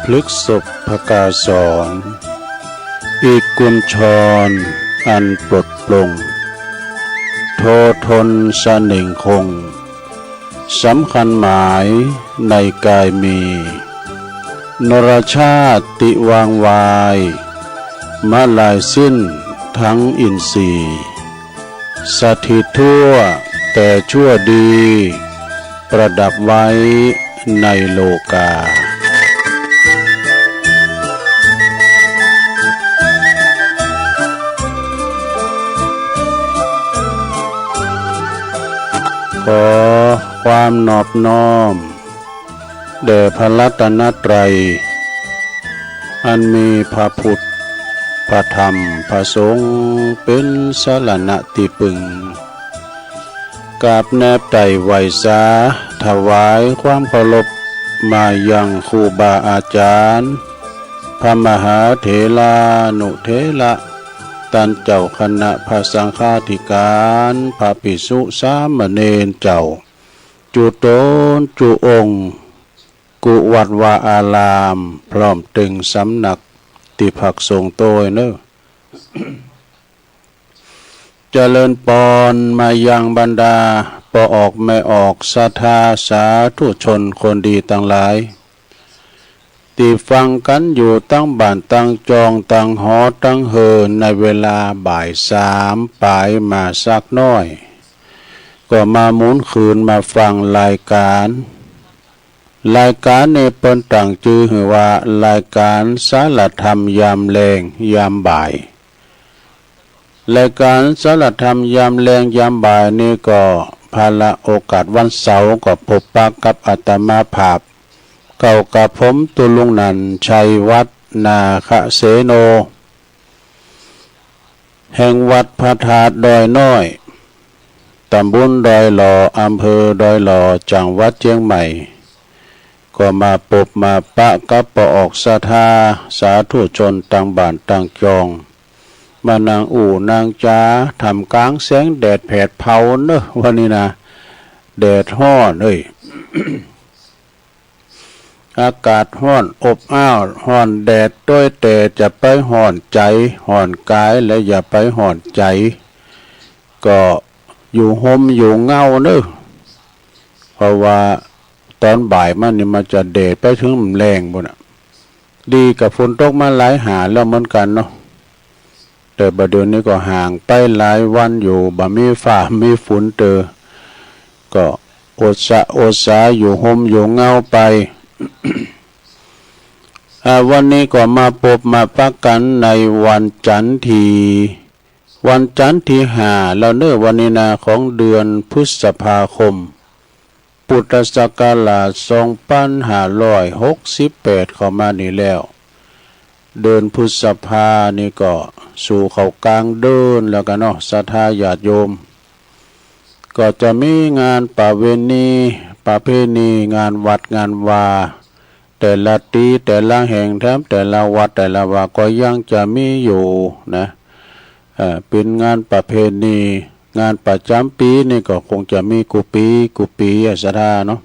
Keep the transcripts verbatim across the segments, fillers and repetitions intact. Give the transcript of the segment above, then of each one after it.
พฤกษภกาสร อีกกุญชรอันปลดปลง โททนเสน่งคง สำคัญหมายในกายมี นรชาติวางวาย มะลายสิ้นทั้งอินทรีย์ สถิตทั่วแต่ชั่วดี ประดับไว้ในโลกา ขอความนอบน้อม แด่พระรัตนตรัย อันมีพระพุทธ พระธรรม พระสงฆ์ เป๋นสรณะตี้ปึง กราบแนบไต่ไหว้สา ถวายความเคารพ มายังครูบาอาจารย์ พระมหาเถรานุเถระ ต้านเจ้าคณะพระสังฆาธิการ พระภิกษุสามเณรเจ้า จุ๊ต๋นจุ๊องค์ กู้วัดวาอาราม พร้อมเตึงสำนักตี้พักสงฆ์โตยเน่อ เจริญปอนมายังบรรดาป้อออกแม่ออก ศรัทธาสาธุชนคนดีตังหลาย ตี้ฟังกั๋นอยู่ตังบ้านตังจอง ตังหอตังเฮือน ในเวลาบ่ายสามป๋ายมาสักหน้อย ก็มาหมุนคืนมาฟังรายการ รายการนี้เปิ้นตั้งจื้อหื้อว่า รายการสารธรรมยามแลงยามบ่าย รายการสารธรรมยามแลงยามบ่ายนี้ก็ พาละโอกาสวันเสาร์ก็พบปะกับอาตมาภาพ เก่ากับผม ตุ๊ลุงนันท์ ชัยวัฒน์ นาคเสโน แห่งวัดพระธาตุดอยน้อย ตำบลดอยหล่อ อำเภอดอยหล่อ จังหวัดเจียงใหม่ ก็มาปบมาปะกับป้อออกศรัทธาสาธุชนตังบ้านตังจอง มานั่งอู้นั่งจ๋า ท่ามกลางแสงแดดแผดเผาเน่อ วันนี้นะ แดดฮ้อนเอ้ย อากาศฮ้อนอบอ้าว ฮ้อนแดดโต้ย แต่จะไปฮ้อนใจ๋ ฮ้อนก๋าย และอย่าไปฮ้อนใจ๋ ก็อยู่ฮ่มอยู่เงาเน่อ เพราะว่าต๋อนบ่ายมานี่มันจะแดดไปเถิงแลงปู๊นน่ะ ดีกับฝนตกมาหลายหาแล้วเหมือนกั๋นเนาะ แต่บ่าเดี่ยวนี้ก็ห่างไปหลายวันอยู่ บ่มีฟ้ามีฝนเตอ ก็อดสะอดสาอยู่ฮ่มอยู่เงาไป อ่า วันนี้ก็มาปบมาปะกั๋นในวันจันทร์ตี้ วันจันทร์ตี้ห้าแล้วเน่อ วันนี้นะ ของเดือนพฤษภาคม พุทธศักราชสองปันห้าร้อยหกสิบแปด เข้ามานี่แล้ว เดือนพฤษภานี่ก็สู่เข้ากลางเดือนแล้วกั๋นเนาะ ศรัทธาญาติโยม ก็จะมีงานประเวณี ประเพณี งานวัดงานวา แต่ละตี้แต่ละแห่ง แถมแต่ละวัดแต่ละวาก็ยังจะมีอยู่นะ เอ่อ เป๋นงานประเพณี งานประจ๋ำปี๋นี่ก็คงจะมีกู้ปี๋กู้ปี๋อะ ศรัทธาเนาะ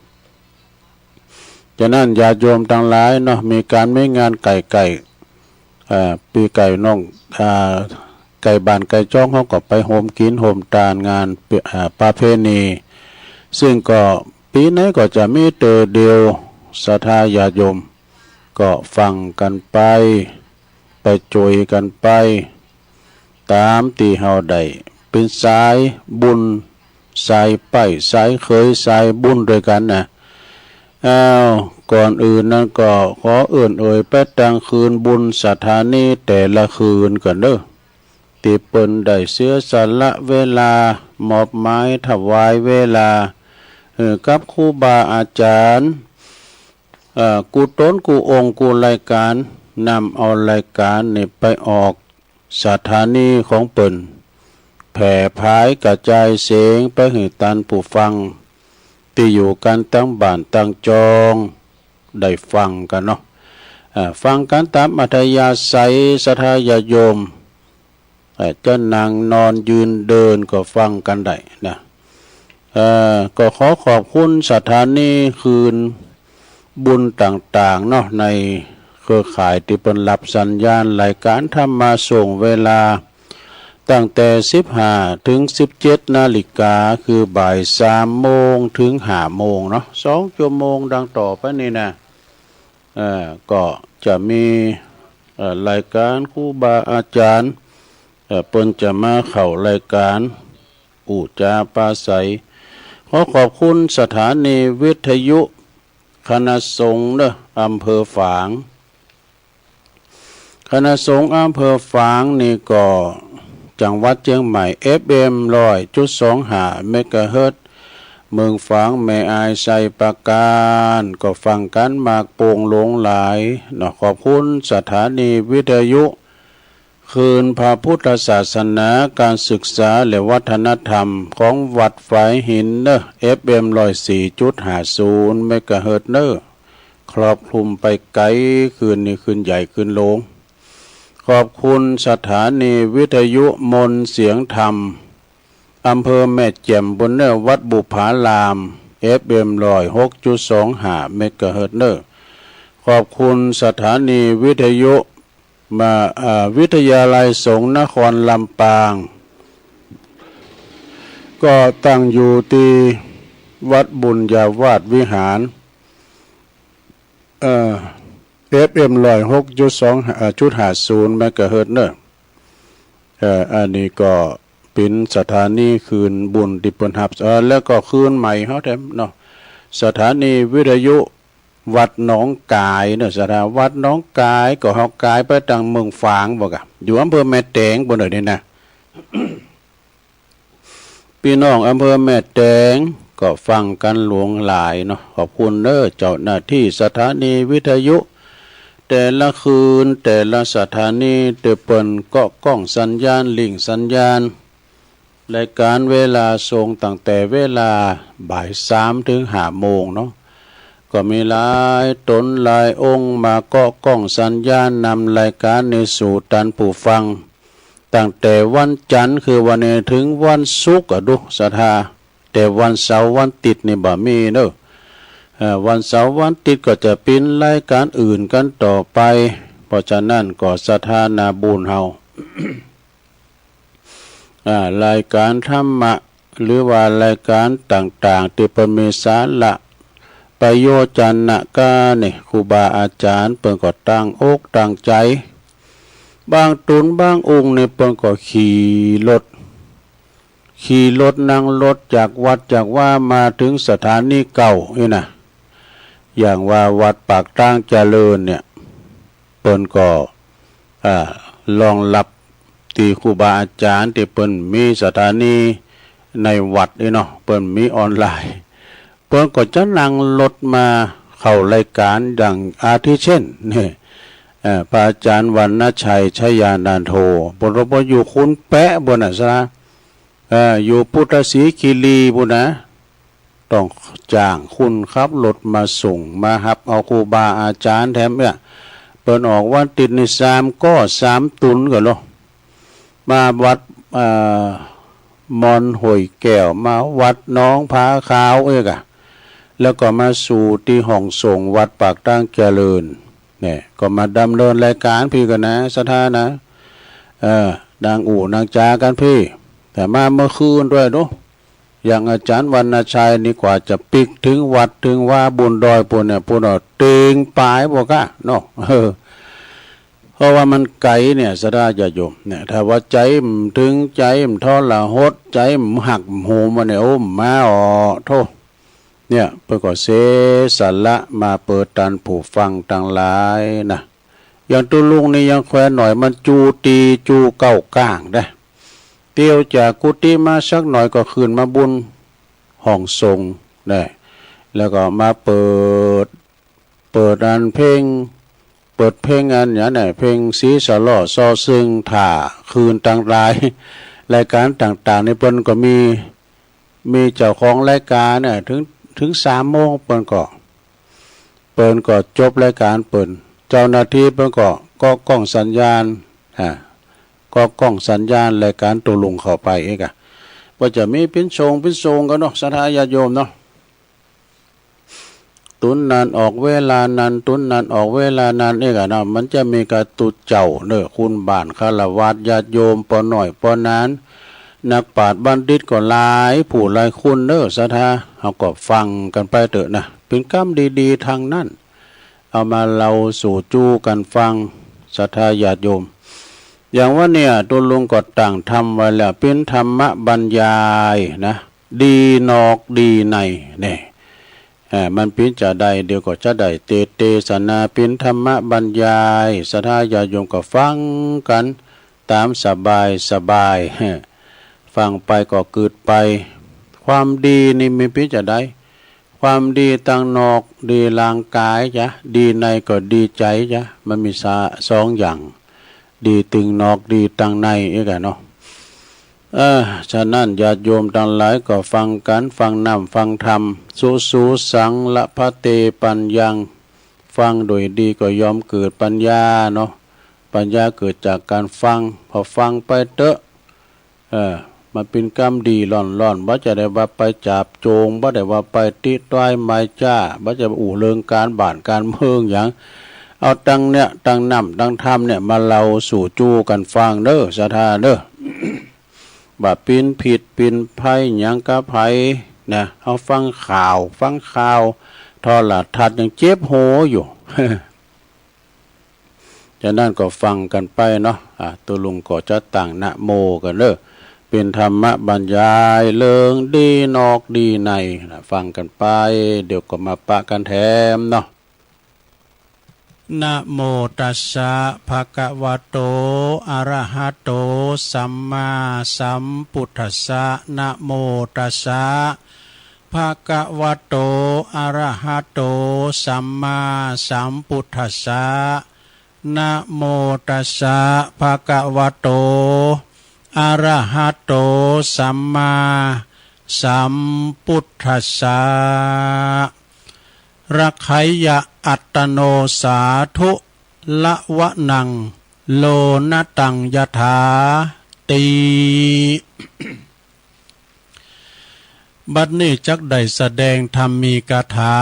ฉะนั้นญาติโยมตังหลายเนาะ มีก๋านมีงานใก้ๆ เอ่อ ปี๋ใก้น้อง อ่า ใก้บ้านใก้จอง เฮาก็ไปฮ่มกิ๋นฮ่มตาน งาน เอ่อ ประเพณี ซึ่งก็ปี๋ไหนก็จะมีเตื้อเดียว ศรัทธาญาติโยม ก็ฟังกั๋นไป ไปโจยกั๋นไป ต๋ามตี้เฮาได้เป๋นสายบุญ สายใป๊ สายเขย สายบุญตวยกั๋นนะ อ้าว ก่อนอื่นนั้นก็ขอเอิ้นเอ่ยไปตางคืนบุญศรัทธานี้แต่ละคืนก่อนเน่อ ตี้เปิ้นได้เสียสละเวลามอบหมายถวายเวลา หื้อกับครูบาอาจ๋ารย์ เอ่อ กู้ต๋นกู้องค์กู้รายก๋าน นำเอารายก๋านนี้ไปออก ศรัทธานี้ของเปิ้น แผ่ผายกระจายเสียงไปหื้อต้านผู้ฟัง ตี้อยู่กั๋นตังบ้านตังจอง ได้ฟังกั๋นเนาะ อ่า ฟังกั๋นต๋ามอัธยาศัย ศรัทธาญาติโยม เอ่อ จะนั่งนอนยืนเดินก็ฟังกั๋นได้นะ เอ่อ ก็ขอขอบคุณศรัทธานี้คืนบุญต่างๆ เนาะ ในเครือข่ายตี้เปิ้นรับสัญญาณรายก๋านธรรมะส่งเวลา ตั้งแต่สิบห้าเถิงสิบเจ็ดนาฬิกา คือบ่ายสามโมงเถิงห้าโมงเนาะ สองจั่วโมงดังต่อไปนี้นะ เอ่อ ก็จะมี เอ่อ รายก๋านครูบาอาจ๋ารย์ เอ่อ เปิ้นจะมาเข้ารายก๋าน อู้จ๋าปราศรัย ขอขอบคุณสถานีวิทยุคณะสงฆ์เนอะ อำเภอฝาง คณะสงฆ์อำเภอฝางนี่ก็จังหวัดเจียงใหม่ เอฟเอ็ม ร้อยจุดสองห้า เมกะเฮิรตซ์ เมืองฝาง แม่อาย ไชยปราการ ก็ฟังกั๋นมากโป่งหลวงหลายเนาะ ขอบคุณสถานีวิทยุ คืนพระพุทธศาสนา ก๋านศึกษาและวัฒนธรรมของวัดฝายหินเนอะ เอฟเอ็ม ร้อยสี่จุดห้าศูนย์ เมกะเฮิรตซ์เนอะ ครอบคลุมไปไก๋ คลื่นนี่คลื่นใหญ่คลื่นหลวง ขอบคุณสถานีวิทยุมนต์เสียงธรรม อำเภอแม่แจ่มปู้นเนอะ วัดบุปผาราม เอฟเอ็ม ร้อยหกจุดสองห้า เมกะเฮิรตซ์เนอะ ขอบคุณสถานีวิทยุ มา อ่า วิทยาลัยสงฆ์นครลำปาง ก็ตั้งอยู่ตี้วัดบุญญาวาสวิหาร เอ่อ เอฟเอ็ม ร้อยหกจุดสอง เอ่อ จุดห้าศูนย์ เมกะเฮิรตซ์เนอะ เอ่อ อันนี้ก็เป๋นสถานีคลื่นบุญตี้เปิ้นฮับ เอ่อ แล้วก็คลื่นใหม่เฮาแถมเนาะ สถานีวิทยุ วัดหนองก๋ายเนอะ สถา วัดหนองก๋าย ก็เฮาก๋ายไปตางเมืองฝางบ่กะ อยู่อำเภอแม่แตงปู้นเนอะนี่นะ ปี้น้องอำเภอแม่แตงก็ฟังกั๋นหลวงหลายเนาะ ขอบคุณเนอะ เจ้าหน้าตี้สถานีวิทยุ แต่ละคลื่น แต่ละสถานี ตี้เปิ้นเกาะก้องสัญญาณ ลิงก์สัญญาณ รายก๋านเวลาส่งตั้งแต่เวลาบ่ายสามเถิงห้าโมงเนาะ ก็มีหลายต๋นหลายองค์มาเกาะก้องสัญญาณนำรายก๋านนี้สู่ต้านผู้ฟัง ตั้งแต่วันจันทร์คือวันนี้เถิงวันศุกร์อะดูศรัทธา แต่วันเสาร์วันอาทิตย์นี่บ่มีเนอะ เอ่อ วันเสาร์วันอาทิตย์ก็จะเป๋นรายก๋านอื่นกั๋นต่อไป เพราะฉะนั้นก็ศรัทธานาบุญเฮา อ่า รายก๋านธรรมะ หรือว่ารายก๋านต่างๆ ตี้เปิ้นมีสาระประโยชน์จ๋านะก้านี่ ครูบาอาจ๋ารย์เปิ้นก็ตั้งอกตั้งใจ๋ บางต๋นบางองค์นี่เปิ้นก็ขี่รถ ขี่รถนั่งรถจากวัดจากวามาเถิงสถานีเก่านี่นะ อย่างว่าวัดปากตางเจริญเนี่ย เปิ้นก็ อ่า รองรับตี้ครูบาอาจ๋ารย์ตี้เปิ้นมีสถานีในวัดนี่เนาะ เปิ้นมีออนไลน์ เปิ้นก็จะนั่งรถมาเข้ารายก๋าน อย่างอาทิเช่นนี่ เอ่อ พระอาจ๋ารย์วรรณชัย ชยานันโท เปิ้นก็อยู่ขุนแปะปู้นน่ะสะ เอ่อ อยู่พุทธศรีคีรีปู้นนะ ต้องจ้างคนขับรถมาส่งมาฮับเอาครูบาอาจ๋ารย์แถมเนี่ย เปิ้นออกวันอาทิตย์นี่สามก้อสามต๋นก่อเนาะ มาวัด เอ่อ มอนห้วยแก้ว มาวัดหนองผาขาวเอกอะ แล้วก็มาสู่ตี้ห้องสงฆ์วัดปากตางเจริญ เนี่ย ก็มาดำเนินรายก๋านปี้ก่อนะ ศรัทธานะ เออ นั่งอู้นั่งจ๋ากั๋นปี้ แต่มาเมื่อคืนด้วยเนาะ อย่างอาจ๋ารย์วรรณชัยนี่กว่าจะปิ๊กเถิงวัดเถิงวาบุญดอยปู้นเนี่ย ปู้นเอาเต็งป๋ายบ่กะเนาะ เออ เพราะว่ามันไก๋เนี่ย ศรัทธาญาติโยม เนี่ย ถ้าว่าใจ๋บ่เถิง ใจ๋บ่ทรหด ใจ๋บ่ฮักบ่โหมมาเนี่ย โอ้ บ่มาอ้อ โธ่ เนี่ย เปิ้นก็เสียสละมาเปิดต้านผู้ฟังตังหลายนะ อย่างตุ๊ลุงนี่ยังแขวนหน่อย มันจู๊ตี้จู๊เก้าก้างได้ เตียวจากกุฏิมาสักหน่อยก็ขึ้นมาบนห้องสงฆ์นะ แล้วก็มาเปิด เปิดอันเพลง เปิดเพลงอันหยังเนี่ย เพลงสีสะเลาะซอซึ่งถ่าคืนตังหลาย รายก๋านต่างๆ นี่เปิ้นก็มี มีเจ้าของรายก๋านเนี่ย เถิง เถิงสามโมงเปิ้นก็ เปิ้นก็จบรายก๋านเปิ้น เจ้าหน้าตี้เปิ้นก็เกาะก้องสัญญาณ อ่า เกาะก้องสัญญาณรายก๋านตุ๊ลุงเข้าไปเอกอะ ก็จะมีเป๋นโซงเป๋นโซงกั๋นเนาะ ศรัทธาญาติโยมเนาะ ต๋นนั้นออกเวลานั้น ต๋นนั้นออกเวลานั้นเอกอะเนาะ มันจะมีกั๋นตุ๊เจ้าเนาะ คุณบ้านฆราวาสญาติโยม ป้อน้อยป้อนาน นักปราชญ์บัณฑิตก็หลายผู้หลายคนเนาะ ศรัทธา เฮาก็ฟังกั๋นไปเต๊อะนะ เป๋นกำดีๆ ตังนั้น เอ เอามาเล่าสู่จู้กั๋นฟัง ศรัทธาญาติโยม อย่างวันเนี้ยตุ๊ลุงก็ตั้งธรรมไว้แล้ว เป๋นธรรมบรรยายนะ ดีนอกดีใน เนี่ย เอ่อ มันเป๋นจาใด เดี๋ยวก็จะได้เตสน์เตสนา เป๋นธรรมบรรยาย ศรัทธาญาติโยมก็ฟังกั๋นต๋ามสบายสบาย ฟังไปก็กึ๊ดไป ความดีนี่มันเป๋นจาใด ความดีตางนอก ดีร่างก๋ายจ๊ะ ดีในก็ดีใจ๋จ๊ะ มันมีสา สองอย่าง ดีตึงนอก ดีตางใน เอ๊ะกั๋นเนาะ เออ ฉะนั้นญาติโยมตังหลายก็ฟังกั๋น ฟังน้ำฟังธรรม สุ สุ สัง ละ พะเต ปัญญัง ฟังโดยดีก็ย่อมเกิดปัญญาเนาะ ปัญญาเกิดจากก๋านฟัง พอฟังไปเต๊อะ เออ มันเป๋นกำดีล่อนๆ บ่ใจ้ได้ว่าไปจ๋าบโจ๋ง บ่ได้ว่าไปติต้ายไม้จ้า บ่ใจ้อู้เถิงก๋านบ้านก๋านเมืองหยัง เอาตังเนี่ย ตังน้ำตังธรรมเนี่ย มาเล่าสู่จู้กั๋นฟังเน่อ ศรัทธาเน่อ บ่าเป๋นผิดเป๋นภัยหยังกับใผนะ เอาฟังข่าว ฟังข่าวโทรทัศน์ยังเจ็บหูอยู่ ฉะนั้นก็ฟังกั๋นไปเนาะ อ่า ตุ๊ลุงก็จะตั้งนะโมกั๋นเน่อ เป๋นธรรมบรรยายเรื่องดีนอกดีในนะ ฟังกั๋นไป เดี๋ยวก็มาปะกั๋นแถมเนาะ นะโมตัสสะ ภะคะวะโต อะระหะโต สัมมาสัมพุทธัสสะ นะโมตัสสะ ภะคะวะโต อะระหะโต สัมมาสัมพุทธัสสะ นะโมตัสสะ ภะคะวะโต อะระหะโต สัมมาสัมพุทธัสสะ ระไขยะ อัตโต สาธุ ละวะนัง โลนะตัง ยะถา ติ บัดนี้จักได้แสดงธรรมีกถา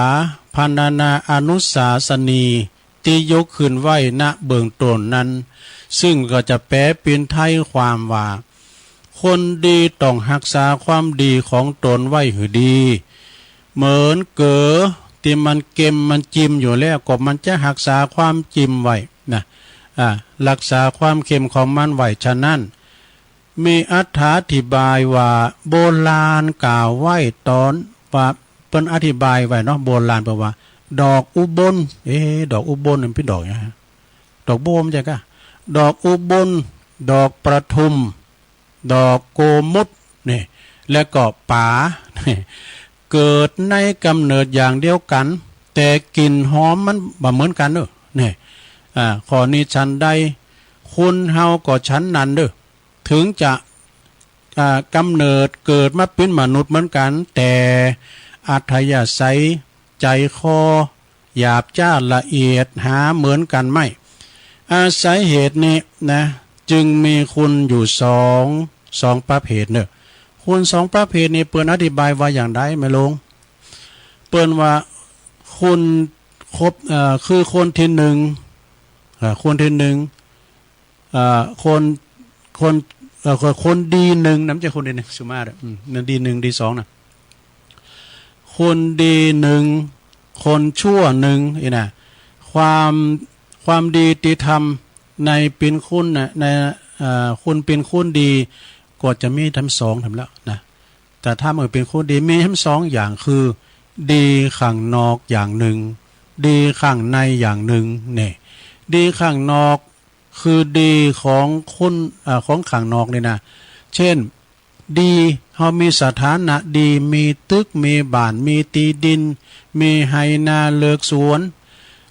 พรรณนาอนุสาสนี ตี้ยกขึ้นไว้ ณ เบื้องต้นนั้น ซึ่งก็จะแปลเป๋นไทยความว่า คนดีต้องฮักษาความดีของต๋นไว้หื้อดี เหมือนเก๋อตี้มันเก็มมันจิมอยู่แล้ว ก็มันจะฮักษาความจิมไว้นะ อ่า ฮักษาความเก็มของมันไว้ ฉะนั้น มีอรรถาธิบายว่า โบราณกล่าวไว้ต๋อนว่า เปิ้นอธิบายไว้เนาะ โบราณเปิ้นว่า ดอกอุบล เอ๊ะ ดอกอุบลมันเป๋นดอกหยังฮะ ดอกบัวบ่ใจ้ก๊ะ ดอกอุบล ดอกประทุม ดอกโกมุต นี่ แล้วก็ป๋า เกิดในก๋ำเนิดอย่างเดียวกั๋น แต่กลิ่นหอมมันบ่เหมือนกั๋นเน่อ นี่ อ่า ข้อนี้ฉันใด คนเฮาก็ฉันนั้นเน่อ ถึงจะ อ่า ก๋ำเนิดเกิดมาเป๋นมนุษย์เหมือนกั๋น แต่อัธยาศัย ใจ๋คอ หยาบจ๊าดละเอียด หาเหมือนกั๋นไม่ อาศัยเหตุนี้นะ จึงมีคนอยู่สอง สองประเภทเน่อ คนสองประเภทนี้เปิ้นอธิบายว่าอย่างใด แม่หลวง เปิ้นว่าคนคบ เอ่อ คือคนตี้หนึ่ง เอ่อ คนตี้หนึ่ง เอ่อ คน คน เอ่อ คน คนดีหนึ่งนะ บ่ใจ้คนตี้หนึ่ง สุมาเตอร์ อืม นั่นดีหนึ่ง ดีสองนะ คนดีหนึ่ง คนชั่วหนึ่ง อี้นะ ความ ความดีตี้ทำในเป๋นคนนะ ใน เอ่อ คนเป๋นคนดี ก็จะมีทั้งสองทำแล้วนะ แต่ถ้าเมื่อเป๋นคนดี มีทั้งสองอย่าง คือ ดีข้างนอกอย่างหนึ่ง ดีข้างในอย่างหนึ่ง เนี่ย ดีข้างนอก คือดีของคน อ่า ของข้างนอกนี่นะ เช่น ดี เฮามีสถานะดี มีตึก มีบ้าน มีตี้ดิน มีไฮ่นาเลือกสวน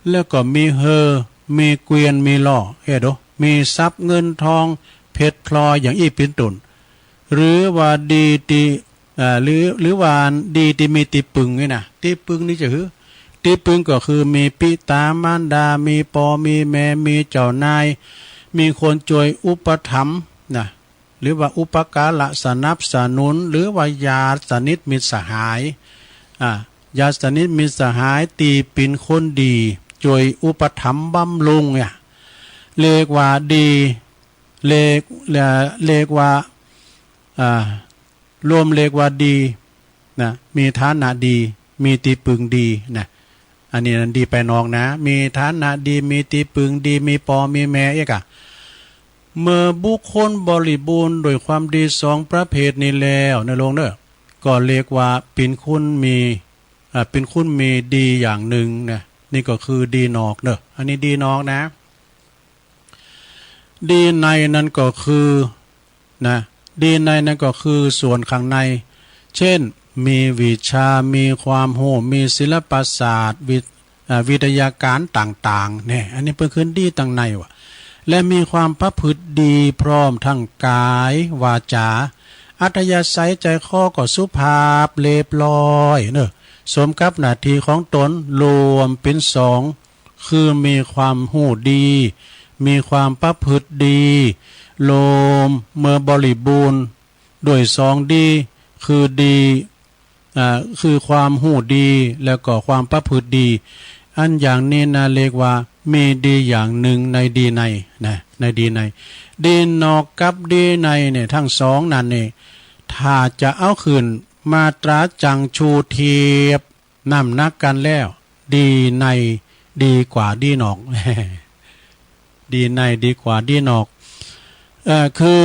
แล้วก็มีเฮือ มีเกวียน มีล่อ เอ๊ะ ดู มีทรัพย์เงินทอง เพชรพลอย อย่างอี้เป๋นต้น หรือว่าดีตี้ เอ่อ หรือ หรือว่าดีตี้มีตี้ปึงนี่นะ ตี้ปึงนี่จะหื้อ ตี้ปึงก็คือมีปิตามารดา มีป้อมีแม่ มีเจ้านาย มีคนจ้วยอุปถัมภ์นะ หรือว่าอุปการะสนับสนุน หรือว่าญาติสนิทมิตรสหาย อ่า ญาติสนิทมิตรสหายตี้เป๋นคนดี จ้วยอุปถัมภ์บำรุงเนี่ย เรียกว่าดี เรียก เรียกว่า อ่า รวมเรียกว่าดีนะ มีฐานะดี มีตี้ปึงดีนะ อันนี้นั้นดีไปนอกนะ มีฐานะดี มีตี้ปึงดี มีป้อมีแม่เอ๊ะกะ เมื่อบุคคลบริบูรณ์ด้วยความดีสองประเภทนี้แล้วเน่อลูกเน่อ ก็เรียกว่าเป๋นคนมี อ่า เป๋นคนมีดีอย่างนึ่งนะ นี่ก็คือดีนอกเน่อ อันนี้ดีนอกนะ ดีในนั้นก็คือ นะ ดีในนั้นก็คือส่วนข้างใน เช่น มีวิชา มีความฮู้ มีศิลปศาสตร์ วิ อ่า วิทยาการต่างๆ เนี่ย อันนี้เปิ้นคือดีตังในว่ะ และมีความประพฤติดีพร้อมทั้งก๋าย วาจา อัธยาศัยใจ๋คอก็สุภาพเรียบร้อยเน่อ สมกับหน้าตี้ของต๋น รวมเป๋นสอง คือมีความฮู้ดี มีความประพฤติดี รวมเมื่อบริบูรณ์ด้วยสองดี คือดี อ่า คือความฮู้ดี แล้วก็ความประพฤติดี อันอย่างนี้นะเรียกว่ามีดีอย่างนึ่งในดีในนะ ในดีใน ดีนอกกับดีในเนี่ย ตึงสองนั้นเนี่ย ถ้าจะเอาขึ้นมาตราจั่งชูเทียบ น้ำหนักกั๋นแล้ว ดีในดีกว่าดีนอก ดีในดีกว่าดีนอก เอ่อ คือ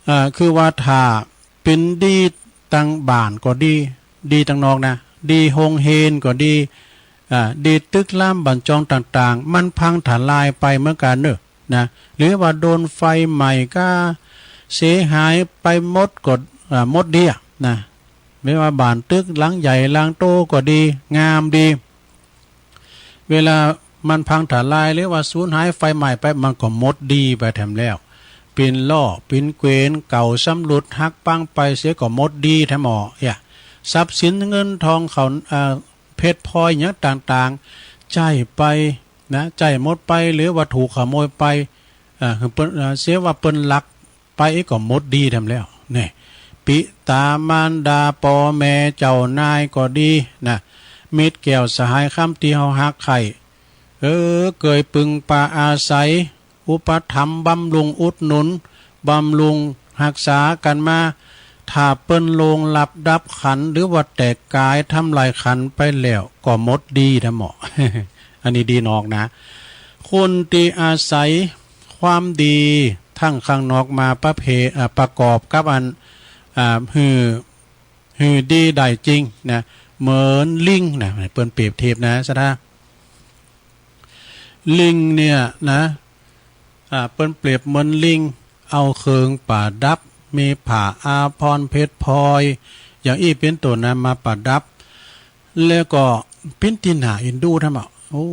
เอ่อ คือว่าถ้าเป๋นดีตังบ้านก็ดี ดีตังนอกนะ ดีโฮงเฮียนก็ดี อ่า ดีตึกรามบ้านจองต่างๆ มันพังทลายไปเหมือนกั๋นเน่อ นะ หรือว่าโดนไฟไหม้ก็เสียหายไปหมดก็ อ่า หมดดีอะนะ ไม่ว่าบ้านตึกหลังใหญ่หลังโตก็ดี งามดี เวลามันพังทลายหรือว่าสูญหายไฟไหม้ไป มันก็หมดดีไปแถมแล้ว เป๋นล่อ เป๋นเกวียนเก่า ชำรุดหักปังไปเสียก็หมดดีแถมหม้อ เอี้ย ทรัพย์สินเงินทองเขา อ่า เพชรพลอยหยังต่างๆ ใจ๊ไปนะ ใจ๊หมดไป หรือว่าถูกขโมยไป อ่า เปิ้น อ่า เสียว่าเปิ้นลักไปก็หมดดีแถมแล้ว เนี่ย ปิตามารดาป้อแม่เจ้านายก็ดีนะ มิตรแก้วสหายคำตี้เฮาฮักใค่ เออ เกยปึงปาอาศัย อุปถัมภ์บำรุงอุดหนุน บำรุงฮักษากั๋นมา ถ้าเปิ้นล่วงลับดับขันธ์ หรือว่าแตกก๋ายทำลายขันธ์ไปแล้ว ก็หมดดีแถมหม้อ อันนี้ดีนอกนะ คนตี้อาศัยความดีตึงข้างนอกมาประเพ อ่า ประกอบกับอัน อ่า หื้อ หื้อดีได้จริงนะ เหมือนลิงนะ เปิ้นเปรียบเทียบนะ ศรัทธา ลิงเนี่ยนะ อ่า เปิ้นเปรียบเหมือนลิง เอาเครื่องประดับ มีผ้าอาภรณ์เพชรพลอย อย่างอี้เป๋นต้นนะ มาประดับ แล้วก็เป๋นตี้น่าเอ็นดูแถมหม้อ โอ้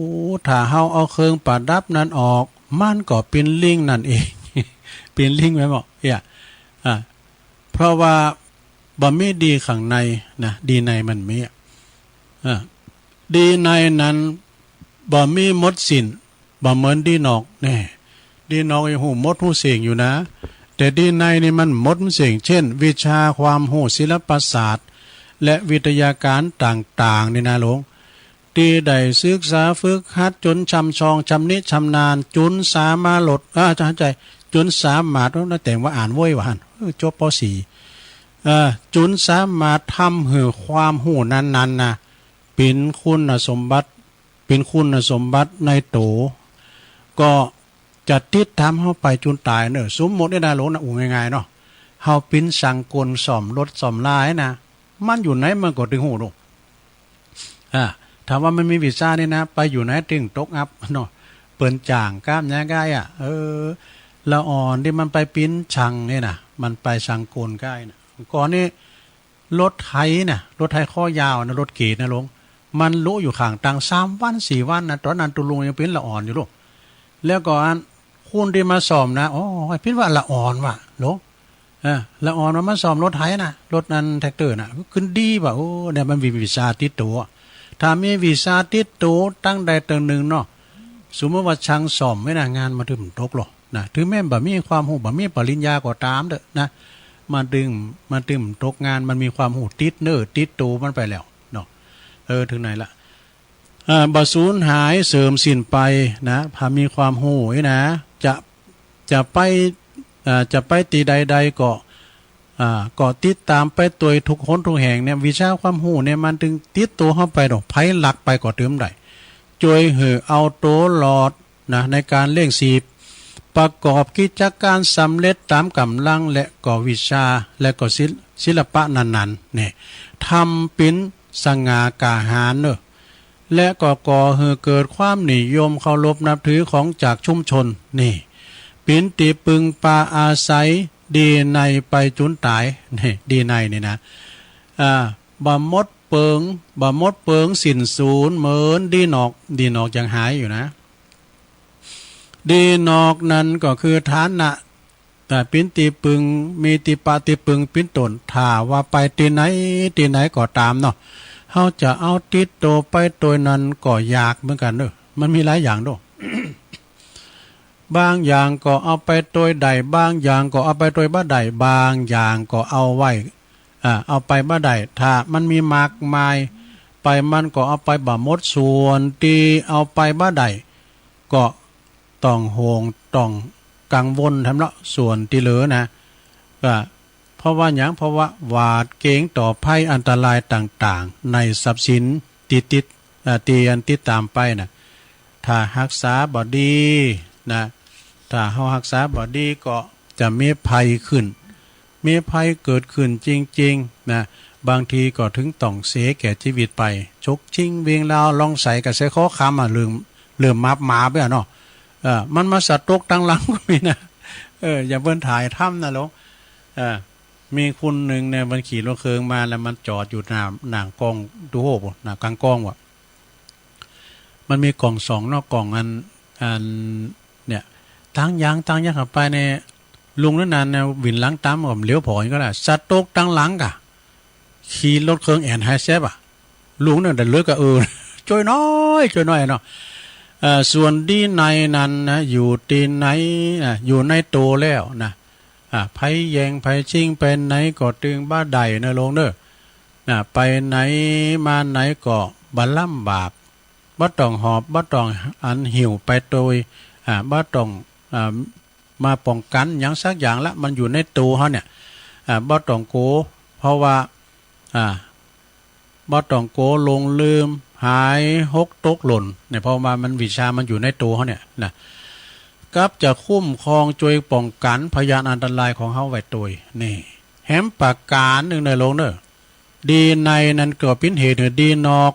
ถ้าเฮาเอาเครื่องประดับนั้นออก มันก็เป๋นลิงนั่นเอง เป๋นลิงไปหมด เอี้ย อ่า เพราะว่าบ่มีดีข้างในนะ ดีในมันมีอะ อ่า ดีในนั้นบ่มีหมดสิ้น บ่เหมือนดีนอก แน่ ดีนอกยังฮู้หมดฮู้เส้งอยู่นะ แต่ดีในนี่มันหมดเส้ง เช่น วิชาความฮู้ศิลปศาสตร์ และวิทยาการต่างๆ นี่นะหลวง ตี้ได้ศึกษาฝึกหัดจ๋นช่ำชองชำนิชำนาญ จ๋นสามารถลด อ่า จะหันใจ๋ จ๋นสามารถ โอ้ น่าแต่งว่าอ่านเว้ยว่าหั้น เออ จบ ป.สี่ เอ่อ จ๋นสามารถทำหื้อความฮู้นั้นๆ นะ เป๋นคุณสมบัติ เป๋นคุณสมบัติในตั๋ว ก็จะติดต๋ามเฮาไปจ๋นต๋ายเน่อ สมมุตินี่นะหลวงนะ อู้ง่ายๆ เนาะ เฮาเป๋นช่างกลซ่อมรถซ่อมรานะ มันอยู่ไหนมันก็ตึงฮู้ลูก อ่า ถ้าว่ามันมีวิชานี่นะ ไปอยู่ไหนตึงตกอับเนาะ เปิ้นจ้างกล้ามเนื้อก้ายอะ เออ ละอ่อนตี้มันไปเป๋นช่างนี่นะ มันไปช่างกลก้ายนะ ก่อนนี้รถไถนะ รถไถข้อยาวนะ รถเกรดนะหลวง มันลุอยู่ข้างตางสามวันสี่วันนะ ต๋อนนั้นตุ๊ลุงยังเป๋นละอ่อนอยู่ลูก แล้วก็อัน คนตี้มาซ่อมนะ โอ้ย เป๋นว่าละอ่อนว่ะหลวง เออ ละอ่อนว่ามาซ่อมรถไถนะ รถนั้นแทรกเตอร์นะ ขึ้นดีว่ะ โอ้ เนี่ยมันมีวิชาติดตั๋ว ถ้ามีวิชาติดตั๋วตังใดตังนึ่งเนาะ สมมุติว่าช่างซ่อมนี่นะ งานมันตึงตกลงนะ ถึงแม้บ่มีความฮู้ บ่มีปริญญาก็ต๋ามเต๊อะนะ มันตึง มันตึงตกงาน มันมีความฮู้ติดเนื้อติดตั๋วมันไปแล้วเนาะ เออ ถึงไหนละ อ่า บ่สูญหายเสื่อมสิ้นไปนะ ถ้ามีความฮู้นี่นะ จะ จะไป อ่า จะไปตี้ใดๆ ก็ อ่า ก็ติดต๋ามไปตวยทุกหนทุกแห่งเนี่ย วิชาความฮู้เนี่ยมันตึงติดตั๋วเฮาไปดอก ใผลักไปก็เติมได้ จ้วยหื้อเอาตั๋วรอดนะ ในก๋านเลี้ยงชีพ ประกอบกิจก๋านสำเร็จต๋ามก๋ำลัง และก็วิชา และก็ศิล- ศิลปะนั้นๆ เนี่ย ทำเป๋นสง่าก๋าหาญเน่อ และก็ก่อหื้อเกิดความนิยมเคารพนับถือของจากชุมชน นี่ เป๋นตี้ปึงปาอาศัย ดีนัยไปจุนต๋าย นี่ ดีนัยนี่นะ อ่า บ่หมดเปิง บ่หมดเปิงสิ้นสูญเหมือนดีนอก ดีนอกยังหายอยู่นะ ดีนอกนั้นก็คือฐานะ แต่เป๋นตี้ปึง มีตี้ปะตี้ปึงเป๋นต้น ถ้าว่าไปตี้ไหนตี้ไหนก็ต๋ามเนาะ เฮาจะเอาติดตั๋วไปตวยนั้นก็ยากเหมือนกั๋นเน่อ มันมีหลายอย่างเนาะ บางอย่างก็เอาไปตวยได้ บางอย่างก็เอาไปตวยบ่ได้ บางอย่างก็เอาไว้ อ่า เอาไปบ่ได้ ถ้ามันมีมากมายไป มันก็เอาไปบ่หมด ส่วนตี้เอาไปบ่ได้ ก็ต้องห่วง ต้องกังวลแถมเนาะ ส่วนตี้เหลือนะ ก็เพราะว่าหยัง เพราะว่าหวาดเกรงต่อภัยอันตรายต่างๆ ในทรัพย์สินตี้ติด อ่า ตี้อันติดต๋ามไปน่ะ ถ้าฮักษาบ่ดีนะ ถ้าเฮาฮักษาบ่ดีก็จะมีภัยขึ้น มีภัยเกิดขึ้นจริงๆ นะ บางทีก็เถิงต้องเสียแก่จีวิตไป ฉกชิงวิ่งราว ลองใส่กระแสขอคำอะ เริ่ม เริ่มหมาบๆ ไปอะเนาะ เออ มันมาสะตกตังหลังก็มีนะ เออ อย่างเปิ้นถ่ายถ้ำนะหลวง เออ มีคนนึ่งเนี่ย มันขี่รถเครื่องมาแล้วมันจอดอยู่หน้า หน้ากล้องดูโฮบ หน้ากลางกล้องว่ะ มันมีกล้องสองเนาะ กล้องอัน อันเนี่ย ตางยาง ตางยางเข้าไปเนี่ย ลุงนั้นน่ะเนี่ย วิ่งหลังต๋ามก็เหลียวผ่อก็ได้ สะตกตังหลังก่ะ ขี่รถเครื่องแอ่นหายแซบอะ ลุงนั้นได้เหลือก็ เออ จ้อยน้อย จ้อยน้อยเนาะ เอ่อ ส่วนดีนัยนั้นนะ อยู่ตี้ไหนนะ อยู่ในตั๋วแล้วนะ อ่า ใผแย่งใผชิงไปไหนก็ตึงบ่ได้นะหลวงเน่อ อ่า ไปไหนมาไหนก็บ่ลำบาก บ่ต้องหอบ บ่ต้องอันหิ้วไปตวย อ่า บ่ต้อง อ่า มาป้องกั๋นหยังสักอย่างละ มันอยู่ในตั๋วเฮาเนี่ย อ่า บ่ต้องกั๋ว เพราะว่า อ่า บ่ต้องกั๋วหลงลืม หาย หก ตกหล่นเนี่ย เพราะว่ามันวิชามันอยู่ในตั๋วเฮาเนี่ยนะ กับจะคุ้มครองจ้วยป้องกั๋นพยานอันตรายของเฮาไว้ตวย นี่ แหมประก๋านนึ่งเน่อหลวงเน่อ ดีนัยนั้นก็เป๋นเหตุหื้อดีนอก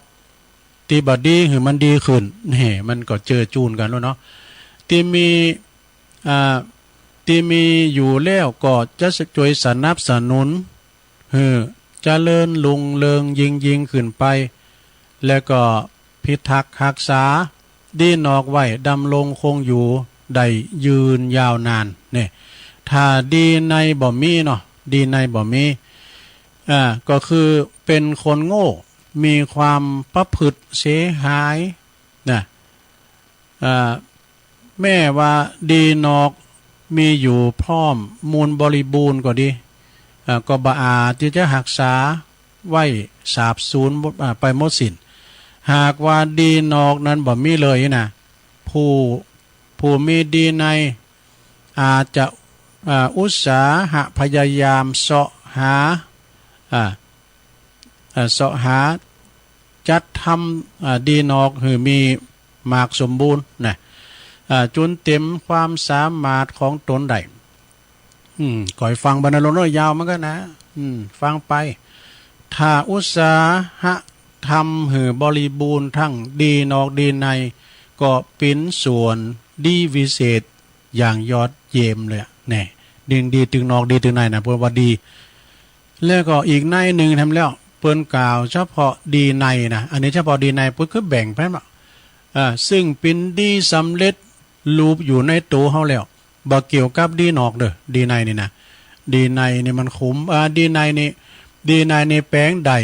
ตี้บ่ดีหื้อมันดีขึ้น นี่ มันก็เจือจูนกั๋นแล้วเนาะ ตี้มี อ่า ตี้มีอยู่แล้วก็จะจ้วยสนับสนุนหื้อเจริญรุ่งเรืองยิ่งๆ ขึ้นไป แล้วก็พิทักษ์ฮักษาดีนอกไว้ดำรงคงอยู่ได้ยืนยาวนาน เนี่ย ถ้าดีนัยบ่มีเนาะ ดีนัยบ่มี อ่า ก็คือเป๋นคนโง่ มีความประพฤติเสียหายนะ อ่า แม้ว่าดีนอกมีอยู่พร้อมมูลบริบูรณ์ก็ดี อ่า ก็บ่อาจตี้จะฮักษาไว้สาบสูญ อ่า ไปหมดสิ้น หากว่าดีนอกนั้นบ่มีเลยนะ ผู้ ผู้มีดีนัยอาจจะ อ่า อุตสาหะพยายามเสาะหา อ่า อ่า เสาะหาจัดทำ อ่า ดีนอกหื้อมีมากสมบูรณ์นะ อ่า จนเต็มความสามารถของตนได้ อืม ก็หื้อฟังไปนะหลวงเน่อ ยาวเหมือนกั๋นนะ อืม ฟังไป ถ้าอุตสาหะทำหื้อบริบูรณ์ทั้งดีนอกดีใน ก็เป๋นส่วนดีวิเศษอย่างยอดเยี่ยมเลยอะ แน่ ดี ดีตึงนอกดีตึงในนะ เปิ้นว่าดี แล้วก็อีกในนึ่งแถมแล้ว เปิ้นกล่าวเฉพาะดีในนะ อันนี้เฉพาะดีใน เปิ้นคือแบ่งไปมา อ่า ซึ่งเป๋นดีสำเร็จรูปอยู่ในตั๋วเฮาแล้ว บ่เกี่ยวกับดีนอกเน่อ ดีในนี่นะ ดีในนี่มันขุม อ่า ดีในนี่ ดีในนี่แป๋งได้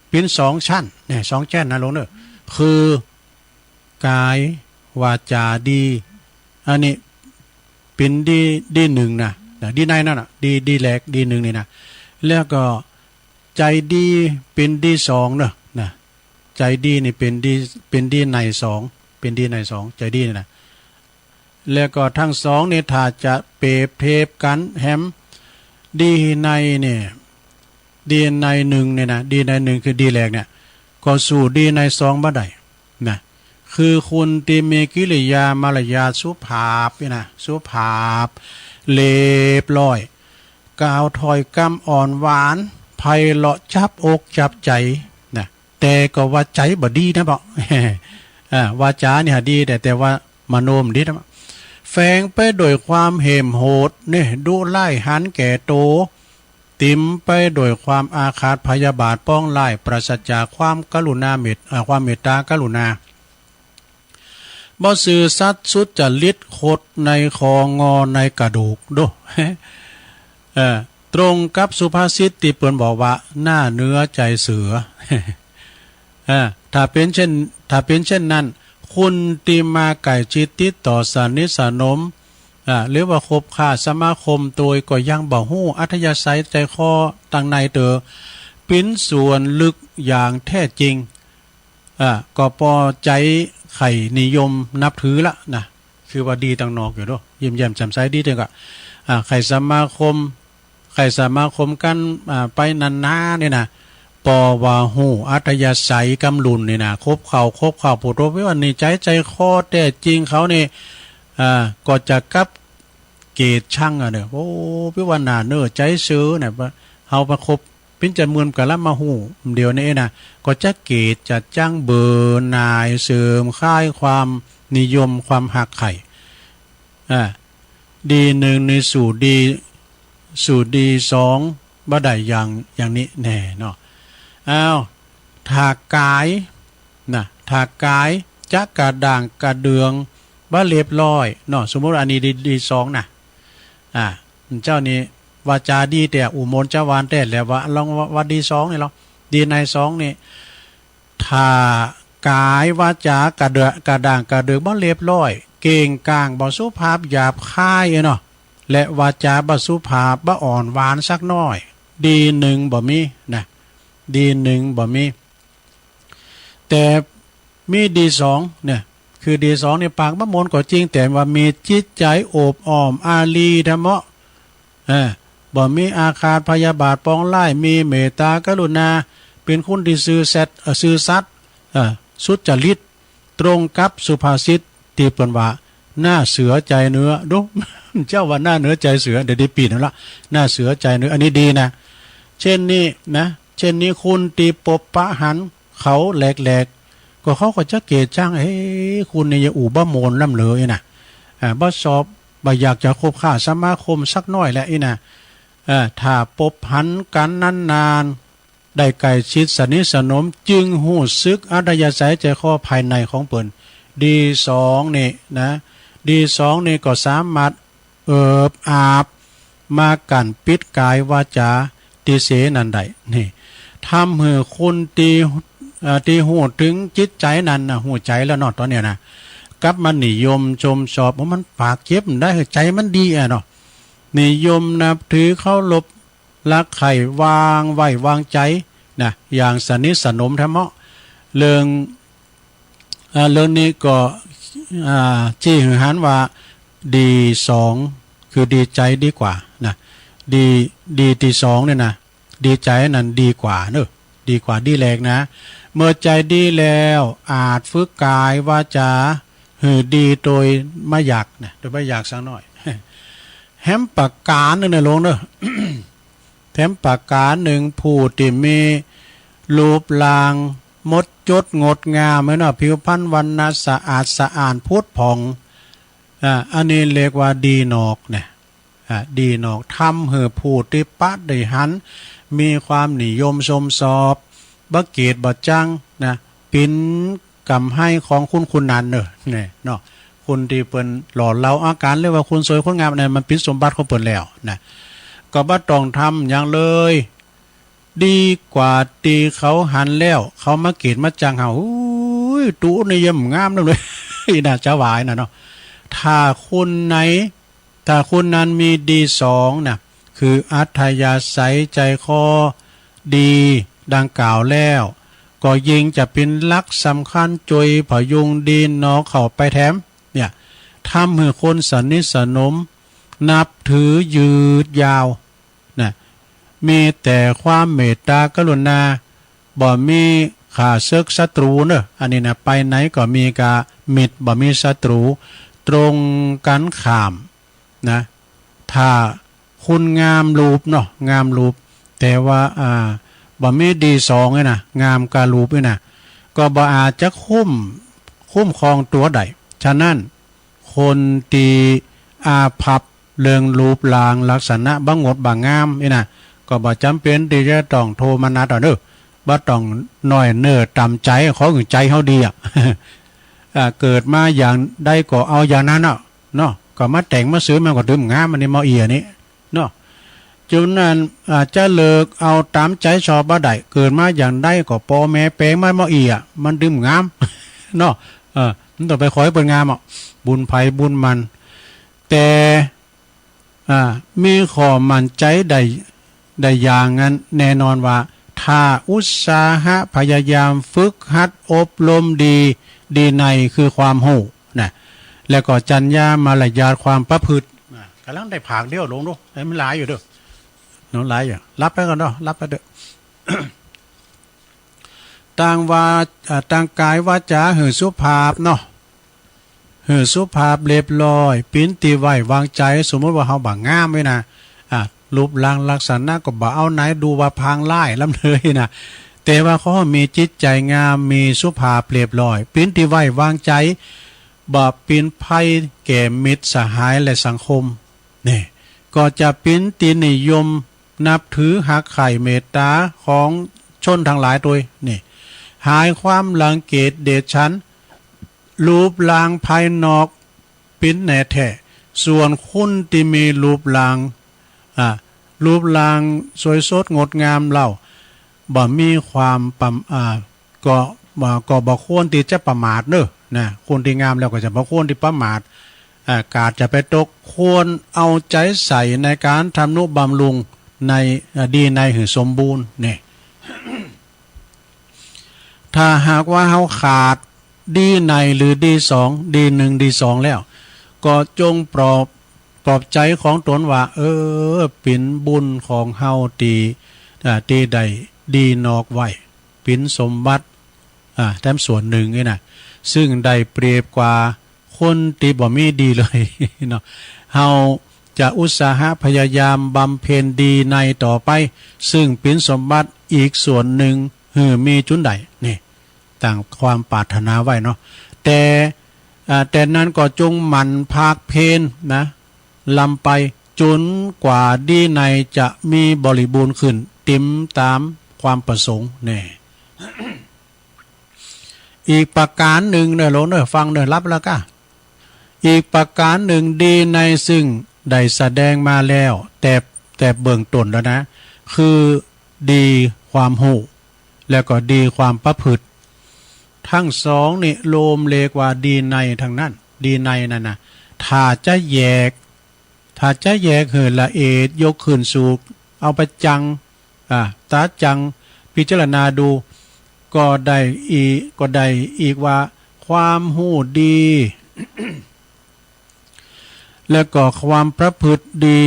เป๋นสองชั้น เนี่ย สองชั้นนะหลวงเน่อ คือ ก๋ายวาจ๋าดี อันนี้เป๋นดี ดีนึ่งนะ นะ ดีในนั่นน่ะ ดี ดีแรก ดีนึ่งนี่นะ แล้วก็ใจ๋ดีเป๋นดีสองเน่อ นะ ใจ๋ดีนี่เป๋นดี เป๋นดีในสอง เป๋นดีในสอง ใจ๋ดีนี่นะ แล้วก็ตังสองนี่ถ้าจะเปรียบเทียบกั๋นแหม ดีในเนี่ย ดีในหนึ่งเนี่ยนะ ดีในหนึ่งคือดีแรกเนี่ย ก็สู้ดีในสองบ่ได้นะ คือคนตี้มีกิริยามารยาทสุภาพนี่นะ สุภาพ เรียบร้อย กล่าวถ้อยกำอ่อนหวาน ไพเราะจับอกจับใจ๋นะ แต่ก็ว่าใจ๋บ่ดีนะเปาะ อ่า วาจานี่หาดี แต่ แต่ว่ามโนบ่ดีนะ แฝงไปโดยความเหี่ยมโหดเนี่ย ดุร้ายหันแก่โต เต๋มไปโดยความอาฆาตพยาบาทปองร้าย ปราศจากความกรุณาเมต อ่า ความเมตตากรุณา บ่ซื่อสัตย์สุจริต ขดในคองอในกระดูก โด้ เออ ตรงกับสุภาษิตตี้เปิ้นบอกว่า หน้าเนื้อใจเสือ เออ ถ้าเป๋นเช่น ถ้าเป๋นเช่นนั้น คนตี้มาใก้จิตติดต่อสนิทสนม อ่า หรือว่าคบค้าสมาคมโตย ก็ยังบ่ฮู้อัธยาศัยใจ๋คอตังในเต๋อ เป๋นส่วนลึกอย่างแท้จริง อ่า ก็ปอใจ๋ใค่นิยมนับถือละนะ คือว่าดีตังนอกอยู่เนาะ ยิ้มแย้มแจ่มใสดีเถิงก็ อ่า ใค่สมาคม ใค่สมาคมกั๋น อ่า ไปนานๆ เนี่ยนะ ปอว่าฮู้อัธยาศัยกำลุนนี่นะ คบเข้า คบเข้า โผโต เป๋นว่านิสัยใจ๋คอแต๊จริงเขานี่ อ่า ก็จะกลับเกลียดชังอะเนาะ โอ้ เป๋นว่าหน้าเนื้อใจ๋เสือเนี่ย เฮามาคบ เป๋นจ๋ำนวนกั๋นละมาฮู้เดี๋ยวนี้นะ ก็จะเกลียดจะจัง เบื่อหน่าย เสื่อมคลายความนิยมความฮักใค่ อ่า ดีหนึ่งนี่สู้ดี สู้ดีสองบ่ได้อย่าง อย่างนี้แน่เนาะ อ้าว ถ้ากายนะ ถ้ากายจะกระด้างกระเดืองบ่เรียบร้อยเนาะ สมมุติว่าอันนี้ดี ดีสองนะ อ่า เจ้านี่วาจาดีแต๊ อุโมนจาวานแต๊ แล้วว่าลองว่า ว่าดีสองนี่ลอง ดีในสองนี่ ถ้ากายวาจากระเดือ กระด้างกระเดืองบ่เรียบร้อย เก่งก่างบ่สุภาพ หยาบคายเนาะ และวาจาบ่สุภาพ บ่อ่อนหวานสักหน้อย ดีหนึ่งบ่มีนะ ดีหนึ่งบ่มี แต่มีดีสองเนี่ย คือดีสองนี่ปากบ่มนก็จริง แต่ว่ามีจิตใจ๋โอบอ้อมอารีธรรมะ เออ บ่มีอาฆาตพยาบาทปองร้าย มีเมตตากรุณา เป๋นคนตี้ซื่อสัตย์ เอ่อ ซื่อสัตย์ เอ่อ สุจริต ตรงกับสุภาษิตตี้เปิ้นว่า หน้าเสือใจเนื้อ ดู เจ้าว่าหน้าเนื้อใจเสือ เดี๋ยวได้เปลี่ยนแล้วละ หน้าเสือใจเนื้อ อันนี้ดีนะ เช่นนี้นะ เช่นนี้คนตี้ปบปะหันเขาแหลกๆ ก็เขาก็จะเกลียดชัง เฮ้ย คนนี้อย่าอู้บ่มนล้ำเลยนะ อ่า บ่ชอบ บ่อยากจะคบค้าสมาคมสักหน้อยแหละอี้นะ เอ่อ ถ้าปบหันกั๋นนานๆ ได้ใก้ชิดสนิทสนม จึงฮู้สึกอัธยาศัยใจ๋คอภายในของเปิ้น ดีสองนี่นะ ดีสองนี่ก็สามารถเอิบอาบมากั้นปิดกายวาจาตี้เสียนั้นได้ นี่ ทำหื้อคนตี้ เอ่อ ตี้ฮู้เถิงจิตใจ๋นั้นนะ ฮู้ใจ๋แล้วเนาะ ต๋อนเนี้ยนะ กลับมานิยมชมชอบ โอ้ มันปากเจ็บได้ ใจ๋มันดีอะเนาะ นิยมนับถือเคารพ รักใคร่ วางไว้วางใจ๋นะ อย่างสนิทสนมแท้เมาะ เรื่อง อ่า เรื่องนี้ก็ อ่า จี้หื้อหันว่า ดีสอง คือดีใจ๋ดีกว่านะ ดี ดีตี้สองเนี่ยนะ ดีใจ๋นั้นดีกว่าเนาะ ดีกว่าดีแรกนะ เมื่อใจ๋ดีแล้ว อาจฝึกกายวาจาหื้อดีโดยบ่อยากนะ โดยบ่อยากสักหน้อย แถมประก๋านนึ่งนะหลวงเนาะ แถมประก๋านนึ่ง ผู้ตี้มีรูปร่างหมดจดงดงามเนาะ ผิวพรรณวรรณะสะอาดสะอ้านผุดผ่อง อ่า อันนี้เรียกว่าดีนอกนะ อ่า ดีนอก ทำหื้อผู้ตี้ปะได้หัน มีความนิยมชมชอบ บ่เกลียดบ่จังนะ เป๋นก๋ำไฮของคนคนนั้นเนาะ นี่เนาะ คนตี้เปิ้นหล่อเหลาอาก๋าน เรียกว่าคนสวยคนงามเนี่ย มันเป๋นสมบัติของเปิ้นแล้วนะ ก็บ่ต้องทำหยังเลย ดีกว่าตี้เขาหันแล้ว เขามาเกลียดมาจังเฮา อุ้ย ตุ๊นี่ยังบ่งามเลย อี้นะ จะว่าอี้นะเนาะ ถ้าคนไหน ถ้าคนนั้นมีดีสองนะ คืออัธยาศัยใจ๋คอดีดังกล่าวแล้ว ก็ยิ่งจะเป๋นหลักสำคัญจ้วยผยุงดีนอกเข้าไปแถม เนี่ย ทำหื้อคนสนิทสนม นับถือยืดยาว นะ มีแต่ความเมตตากรุณา บ่มีข้าศึกศัตรูเน่อ อันนี้นะ ไปไหนก็มีกามิตร บ่มีศัตรู ตรงกั๋นข้ามนะ ถ้าคุณงามรูปเนาะ งามรูป แต่ว่า อ่า บ่มีดีสองนี่นะ งามกับรูปนี่นะ ก็บ่อาจจะคุ้ม คุ้มครองตั๋วได้ ฉะนั้น คนตี้อาภัพเรื่องรูปร่างลักษณะบ่งดบ่งามนี่นะ ก็บ่จ๋ำเป๋นตี้จะต้องโทมนัสเอาเน่อ บ่ต้องน้อยเนื้อต่ำใจ๋ ขอหื้อใจ๋เฮาดีอะ อ่า เกิดมาอย่างใดก็เอาอย่างนั้นอะเนาะ ก็มาแต่งมาซื้อมันก็ดึมงาม อันนี้หมอเอี่ยนี่เนาะ จุ่มนั้น อ่า จะเลือกเอาต๋ามใจ๋ชอบบ่ได้ เกิดมาอย่างใดก็ป้อแม่แป๋งมาหมอเอี่ย มันดึมงามเนาะ เออ มันต้องไปขอหื้อเปิ้นงามอะ บุญใผบุญมัน แต่ อ่า มีข้อมั่นใจ๋ได้ ได้อย่างนั้นแน่นอนว่า ถ้าอุตสาหะพยายามฝึกหัดอบรมดี ดีในคือความฮู้นะ แล้วก็จัญญามารยาทความประพฤติ อ่า ก่ำลังได้ผากเดียวลงดู ให้มันหลายอยู่เด้อ เนาะ หลายอยู่ หลับไปก่อนเนาะ หลับไปเด้อ ตางวา อ่า ตางก๋ายวาจ๋าหื้อสุภาพเนาะ หื้อสุภาพเรียบร้อย เป๋นตี้ไว้วางใจ๋ สมมุติว่าเฮาบ่งามนี่นะ อ่ะ รูปร่างลักษณะก็บ่เอาไหน ดูว่าพางร้ายล้ำเลยนะ แต่ว่าขอมีจิตใจ๋งาม มีสุภาพเรียบร้อย เป๋นตี้ไว้วางใจ๋ บ่เป๋นภัยแก่มิตรสหายและสังคม นี่ ก็จะเป๋นตี้นิยมนับถือฮักใคร่เมตต๋าของชนตังหลายตวย นี่ หายความรังเกียจเดียดฉัน รูปร่างภายนอกเป๋นแน่แท้ ส่วนคนตี้มีรูปร่าง อ่า รูปร่างสวยสดงดงามเล่า บ่มีความประ อ่า ก็ อ่า ก็บ่ควรตี้จะประมาทเน่อ นะ คนตี้งามแล้วก็จะบ่ควรตี้ประมาท อ่า ก๋าจะไปตก ควรเอาใจ๋ใส่ในก๋านทำนุบำรุงใน อ่า ดีในหื้อสมบูรณ์ นี่ ถ้าหากว่าเฮาขาดดีในหรือดีสอง ดีหนึ่ง ดีสองแล้ว ก็จงปลอบ ปลอบใจ๋ของตนว่า เออ เป๋นบุญของเฮาตี้ อ่า ตี้ได้ดีนอกไว้ เป๋นสมบัติ อ่า แต้มส่วนหนึ่งนี่นะ ซึ่งได้เปรียบกว่าคนตี้บ่มีดีเลยเนาะ เฮาจะอุตสาหะพยายามบำเพ็ญดีในต่อไป ซึ่งเป๋นสมบัติอีกส่วนหนึ่งหื้อมีจุนใด นี่ ตั้งความปรารถนาไว้เนาะ แต่ อ่า แต่นั้นก็จงหมั่นภาคเพียรนะ ลำไป จุนกว่าดีในจะมีบริบูรณ์ขึ้น เต๋มต๋ามความประสงค์แน่ อีกประก๋านหนึ่งเน่อ โลงเน่อ ฟังเน่อ หลับแล้วก้า อีกประก๋านหนึ่ง ดีในซึ่งได้แสดงมาแล้ว แต่ แต่เบื้องต้นแล้วนะ คือดีความฮู้ แล้วก็ดีความประพฤติ ตังสองนี่รวมเรียกว่าดีในตังนั้น ดีในนั่นนะ ถ้าจะแยก ถ้าจะแยกหื้อละเอียด ยกขึ้นสู่ เอาไปจัง อ่า ต๋าจัง พิจารณาดู ก็ได้อีก ก็ได้อีกว่า ความฮู้ดี แล้วก็ความประพฤติดี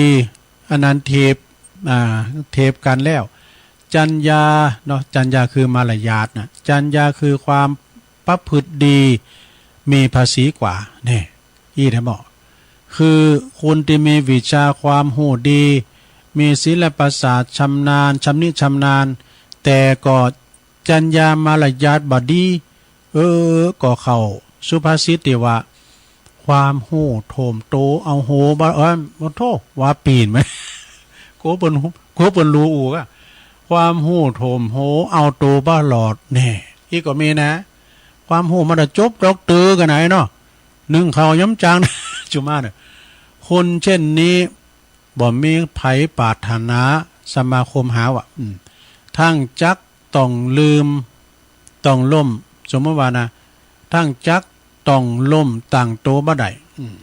อันนั้นเทียบ อ่า เทียบกั๋นแล้ว จัญญาเนาะ จัญญาคือมารยาทนะ จัญญาคือความประพฤติดี มีภาษีกว่า นี่ อี้แต๊หมอ คือคนตี้มีวิชาความฮู้ดี มีศิลปศาสตร์ชำนาญ ชำนิชำนาญ แต่ก็จัญญามารยาทบ่ดี เออ ก็เข้าสุภาษิตตี้ว่า ความฮู้โถมโตเอาโหบ่ เอ้ย บ่โธ่ ว่าปี๋นมัน กั๋วเปิ้น กั๋วเปิ้นฮู้อู่อะ ความฮู้โถมโหเอาโตบ่รอด แน่ อี้ก็มีนะ ความฮู้มันจะจบด็อกเตอร์กั๋นไหนเนาะ นึ่งข้าวย้ำจาง จุมาเน่อ คนเช่นนี้ บ่มีใผปรารถนาสมาคมหาว่ะ อืม ตังจักต้องลืม ต้องล้ม สมมุติว่านะ ตังจักต้องล้มตั้งโตบ่ได้ อืม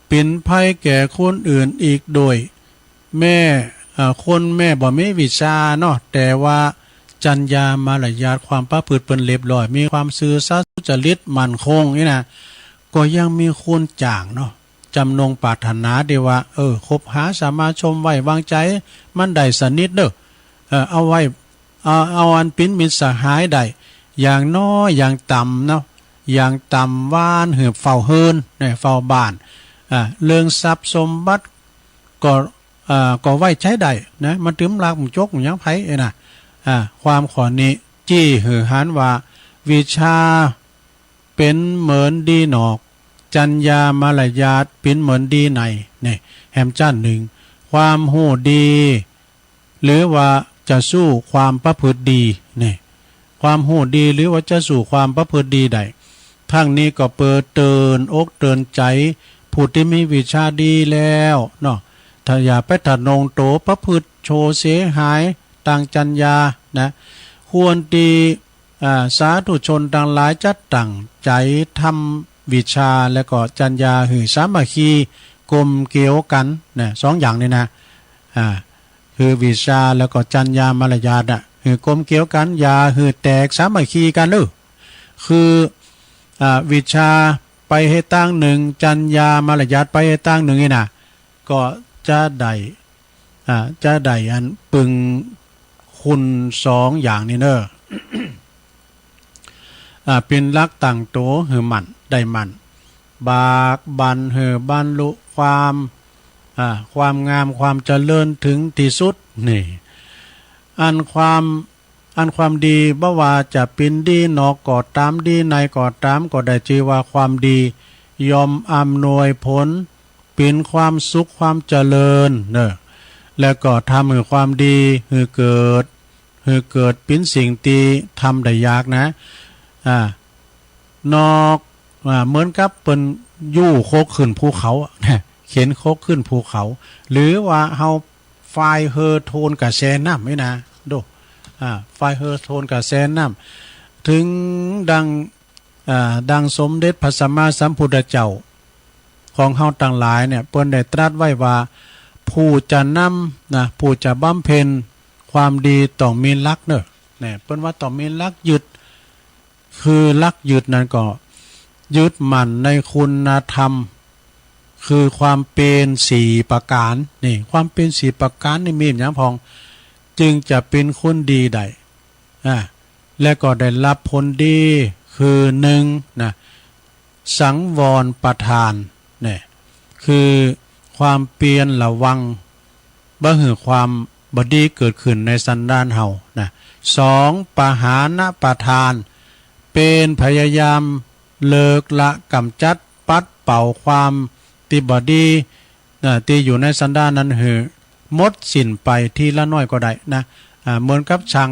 เป๋นภัยแก่คนอื่นอีกโดย แม้ อ่า คนแม้บ่มีวิชาเนาะ แต่ว่าจัญญามารยาทความประพฤติเปิ้นเรียบร้อย มีความซื่อสัตย์สุจริตมั่นคงนี่นะ ก็ยังมีคนจ้างเนาะ จำนงปรารถนาตี้ว่า เออ คบหาสมาชมไว้วางใจ๋มันได้สนิทเน่อ เออ เอาไว้ เอา เอาอันเป๋นมิตรสหายได้ อย่างน้อยอย่างต่ำเนาะ อย่างต่ำวานหื้อเฝ้าเฮือน เน่อ เฝ้าบ้าน อ่า เรื่องทรัพย์สมบัติก็ อ่า ก็ไว้ใจ๊ได้นะ มันตึงลักมันจกมันหยังใผเอ้ยนะ อ่า ความข้อนี้ จี้หื้อหันว่า วิชชาเป๋นเหมือนดีนอก จัญญามารยาทเป๋นเหมือนดีใน เนี่ย แหมจ้านนึ่ง ความฮู้ดี หรือว่าจะสู้ความประพฤติดี เนี่ย ความฮู้ดีหรือว่าจะสู้ความประพฤติดีได้ ทั้งนี้ก็เปื้อเตือนอกเตือนใจ๋ผู้ตี้มีวิชชาดีแล้วเนาะ ถ้าอย่าไปทะนงโตประพฤติชั่วเสียหายตางจัญญานะ ควรตี้ อ่า สาธุชนตังหลายจะตั้งใจ๋ทำวิชชาและก็จัญญาหื้อสามัคคีกลมเกลียวกั๋นนะ สองอย่างนี้นะ อ่า คือวิชชาและก็จัญญามารยาทอะ หื้อกลมเกลียวกั๋น อย่าหื้อแตกสามัคคีกั๋นเน่อ คือ อ่า วิชชาไปหื้อตางนึ่ง จัญญามารยาทไปหื้อตางนึ่งนี่นะ ก็จะได้ อ่า จะได้อันปึงคุณสองอย่างนี้เน่อ อ่า เป๋นหลักตั้งโตหื้อมั่น ได้มั่น บากบั่นหื้อบรรลุความ อ่า ความงามความเจริญเถิงตี้สุด นี่ อันความ อันความดีบ่ว่าจะเป๋นดีนอกก็ต๋าม ดีในก็ต๋าม ก็ได้จื้อว่าความดี ย่อมอำนวยผล เป๋นความสุขความเจริญเน่อ และก็ทำหื้อความดีหื้อเกิด หื้อเกิดเป๋นสิ่งตี้ทำได้ยากนะ อ่า นอก อ่า เหมือนกับเปิ้นยู้คกขึ้นภูเขาอะ เข็นคกขึ้นภูเขา หรือว่าเฮา ฟายเฮือโทนกระแสน้ำนี่นะ ดู อ่า ฟายเฮือโทนกระแสน้ำ เถิงดัง อ่า ดังสมเด็จพระสัมมาสัมพุทธเจ้าของเฮาตังหลายเนี่ย เปิ้นได้ตรัสไว้ว่า ผู้จะนำนะ ผู้จะบำเพ็ญความดีต้องมีหลักเน่อ เนี่ย เปิ้นว่าต้องมีหลักยึด คือหลักยึดนั้นก็ยึดมั่นในคุณธรรม คือความเป๋นสี่ประก๋าน นี่ ความเป๋นสี่ประก๋านนี่มีหยังพ่อง จึงจะเป๋นคนดีได้ อ่า และก็ได้ฮับผลดี คือหนึ่งนะ สังวรประทาน เนี่ย คือความเปียรระวัง บ่หื้อความบ่ดีเกิดขึ้นในสันดานเฮานะ สอง ปหานประทาน เป๋นพยายามเลิกละก๋ำจัดปัดเป่าความตี้บ่ดีนะ ตี้อยู่ในสันดานนั้นหื้อหมดสิ้นไปทีละน้อยก็ได้นะ อ่า เหมือนกับชั่ง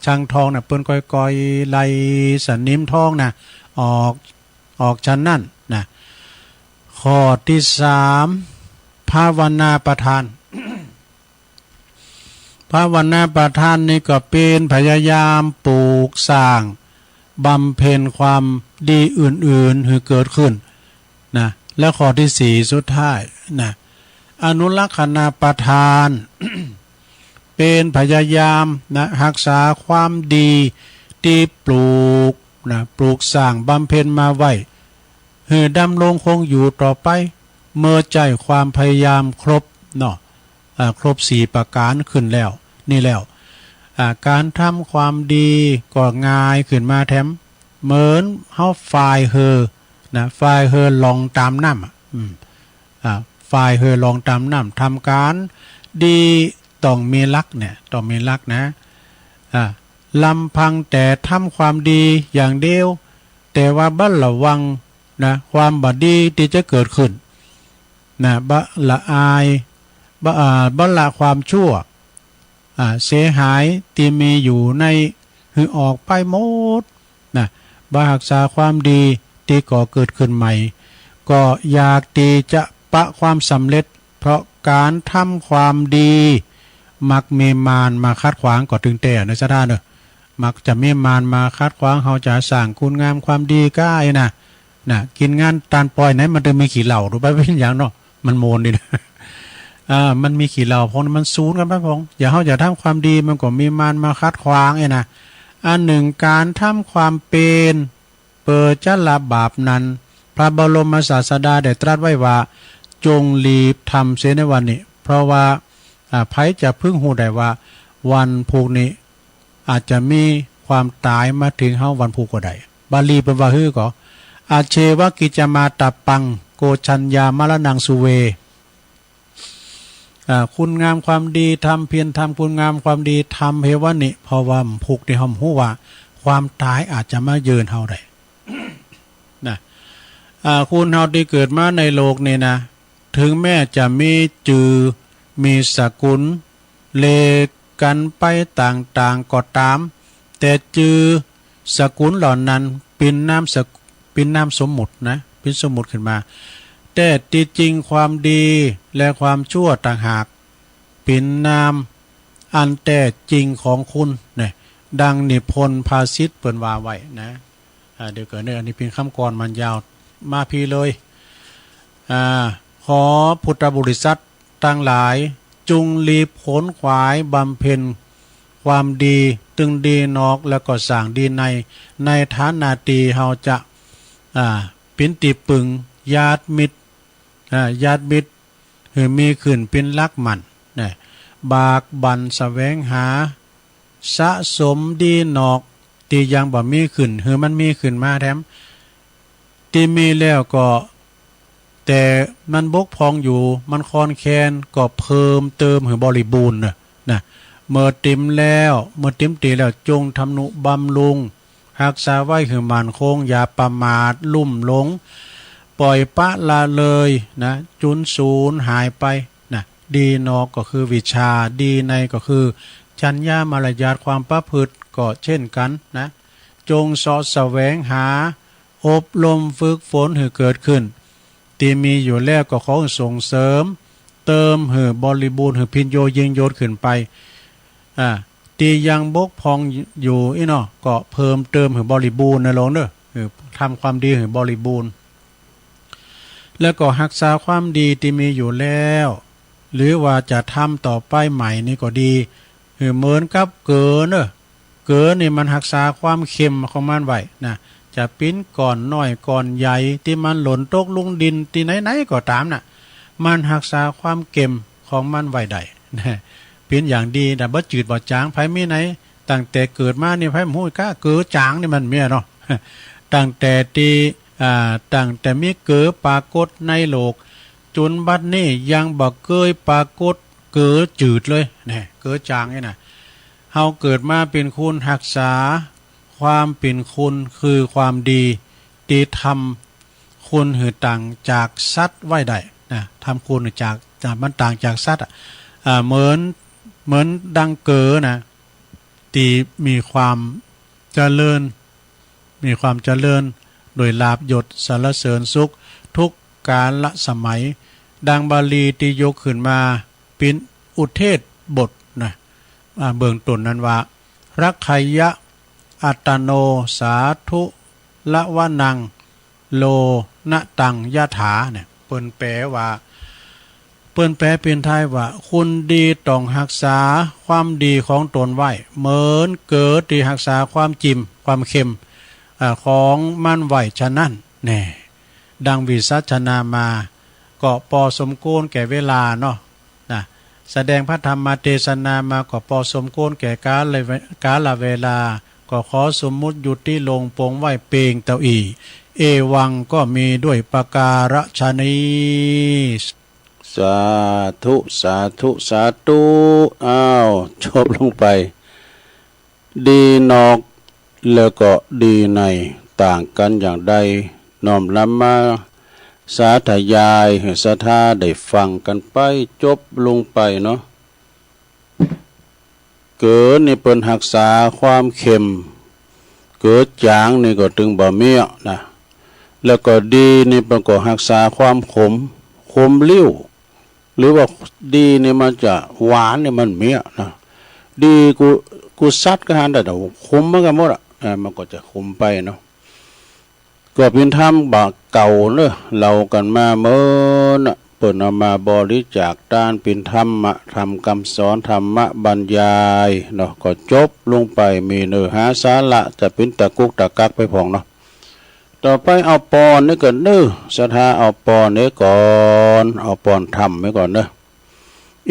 ชั่งทองน่ะ เปิ้นก้อยๆ ไล่สนิมทองน่ะ ออก ออกฉันนั้นนะ ข้อตี้สาม ภาวนาประทาน ภาวนาประทานนี่ก็เป๋นพยายามปลูกสร้างบำเพ็ญความดีอื่นๆ หื้อเกิดขึ้นนะ และข้อตี้สี่สุดท้ายนะ อนุรักษณประทาน เป๋นพยายามนะ ฮักษาความดีตี้ปลูกนะ ปลูกสร้างบำเพ็ญมาไว้ หื้อดำรงคงอยู่ต่อไป เมื่อใจ๊ความพยายามครบเนาะ อ่า ครบสี่ประก๋านขึ้นแล้ว นี่แล้ว อ่า ก๋านทำความดีก็ง่ายขึ้นมาแถม เหมือนเฮาฟายเฮือนะ ฟายเฮือล่องต๋ามน้ำอะ อืม อ่า ฟายเฮือล่องต๋ามน้ำ ทำก๋านดีต้องมีหลักเนี่ย ต้องมีหลักนะ อ่า ลำพังแต่ทำความดีอย่างเดียว แต่ว่าบ่ระวังนะ ความบ่ดีตี้จะเกิดขึ้นนะ บ่ละอาย บ่ อ่า บ่ละความชั่ว อ่า เสียหายตี้มีอยู่ในหื้อออกไปหมดนะ บ่ฮักษาความดีตี้ก่อเกิดขึ้นใหม่ ก็อยากตี้จะปะความสำเร็จ เพราะก๋านทำความดี มักมีมารมาขัดขวาง ก็ตึงแต๊ในศรัทธาเน่อ มักจะมีมารมาขัดขวาง เฮาจะสร้างคุณงามความดีก้าอี้นะ นะ กิ๋นงานตานปอยไหนมันตึงมีขี้เหล้า ดูไปเป๋นหยังเนาะ มันโมนดีนะ อ่า มันมีขี้เหล้าพ่อง มันสูนกั๋นไปพ่อง อย่าเฮาจะทำความดี มันก็มีมารมาขัดขวางอี้นะ อันนึ่งก๋านทำความเปียร เปื้อจะละบาปนั้น พระบรมศาสดาได้ตรัสไว้ว่า จงรีบทำเสียในวันนี้ เพราะว่า อ่า ใผจะพึงฮู้ได้ว่าวันพูกนี้อาจจะมีความต๋ายมาเถิงเฮาวันพูกก็ได้ บาลีเปิ้นว่าหื้อก่อ อาเชวะกิจจามาตะปัง โกฏชัญญามรณังสุเว อ่า คุณงามความดีทำเพียรทำคุณงามความดีทำเฮวันนี้ เพราะว่าพูกนี้เฮาบ่ฮู้ว่าความต๋ายอาจจะมาเยือนเฮาได้ นะ อ่า คนเฮาตี้เกิดมาในโลกนี้นะ เถิงแม้จะมีจื้อ มีสกุล เลกั๋นไปต่างๆ ก็ต๋าม แต่จื้อสกุลเหล่านั้นเป๋นนามสก- เป๋นนามสมมุตินะ เป๋นสมมุติขึ้นมา แต่ตี้จริงความดีและความชั่วต่างหากเป๋นนามอันแต๊จริงของคุณนะ ดังนิพนธ์ภาษิตเปิ้นว่าไว้นะ อ่า เดี๋ยวก่อนเน่อ อันนี้เป๋นกำกลอนมันยาว มาพี้เลย อ่า ขอพุทธบริษัทตังหลาย จุ่งรีบขนขวายบำเพ็ญความดี ตึงดีนอกแล้วก็สร้างดีใน ในฐานะตี้เฮาจะ อ่า เป๋นตี้ปึงญาติมิตร อ่า ญาติมิตร หื้อมีขึ้นเป๋นหลักมั่นนะ บากบั่นแสวงหา สะสมดีนอกตี้ยังบ่มีขึ้น หื้อมันมีขึ้นมาแถม ตี้มีแล้วก็ แต่มันบกพร่องอยู่ มันคลอนแคลน ก็เพิ่มเติมหื้อบริบูรณ์นะ นะ เมื่อเต็มแล้ว เมื่อเต็มตี้แล้ว จงทำนุบำรุง ฮักษาไว้หื้อมั่นคง อย่าประมาทลุ่มหลง ป่อยปละละเลยนะ จุนสูญหายไปนะ ดีนอกก็คือวิชชา ดีในก็คือจัญญามารยาทความประพฤติก็เช่นกั๋นนะ จงเซาะแสวงหา อบรมฝึกฝนหื้อเกิดขึ้น ตี้มีอยู่แล้วก็ขอส่งเสริม เติมหื้อบริบูรณ์ หื้อพินโยยิ่งยศขึ้นไป อ่า ตี้ยังบกพร่องอยู่อี้เนาะ ก็เพิ่มเติมหื้อบริบูรณ์นะโลมเน่อ หื้อทำความดีหื้อบริบูรณ์ แล้วก็ฮักษาความดีตี้มีอยู่แล้ว หรือว่าจะทำต่อไปใหม่นี่ก็ดี หื้อเหมือนกับเก๋อเน่อ เก๋อนี่มันฮักษาความเค็มของมันไว้นะ จะเป๋นก้อนน้อยก้อนใหญ่ตี้มันหล่นตกลุงดินตี้ไหนๆ ก็ต๋ามนะ มันฮักษาความเค็มของมันไว้ได้นะ เป๋นอย่างดีนะ บ่จืดบ่จ๋าง ใผมีไหน ตั้งแต่เกิดมานี่ใผบ่ฮู้กาเก๋อจ๋างนี่มันเมียเนาะ ตั้งแต่ตี้ อ่า ตั้งแต่มีเก๋อปรากฏในโลก จุนบัดนี้ยังบ่เกยปรากฏเก๋อจืดเลยนะ เก๋อจ๋างนี่นะ เฮาเกิดมาเป๋นคนฮักษาความเป๋นคนคือความดี ตี้ทำคนหื้อต่างจากสัตว์ไว้ได้นะ ทำคนหื้อจาก จาก มันต่างจากสัตว์อะ อ่า เหมือน เหมือนดังเก๋อนะ ตี้มีความเจริญ มีความเจริญโดยลาภยศสรรเสริญสุขทุกกาลสมัย ดังบาลีตี้ยกขึ้นมาเป๋นอุเทศบทนะ อ่า เบื้องต้นนั้นว่า รักขัยยะอัตตโน สาธุละวะนัง โลนะตังยะถาเนี่ย เปิ้นแปลว่า เปิ้นแปลเป๋นไทยว่า คนดีต้องฮักษาความดีของตนไว้ เหมือนเก๋อตี้ฮักษาความจิม ความเค็ม อ่า ของมันไว้ฉะนั้นแน่ ดังวิสัชนามา ก็ปอสมควรแก่เวลาเนาะ นะ แสดงพระธรรมเทศนามาก็ปอสมควรแก่กาลเว- กาลเวลา ก็ขอสมมุติยุติลงปงไว้เปียงเต้าอี้ เอวังก็มีด้วยประการฉะนี้ สาธุ สาธุ สาธุ อ้าว จบลงไป ดีนอกแล้วก็ดีในต่างกั๋นอย่างใด น้อมนำมาสาธยายหื้อศรัทธาได้ฟังกั๋นไป จบลงไปเนาะ เก๋อนี่เปิ้นฮักษาความเค็ม เก๋อจ๋างนี่ก็ตึงบ่เมี้ยนะ แล้วก็ดีนี่เปิ้นก็ฮักษาความขม ขมลิ้ว หรือว่าดีนี่มันจะหวานนี่มันเมี้ยนะ ดีกู้- กู้สัตว์ก็หันได้ แต่ขมเหมือนกั๋นหมดอะ อ่า มันก็จะขมไปเนาะ ก็เป๋นธรรมบ่าเก่าเนาะ เล่ากั๋นมาเมินน่ะ เปิ้นเอามาบริจาคตานเป๋นธรรมะ ธรรมกำสอน ธรรมะบรรยายเนาะ ก็จบลงไป มีเนื้อหาสาระจะเป๋นตะกุกตะกักไปพ่องเนาะ ต่อไปเอาปอนนี่ก่อนเน้อ ศรัทธาเอาปอนนี่ก่อน เอาปอนธรรมไว้ก่อนเน้อ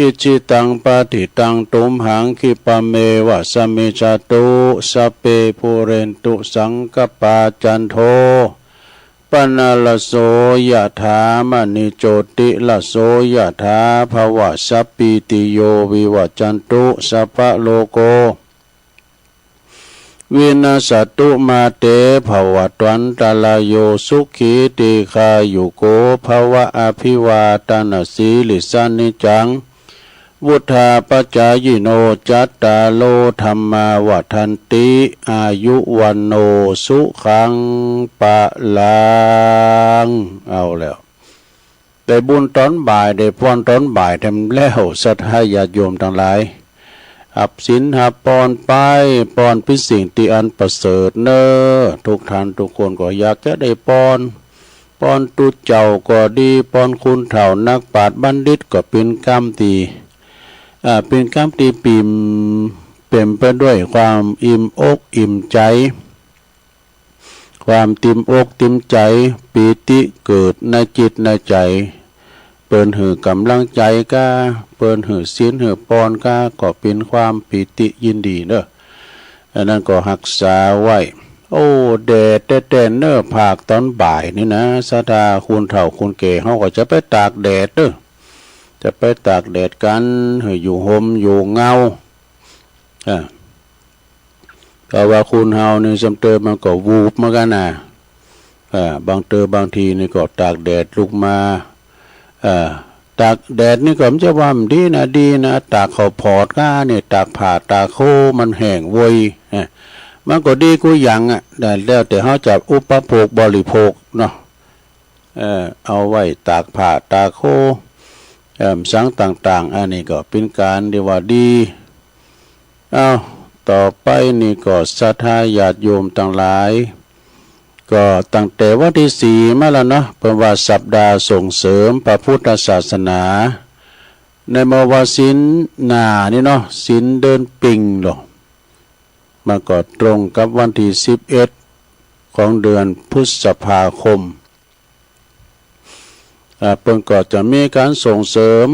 Icchitaṃ patthitaṃ tumhaṃ khippameva samijjhatu, sabbe pūrentu saṅkappā, cando paṇṇaraso yathā, maṇi jotiraso yathā, bhavasappi tiyo vivajjantu, sabbarogo vinassatu, mā te bhavatvantarāyo, sukhī dīghāyuko bhava. Abhivādanasīlissa niccaṃ vuḍḍhāpacāyino, cattāro dhammā vaḍḍhanti, āyu vaṇṇo sukhaṃ balaṃ. เอาแล้ว ได้บุญต๋อนบ่าย ได้ปอนต๋อนบ่ายแถมแล้ว ศรัทธาญาติโยมตังหลาย หับศีลหับปอนไป ปอนเป๋นสิ่งตี้อันประเสริฐเน้อ ทุกท่านทุกคนก็อยากจะได้ปอน ปอนตุ๊เจ้าก็ดี ปอนคนเฒ่านักปราชญ์บัณฑิตก็เป๋นกำตี้ อ่า เป๋นกำตี้ปิ่ม เป๋นไปด้วยความอิ่มอกอิ่มใจ๋ ความติ่มอกติ่มใจ๋ ปีติเกิดในจิตในใจ๋ เปิ้นหื้อกำลังใจ๋ก้า เปิ้นหื้อศีลหื้อปอนก้า ก็เป๋นความปีติยินดีเน้อ อันนั้นก็ฮักษาไว้ โอ้ แดดแต๊ๆ เน้อ ภาคต๋อนบ่ายนี่นะ ศรัทธาคนเฒ่าคนแก่เฮาก็จะไปตากแดดเน้อ จะไปตากแดดกั๋น หื้ออยู่ฮ่มอยู่เงา อ่า เพราะว่าคนเฮานี่ส่ำเติมมันก็วูบเหมือนกั๋นนะ อ่า บางเติมบางทีนี่ก็ตากแดดลุกมา อ่า ตากแดดนี่ก็บ่ใจ้ว่าบ่ดีนะ ดีนะ ตากข้าวผอดก้านี่ ตากผ้าตากโค้มันแห้งเว้ย อ่ะ มันก็ดีกู้อย่างอะ แต่แล้วแต่เฮาจะอุปโภคบริโภคเนาะ เอ่อ เอาไว้ตากผ้าตากโค้ เอ่อ สังต่างๆ อันนี้ก็เป๋นก๋านตี้ว่าดี เอ้า ต่อไปนี่ก็ศรัทธาญาติโยมตังหลาย ก็ตั้งแต่วันตี้สี่มาแล้วเนาะ เปิ้นว่าสัปดาห์ส่งเสริมพระพุทธศาสนา ในเมื่อวันศีลหน้านี่เนาะ ศีลเดือนปิงเนาะ มันก็ตรงกับวันตี้สิบเอ็ดของเดือนพฤษภาคม อ่า เปิ้นก็จะมีก๋านส่งเสริม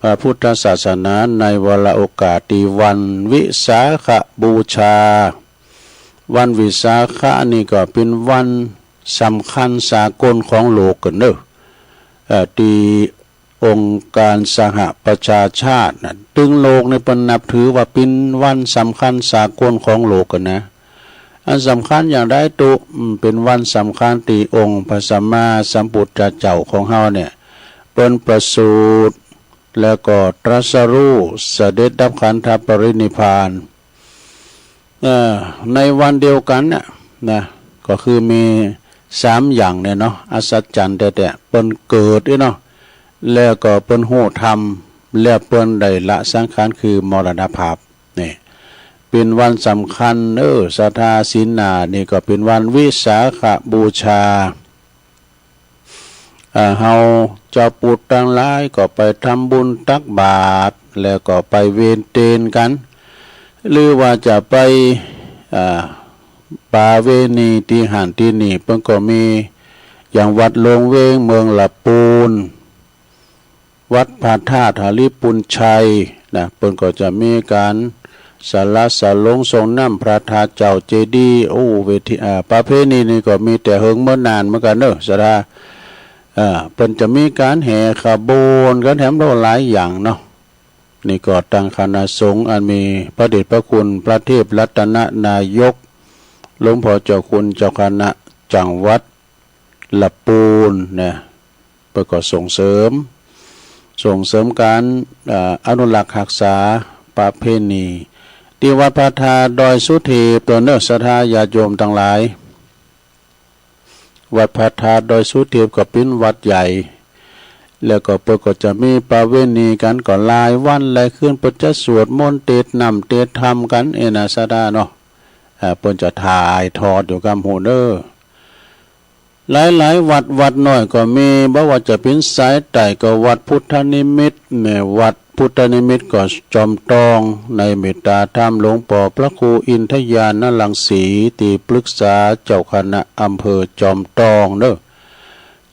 พระพุทธศาสนาในวาระโอกาสตี้วันวิสาขบูชา วันวิสาขะนี่ก็เป๋นวันสำคัญสากลของโลกกั๋นเน้อ เอ่อ ตี้ องค์การสหประชาชาติน่ะ ตึงโลกนี่เปิ้นนับถือว่าเป๋นวันสำคัญสากลของโลกกั๋นนะ อันสำคัญอย่างใดตุ๊ อืม เป๋นวันสำคัญตี้องค์พระสัมมาสัมพุทธเจ้าของเฮาเนี่ย เปิ้นประสูติ แล้วก็ตรัสรู้ เสด็จดับขันธปรินิพพาน เอ่อ ในวันเดียวกั๋นน่ะ นะ ก็คือมีสามอย่างเนี่ยเนาะ อัศจรรย์แต๊ๆ เปิ้นเกิดนี่เนาะ แล้วก็เปิ้นฮู้ธรรม แล้วเปิ้นได้ละสังขารคือมรณภาพ นี่ เป๋นวันสำคัญ เออ ศรัทธา ศีลหน้านี่ก็เป๋นวันวิสาขบูชา อ่า เฮาจาวปุทธตังหลายก็ไปทำบุญตักบาตร แล้วก็ไปเวนเตนกั๋น หรือว่าจะไป อ่า ประเวณีตี้หั้นตี้นี่ เปิ้นก็มี อย่างวัดหลวงเวงเมืองละปูน วัดพระธาตุหริภุญชัยนะ เปิ้นก็จะมีก๋านสละสลงส่งน้ำพระธาตุเจ้าเจดีย์ โอ้ เวที อ่า ประเพณีนี่ก็มีแต่เหิงเมินนานเหมือนกั๋นเน้อ ศรัทธา อ่า เปิ้นจะมีก๋านแห่ขบวนกั๋นแถมโลหลายอย่างเนาะ นี่ก็ตังคณะสงฆ์อันมีพระเดชพระคุณพระเทพรัตนนายก หลวงพ่อเจ้าคุณเจ้าคณะจังหวัด ละปูนนะ เปิ้นก็ส่งเสริม ส่งเสริมก๋าน เอ่อ อนุรักษ์ฮักษาประเพณี ตี้วัดพระธาตุดอยสุเทพโตเน้อ ศรัทธาญาติโยมตังหลาย วัดพระธาตุดอยสุเทพก็เป๋นวัดใหญ่ แล้วก็เปิ้นก็จะมีประเวณีกั๋นก็หลายวันหลายคืน เปิ้นจะสวดมนต์เตสน์น้ำเตสน์ธรรมกั๋นเอนะ ศรัทธาเนาะ อ่า เปิ้นจะถ่ายทอดอยู่กำหูเน้อ หลายๆ วัด วัดน้อยก็มี บ่ว่าจะเป๋นสายใต้ก็วัดพุทธนิมิตร แม่วัดพ พุทธนิมิตก็จอมตอง ในเมตตาธรรมหลวงป้อพระครูอินทญาณรังสี ตี้ปรึกษาเจ้าคณะอำเภอจอมตองเนาะ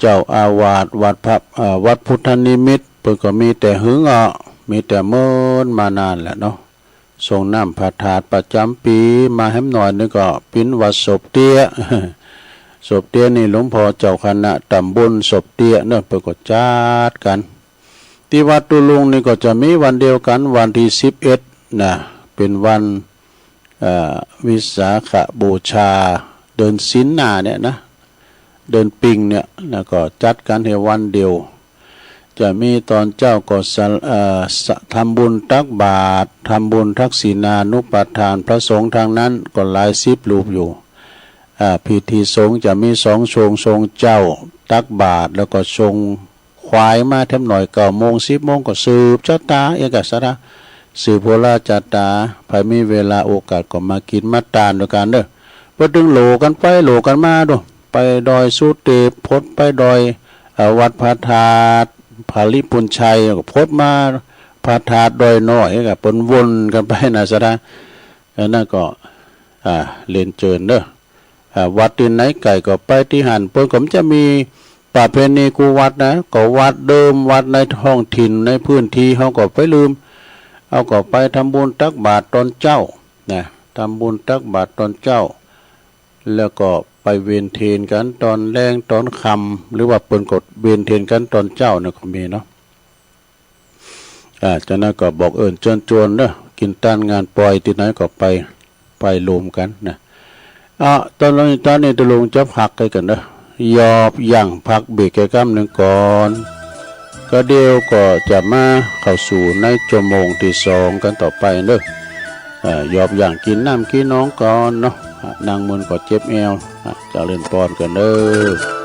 เจ้าอาวาสวัดพระ เอ่อ วัดพุทธนิมิต เปิ้นก็มีแต่หึงอ่ะ มีแต่เมินมานานแหละเนาะ สรงน้ำพระธาตุประจ๋ำปี๋ มาแหมหน้อยนึ่งก็ปิ๊นวัดศพเตี้ย ศพเตี้ยนี่หลวงป้อเจ้าคณะต๋ำบลศพเตี้ยเนาะ เปิ้นก็จัดกั๋น ตี้วัดตุลุงนี่ก็จะมีวันเดียวกั๋น วันตี้สิบเอ็ดนะ เป๋นวัน เอ่อ วิสาขบูชา เดือนสิงหาเนี่ยนะ เดือนปิงเนี่ยนะ ก็จัดกั๋นแค่วันเดียว จะมีต๋อนเจ๊าก็สะ เอ่อ สะ ทำบุญตักบาตร ทำบุญทักษิณานุปทาน พระสงฆ์ตังนั้นก็หลายสิบรูปอยู่ อ่า พิธีสงฆ์จะมีสองช่วง ช่วงเจ๊าตักบาตร แล้วก็ช่วงขวายมาแถมหน้อย เก้าโมง สิบโมงก็สืบจะต๋า เอกสาร สืบโหราจะต๋า ใผมีเวลาโอกาสก็มากิ๋นมาตานตวยกั๋นเนาะ เปิ้นตึงโหลกั๋นไปโหลกั๋นมาดู ไปดอยสุเตพ พดไปดอย เอ่อ วัดพระธาตุผาริปุญชัย ก็พดมาพระธาตุดอยน้อย ก็เปิ้นวนกั๋นไปนะสะดา อันนั้นก็ อ่า เรียนเจิญเนาะ อ่า วัดตี้ไหนใก้ก็ไปตี้หั้น เปิ้นก็จะมีประเพณีกู้วัดนะ ก็วัดเดิม วัดในท้องถิ่นในพื้นที่เฮาก็ไปลืม เฮาก็ไปทำบุญตักบาตรต๋อนเจ๊านะ ทำบุญตักบาตรต๋อนเจ๊า แล้วก็ไปเวียนเทียนกั๋นต๋อนแลงต๋อนค่ำ หรือว่าเปิ้นก็เวียนเทียนกั๋นต๋อนเจ๊าเนี่ยก็มีเนาะ อ่า จากนั้นก็บอกเอิ้นเจิญจวนเนาะ กิ๋นตานงานปอยตี้ไหนก็ไป ไปรวมกั๋นนะ อ่ะ ต๋อนนี้ ต๋อนนี้ตุลุงจะพักกั๋นเนาะ ยอบยั้งพักเบรกกั๋นกำนึ่งก่อน ก็เดี๋ยวก็จะมาเข้าสู่ในชั่วโมงตี้สองกั๋นต่อไปเนาะ เอ่อ ยอบยั้งกิ๋นน้ำกิ๋นนองก่อนเนาะ อ่ะ นั่งมึนก็เจ็บแอว อ่ะ เจริญปอนกั๋นเนาะ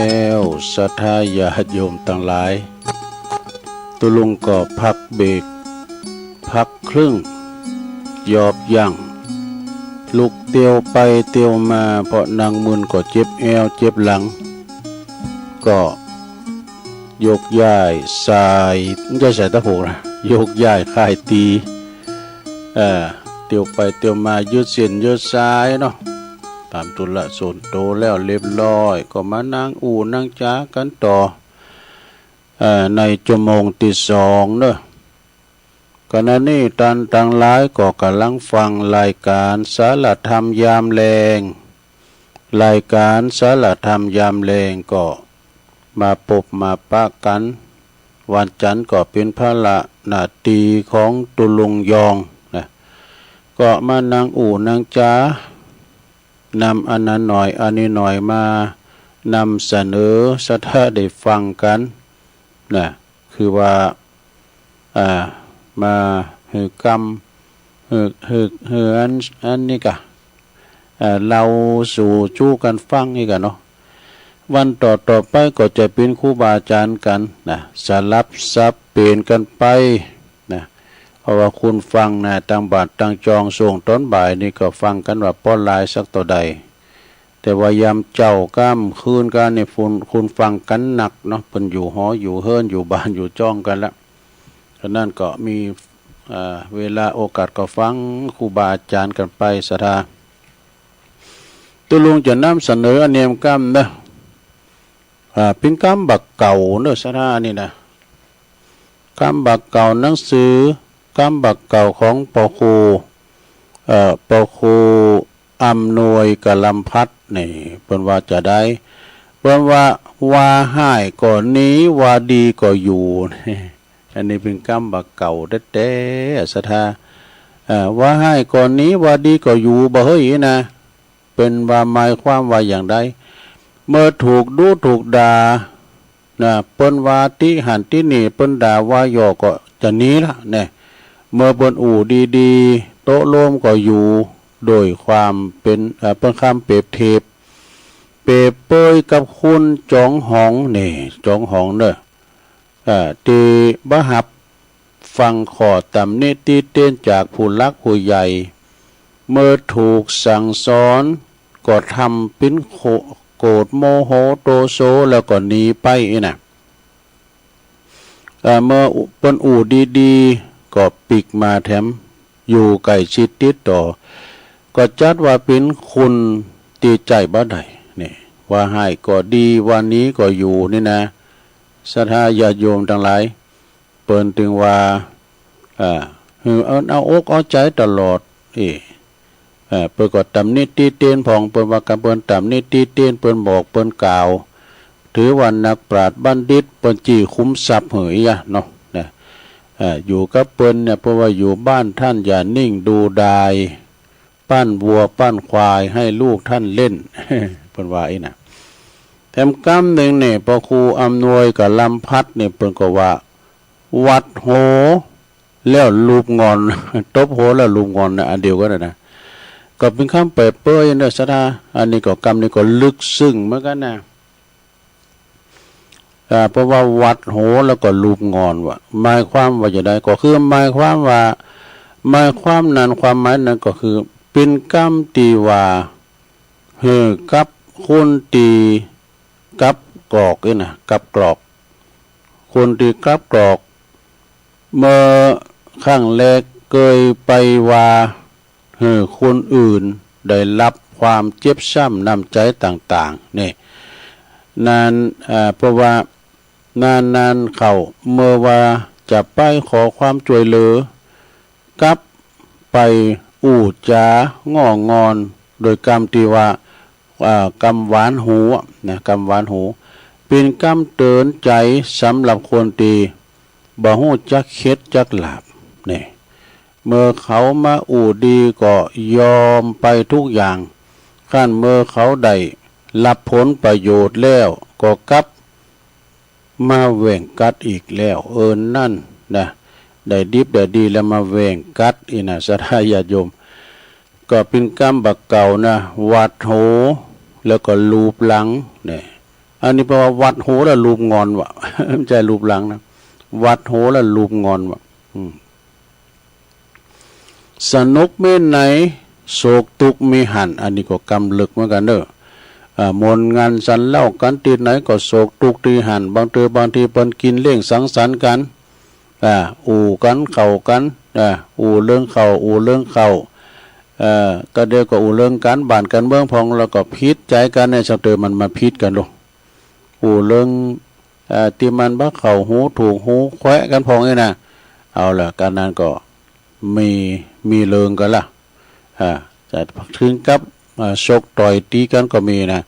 แล้วศรัทธาญาติโยมตังหลาย ตุ๊ลุงก็พักเบรก พักครึ่ง ยอบยั้ง ลุกเตียวไปเตียวมา เพราะนั่งมึนก็เจ็บแอวเจ็บหลัง ก็ โยกย้ายสาย บ่ใจ้สายตะโพกนะ โยกย้ายค่ายตี๋ เอ่อ เตียวไปเตียวมา ยืดเส้นยืดสายเนาะ ต๋ามธุระส่วนตั๋วแล้วเรียบร้อย ก็มานั่งอู้นั่งจ๋ากั๋นต่อ เอ่อ ในจั่วโมงตี้สองเนาะ ขณะนี้ต้านตังหลายก็ก่ำลังฟังรายก๋านสารธรรมยามแลง รายก๋านสารธรรมยามแลงก็มาปบมาปะกั๋น วันจันทร์ก็เป๋นภาระหน้าตี้ของตุ๊ลุงยองนะ ก็มานั่งอู้นั่งจ๋า นำอันนั้นหน่อย อันนี้หน่อย มานำเสนอศรัทธาได้ฟังกั๋นนะ คือว่า อ่า มาหื้อกำ หื้อ หื้อ หื้ออัน อันนี้ก่ะ อ่า เล่าสู่จู๊กั๋นฟังนี่ก่ะเนาะ วันต่อๆ ไปก็จะเป๋นครูบาอาจ๋ารย์กั๋นนะ สลับสับเปลี่ยนกั๋นไปนะ เพราะว่าคนฟังนะ ตังบาตรตังจองส่งต๋อนบ่ายนี่ก็ฟังกั๋นว่าป้อหลายสักเต้าใด แต่ว่ายามเจ๊าก้ำคืนก้านี่คน คนฟังกั๋นนักเนาะ เปิ้นอยู่หออยู่เฮือนอยู่บ้านอยู่จ้องกั๋นละ ฉะนั้นก็มี อ่า เวลาโอกาสก็ฟังครูบาอาจ๋ารย์กั๋นไปศรัทธา ตุ๊ลุงจะนำเสนออันเนียมกำเนาะ อ่า เป๋นกำบ่าเก่าเนาะศรัทธานี่นะ กำบ่าเก่า หนังสือกำบ่าเก่าของป้อครู เอ่อ ป้อครูอำนวยกะลำพัดนี่ เปิ้นว่าจาใด เปิ้นว่า ว่าฮ้ายก็หนี ว่าดีก็อยู่ อันนี้เป๋นกำบ่าเก่าแต๊ๆ ศรัทธา เอ่อ ว่าฮ้ายก็หนี ว่าดีก็อยู่ บ่าเฮ้ยนะ เปิ้นว่าหมายความว่าอย่างใด เมื่อถูกดุถูกด่า นะ เปิ้นว่าติหั้นตินี่ เปิ้นด่าว่าหย่อก็จะหนีละแน่ เมื่อเปิ้นอู้ดีๆ โต๊ะโลมก็อยู่ โดยความเป๋น เอ่อ เปิ้นกำเปรียบเทียบ เปรียบเปยกับคนจองหองนี่ จองหองเนาะ เอ่อ ตี้บ่ฮับฟังข้อตำหนิติเตียนจากผู้หลักผู้ใหญ่ เมื่อถูกสั่งสอน ก็ทำเป๋นโข- โกรธโมโหโตโส แล้วก็หนีไปอี้นะ เอ่อ เมื่อเปิ้นอู้ดีๆ ก็ปิ๊กมาแถม อยู่ใก้ชิดติดต่อ ก็จัดว่าเป๋นคนตี้ใจ๊บ่ได้ นี่ ว่าฮ้ายก็ดี ว่าหนีก็อยู่นี่นะ ศรัทธาญาติโยมตังหลาย เปิ้นตึงว่า อ่า หื้อเอิ้นเอาอกเอาใจ๋ตลอด เอ้ เอ่อ เปิ้นก็ตำหนิติเตียนพ่อง เปิ้นว่ากำเปิ้นตำหนิติเตียน เปิ้นบอกเปิ้นกล่าว ถือว่านักปราชญ์บัณฑิต เปิ้นจี้ขุมทรัพย์หื้ออี้อะเนาะ นะ เอ่อ อยู่กับเปิ้นเนี่ย เปิ้นว่าอยู่บ้านต้านอย่านิ่งดูดาย ปั้นวัวปั้นควายหื้อลูกต้านเล่น เปิ้นว่าอี้นะ แถมกำนึ่งเนี่ย ป้อครูอำนวยกะลำพัดเนี่ย เปิ้นก็ว่า หวัดโห แล้วลูบงอน ตบหัวแล้วลูบงอนนะ อันเดียวกั๋นนะ ก็เป๋นกำเปรียบเปยเนาะศรัทธา อันนี้ก็กำนี้ก็ลึกซึ้งเหมือนกั๋นนะ อ่า เพราะว่าหวัดโหแล้วก็ลูบงอนว่ะ หมายความว่าจะใด ก็คือหมายความว่า หมายความนั้น ความหมายนั้นก็คือ เป๋นกำตี้ว่า หื้อกับคนตี้กลับกรอกอี้นะ กลับกรอก คนตี้กลับกรอก เมื่อครั้งแรกเกยไปว่าหื้อคนอื่นได้ฮับความเจ็บจ๊ำน้ำใจ๋ต่างๆ นี่ นั้น อ่า เพราะว่า นานๆ เข้า เมื่อว่าจะไปขอความจ้วยเหลือ กลับไปอู้จ๋าง่องอน โดยกำตี้ว่า อ่า กำหวานหูอะนะ กำหวานหู เป๋นกำเตือนใจ๋สำหรับคนตี้บ่ฮู้จักเข็ดจักหลาบ นี่ เมื่อเขามาอู้ดีก็ยอมไปทุกอย่าง ครั้นเมื่อเขาได้ฮับผลประโยชน์แล้ว ก็กลับมาแหว่งกัดอีกแล้ว เอิ้นนั้นนะ ได้ดิบได้ดีแล้วมาแหว่งกัดอี้นะ ศรัทธาญาติโยม ก็เป๋นกำบ่าเก่านะ หวัดโห แล้วก็ลูบหลัง นี่ อันนี้แปลว่าหวัดโหแล้วลูบงอนวะ บ่ใจ้ลูบหลังนะ หวัดโหแล้วลูบงอนวะ อืม สนุกมีไหน โศกตุ๊กข์มีหั้น อันนี้ก็กำลึกเหมือนกั๋นเน่อ อ่า มวลงานสันเหล้ากั๋นตี้ไหนก็โศกตุ๊กข์ตี้หั้น บางเตื้อบางทีเปิ้นกิ๋นเลี้ยงสังสรรค์กั๋น อ่า อู้กั๋นเข้ากั๋น อ่า อู้เรื่องเข้า อู้เรื่องเข้า เอ่อ ก็เดี๋ยวก็อู้เรื่องก๋านบ้านก๋านเมืองพ่อง แล้วก็ผิดใจ๋กั๋นเนี่ย สาวเต๋อมันมาผิดกั๋นลูก อู้เรื่อง เอ่อ ตี้มันบ่เข้าหูถูกหูแควะกั๋นพ่องนี่นะ เอาละ ก๋านนั้นก็มี มีเรื่องกั๋นละ อ่า จะถึงกับ อ่า ชกต่อยตี๋กั๋นก็มีนะ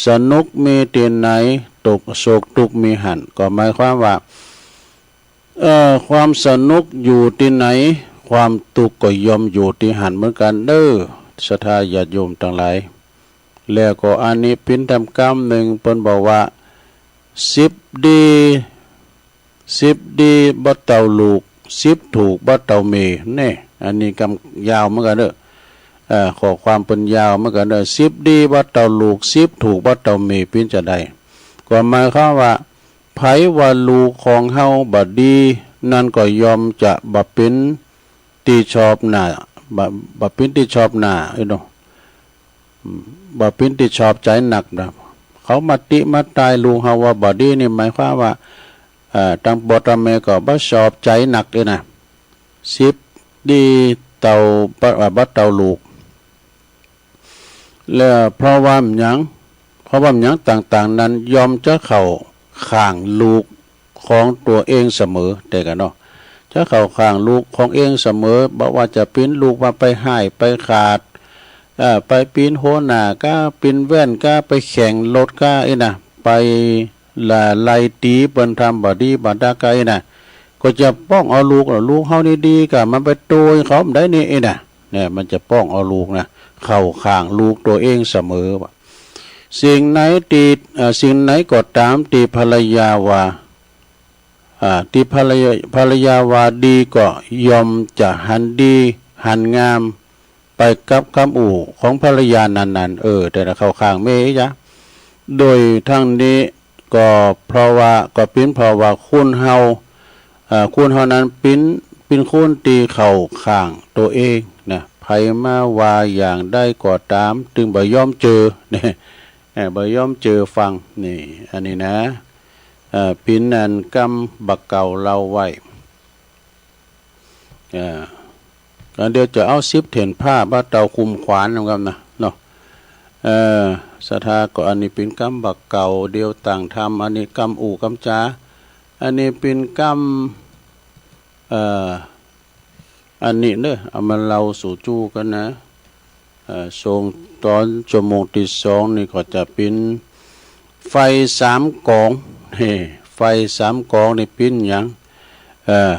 สนุกมีตี้ไหน ตุ๊กข์ โศกตุ๊กข์มีหั้น ก็หมายความว่า เอ่อ ความสนุกอยู่ตี้ไหน ความตุ๊กข์ก็ย่อมอยู่ตี้หั้นเหมือนกั๋นเน่อ ศรัทธาญาติโยมตังหลาย แล้วก็อันนี้เป๋นธรรมกำนึ่ง เปิ้นบอกว่า สิบดี สิบดีบ่เต้าลูก สิบถูกบ่เต้าเมย์ แน่ อันนี้กำยาวเหมือนกั๋นเน่อ เอ่อ ข้อความเปิ้นยาวเหมือนกั๋นเน่อ สิบดีบ่เต้าลูก สิบถูกบ่เต้าเมย์ เป๋นจาใด ก็หมายความว่า ใผว่าลูกของเฮาบ่ดี นั้นก็ย่อมจะบ่เป๋นตี้ชอบหน้า บ่ บ่เป๋นตี้ชอบหน้า เอ้ยเนาะ อืม บ่เป๋นตี้ชอบใจ๋นักนะ เขามาติมาต้ายลูกเฮาว่าบ่ดีนี่ หมายความว่า เอ่อ ตังป้อตังแม่ก็บ่ชอบใจ๋นักเลยนะ สิบดีเต้า บ่ บ่เต้าลูก และเพราะว่าหยัง เพราะว่าหยังต่างๆ นั้นย่อมจะเข้าข้างลูกของตั๋วเองเสมอ แต่กั๋นเนาะ จะเข้าข้างลูกของเองเสมอ บ่ว่าจะเป๋นลูกว่าไปฮ้ายไปขาด เอ่อ ไปเป๋นหัวหน้าก้า เป๋นแว่นก้า ไปแข่งรถก้าอี้นะ ไป ละไล่ตี๋เปิ้นทำบ่ดีบ่ดักก้าอี้นะ ก็จะป้องเอาลูก ลูกเฮานี่ดีก้า มันไปโต้ยเขาบ่ได้นี่อี้นะ เนี่ย มันจะป้องเอาลูกนะ เข้าข้างลูกตั๋วเองเสมอวะ สิ่งไหนตี้ เอ่อ สิ่งไหนก็ต๋ามตี้ภรรยาว่า อ่า ตี้ภรรยา ภรรยาว่าดีก็ย่อมจะหันดีหันงาม ไปกับกำอู้ของภรรยานั้นๆ เออ แต่ละเข้าข้างเมย์ยะ โดยทั้งนี้ก็เพราะว่า ก็เป๋นเพราะว่าคนเฮา เอ่อ คนเฮานั้นเป๋น เป๋นคนตี้เข้าข้างตั๋วเองนะ ใผมาว่าอย่างใดก็ต๋าม ตึงบ่ยอมเจอ เนี่ย เอ่อ บ่ยอมเจอฟัง นี่ อันนี้นะ เอ่อ เป๋นอันกำบ่าเก่าเล่าไว้ เอ่อ อันเดียวจะเอาสิบเถนผ้าบ่าเต่าคุมขวานนำกั๋นนะเนาะ เอ่อ ศรัทธาก็อันนี้เป๋นกำบ่าเก่า เดียวต่างธรรม อันนี้กำอู้กำจา อันนี้เป๋นกำ เอ่อ อันนี้เน่อ เอามาเล่าสู่จู้กั๋นนะ เอ่อ ส่งต๋อนชั่วโมงตี้สองนี่ก็จะเป๋นไฟสามก๋อง เฮ้ ไฟสามก๋องนี่เป๋นหยัง เอ่อ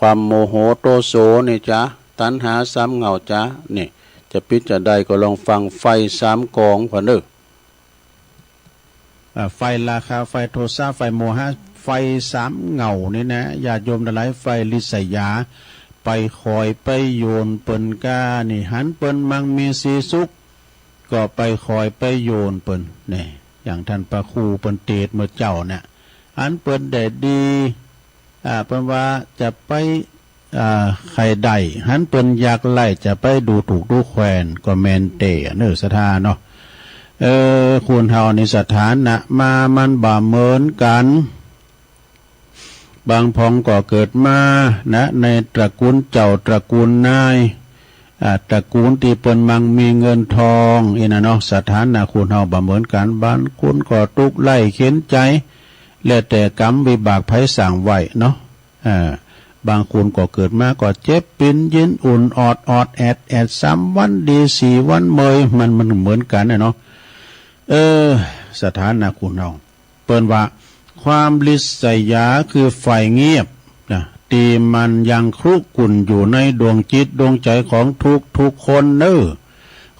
ความโมโหโตโสนี่จ๊ะ ตัณหาสามเหง้าจ๊ะ นี่ จะเป๋นจาใดก็ลองฟังไฟสามก๋องก่อนเน่อ อ่า ไฟราคะ ไฟโทสะ ไฟโมหะ ไฟสามเหง้านี่นะ ญาติโยมตังหลาย ไฟริษยา ไปคอยไปโยนเปิ้นก้านี่ หันเปิ้นมั่งมีสีสุข ก็ไปคอยไปโยนเปิ้น นี่ อย่างต้านพระครูเปิ้นเตสน์เมื่อเจ๊าเนี่ย หันเปิ้นได้ดี อ่า เปิ้นว่าจะไป อ่า ใค่ได้ หันเปิ้นยากไร้ จะไปดูถูกดูแควน ก็แม่นแต๊เน่อศรัทธาเนาะ เออ คนเฮานี่สถานะมามันบ่เหมือนกั๋น บางพ่องก็เกิดมานะ ในตระกูลเจ้าตระกูลนาย อ่า ตระกูลตี้เปิ้นมั่งมีเงินทอง อี้นะเนาะ สถานะคนเฮาบ่เหมือนกั๋น บางคนก็ตุ๊กข์ไร้เข็ญใจ๋ แล้วแต่กรรมวิบากใผสร้างไว้เนาะ เอ่อ บางคนก็เกิดมาก็เจ็บปินยินอุ่น ออดออดแอดแอด สามวันดี สี่วันเมย มัน มันเหมือนกั๋นนะเนาะ เออ สถานะคนเฮา เปิ้นว่า ความริษยาคือไฟเงียบนะ ตี้มันยังครุกุ่นอยู่ในดวงจิตดวงใจ๋ของทุกๆ คนเน่อ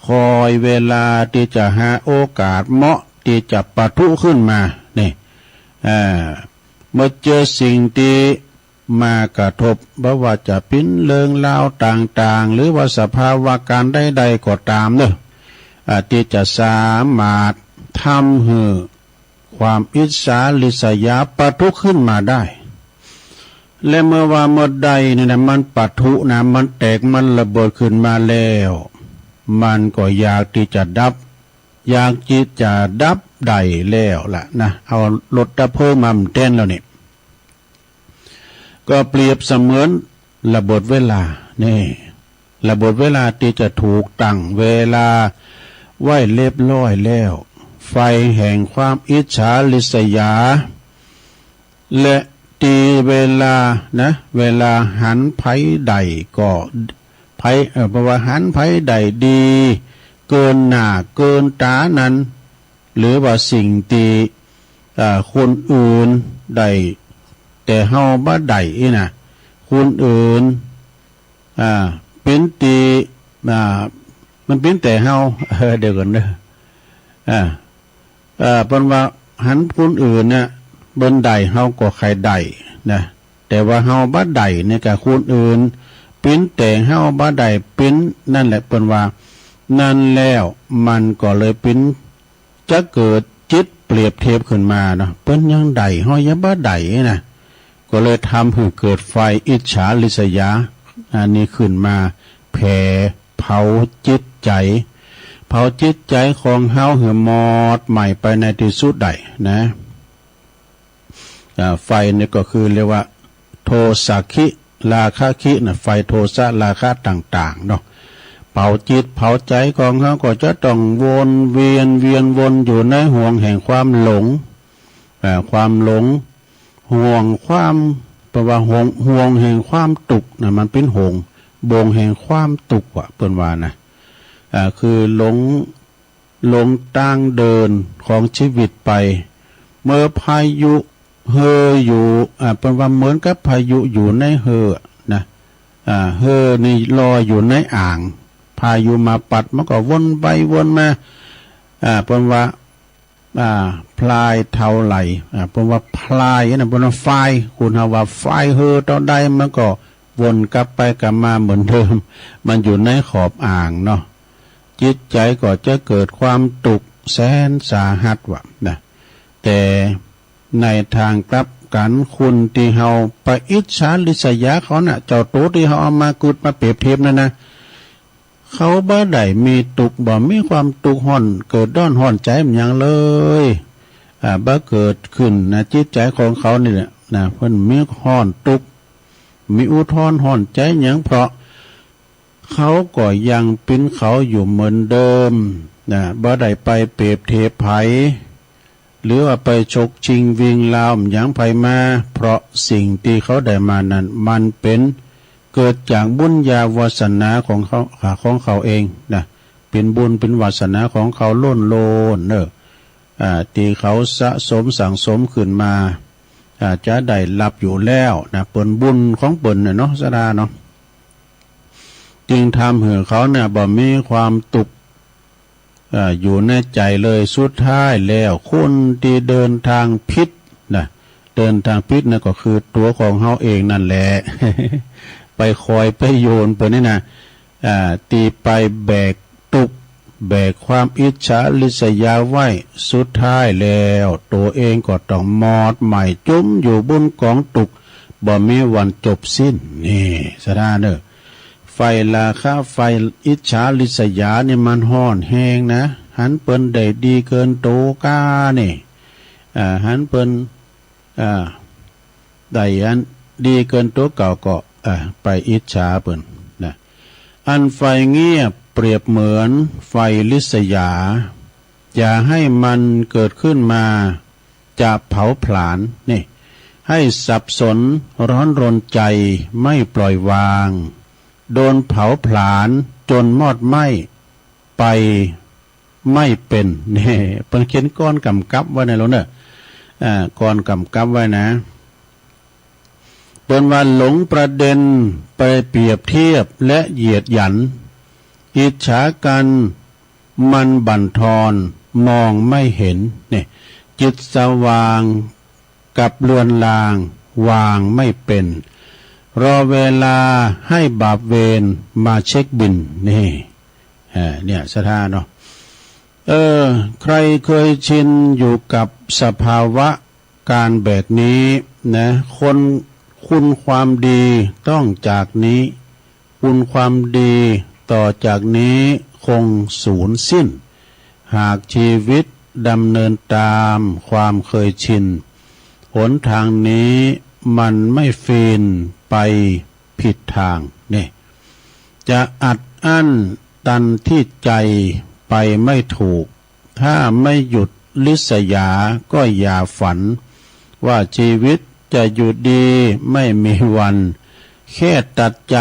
คอยเวลาตี้จะหาโอกาสเหมาะตี้จะปะทุขึ้นมา นี่ อ่า เมื่อเจอสิ่งตี้ มากระทบ บ่ว่าจะเป๋นเรื่องราวต่างๆ หรือว่าสภาวะก๋ารณ์ใดๆ ก็ต๋ามเน่อ อ่า ตี้จะสามารถทำหื้อ ความอิจฉาริษยาปะทุขึ้นมาได้ และเมื่อว่าเมื่อใดนี่นะ มันปะทุนะ มันแตก มันระเบิดขึ้นมาแล้ว มันก็อยากตี้จะดับ อยากตี้จะดับได้แล้วล่ะนะ เอารถดับเพลิงมาแตนแล้วนี่ ก็เปรียบเสมือนระเบิดเวลา นี่ ระเบิดเวลาตี้จะถูกตั้งเวลาไว้เรียบร้อยแล้ว ไฟแห่งความอิจฉาริษยา และตี้เวลานะ เวลาหันใผได้ก็ ใผ เอ่อ เพราะว่าหันใผได้ดีเกินหน้าเกินต๋านั้น หรือว่าสิ่งตี้ อ่า คนอื่นได้ แต่เฮาบ่ได้อี้นะ คนอื่น อ่า เป๋นตี้ อ่า มันเป๋นแต่เฮา เออ เดี๋ยวก่อนเด้อ อ่า เอ่อ เปิ้นว่าหันคนอื่นเนี่ย เปิ้นได้เฮาก็ใค่ได้นะ แต่ว่าเฮาบ่ได้เนี่ยกับคนอื่น เป๋นแต่เฮาบ่ได้ เป๋น นั่นแหละ เปิ้นว่า นั้นแล้วมันก็เลยเป๋น จะเกิดจิตเปรียบเทียบขึ้นมาเนาะ เปิ้นยังได้ เฮายังบ่ได้นะ ก็เลยทำหื้อเกิดไฟอิจฉาริษยา อันนี้ขึ้นมาแผดเผาจิตใจ๋ เผาจิตใจ๋ของเฮาหื้อมอดไหม้ไปในตี้สุดได้นะ อ่า ไฟนี่ก็คือเรียกว่าโทสะคิ ราคะคินะ ไฟโทสะราคะต่างๆ เนาะ เผาจิตเผาใจ๋ของเฮาก็จะต้องวนเวียน เวียนวนอยู่ในห่วงแห่งความหลง อ่า ความหลง ห่วงความ เปิ้นว่าห่วง ห่วงแห่งความตุ๊กข์นะ มันเป๋นห่วง บ่วงแห่งความตุ๊กข์ว่ะ เปิ้นว่านะ อ่า คือหลง หลงตางเดินของชีวิตไป เมื่อพายุเฮออยู่ อ่า เปิ้นว่าเหมือนกับพายุอยู่ในเฮอนะ อ่า เฮอนี่ลอยอยู่ในอ่าง พายุมาปั๊ดมันก็วนไปวนมา อ่า เปิ้นว่า อ่า พลายเท่าไหร่ อ่า เปิ้นว่าพลายนะ เปิ้นว่าฟาย คนเฮาว่าฟายเฮอเต้าใดมันก็วนกลับไปกลับมาเหมือนเดิม มันอยู่ในขอบอ่างเนาะ จิตใจ๋ก็จะเกิดความตุ๊กข์แสนสาหัสว่ะนะ แต่ในตางกลับกั๋น คนตี้เฮาไปอิจฉาริษยาเขาน่ะ เจ้าโตตี้เฮาเอามากึ๊ดมาเปรียบเทียบนั่นนะ เขาบ่ได้มีตุ๊กข์ บ่มีความตุ๊กข์ฮ้อน เกิดร้อนฮ้อนใจ๋มันหยังเลย อ่า บ่เกิดขึ้นนะ จิตใจ๋ของเขานี่แหละนะ เปิ้นมีฮ้อนตุ๊กข์ มีอุทธรณ์ฮ้อนใจ๋หยัง เพราะเขาก็ยังเป๋นเขาอยู่เหมือนเดิมนะ บ่ได้ไปเปรียบเทียบใผ หรือว่าไปฉกชิงวิ่งราวหยังใผมา เพราะสิ่งตี้เขาได้มานั้น มันเป๋นเกิดจากบุญญาวาสนาของเขา ของเขาเองนะ เป๋นบุญเป๋นวาสนาของเขาล้วนๆ เน่อ อ่า ตี้เขาสะสมสั่งสมขึ้นมา อ่า จะได้ฮับอยู่แล้วนะ เป๋นบุญของเปิ้นน่ะเนาะ ศรัทธาเนาะ จึงทำหื้อเขาเนี่ยบ่มีความตุ๊กข์ เอ่อ อยู่ในใจ๋เลย สุดท้ายแล้ว คนตี้เดินตางผิดนะ เดินตางผิดนะ ก็คือตั๋วของเฮาเองนั่นแหละ ไปคอยไปโยนเปิ้นนี่นะ อ่า ตี้ไปแบกตุ๊กข์ แบกความอิจฉาริษยาไว้ สุดท้ายแล้ว ตั๋วเองก็ต้องมอดไหม้จุมอยู่บนก๋องตุ๊กข์ บ่มีวันจบสิ้น นี่ ศรัทธาเน่อ ไฟราคะ ไฟอิจฉาริษยานี่มันฮ้อนแฮงนะ หันเปิ้นได้ดีเกินโตก้านี่ อ่า หันเปิ้น อ่า ได้อันดีเกินโตเก่าก็ อ่า ไปอิจฉาเปิ้นนะ อันไฟเงี้ยบเปรียบเหมือนไฟริษยา อย่าให้มันเกิดขึ้นมา จะเผาผลาญ นี่ ให้สับสนร้อนรนใจ๋ไม่ปล่อยวาง โดนเผาผลาญจ๋นมอดไหม้ไปไม่เป๋น นี่ เปิ้นเขียนกลอนก๋ำกับไว้ในโน้นเน่อ อ่า กลอนก๋ำกับไว้นะ เปิ้นว่าหลงประเด็นไปเปรียบเทียบและเหยียดหยัน อิจฉากั๋นมันบั่นทอนมองไม่เห็น นี่ จิตสว่างกลับเลือนลางวางไม่เป๋น รอเวลาให้บาปเวรมาเช็คบิล นี่ เอ่อ เนี่ย ศรัทธาเนาะ เออ ใครเคยชินอยู่กับสภาวะการแบบนี้นะ คน คุณความดีต้องจากนี้ คุณความดีต่อจากนี้คงสูญสิ้น หากชีวิตดำเนินตามความเคยชิน หนทางนี้มันไม่ฟีนไปผิดทาง นี่ จะอัดอั้นตันที่ใจไปไม่ถูก ถ้าไม่หยุดริษยาก็อย่าฝัน ว่าชีวิตจะอยู่ดีไม่มีวัน แค่ตัดใจ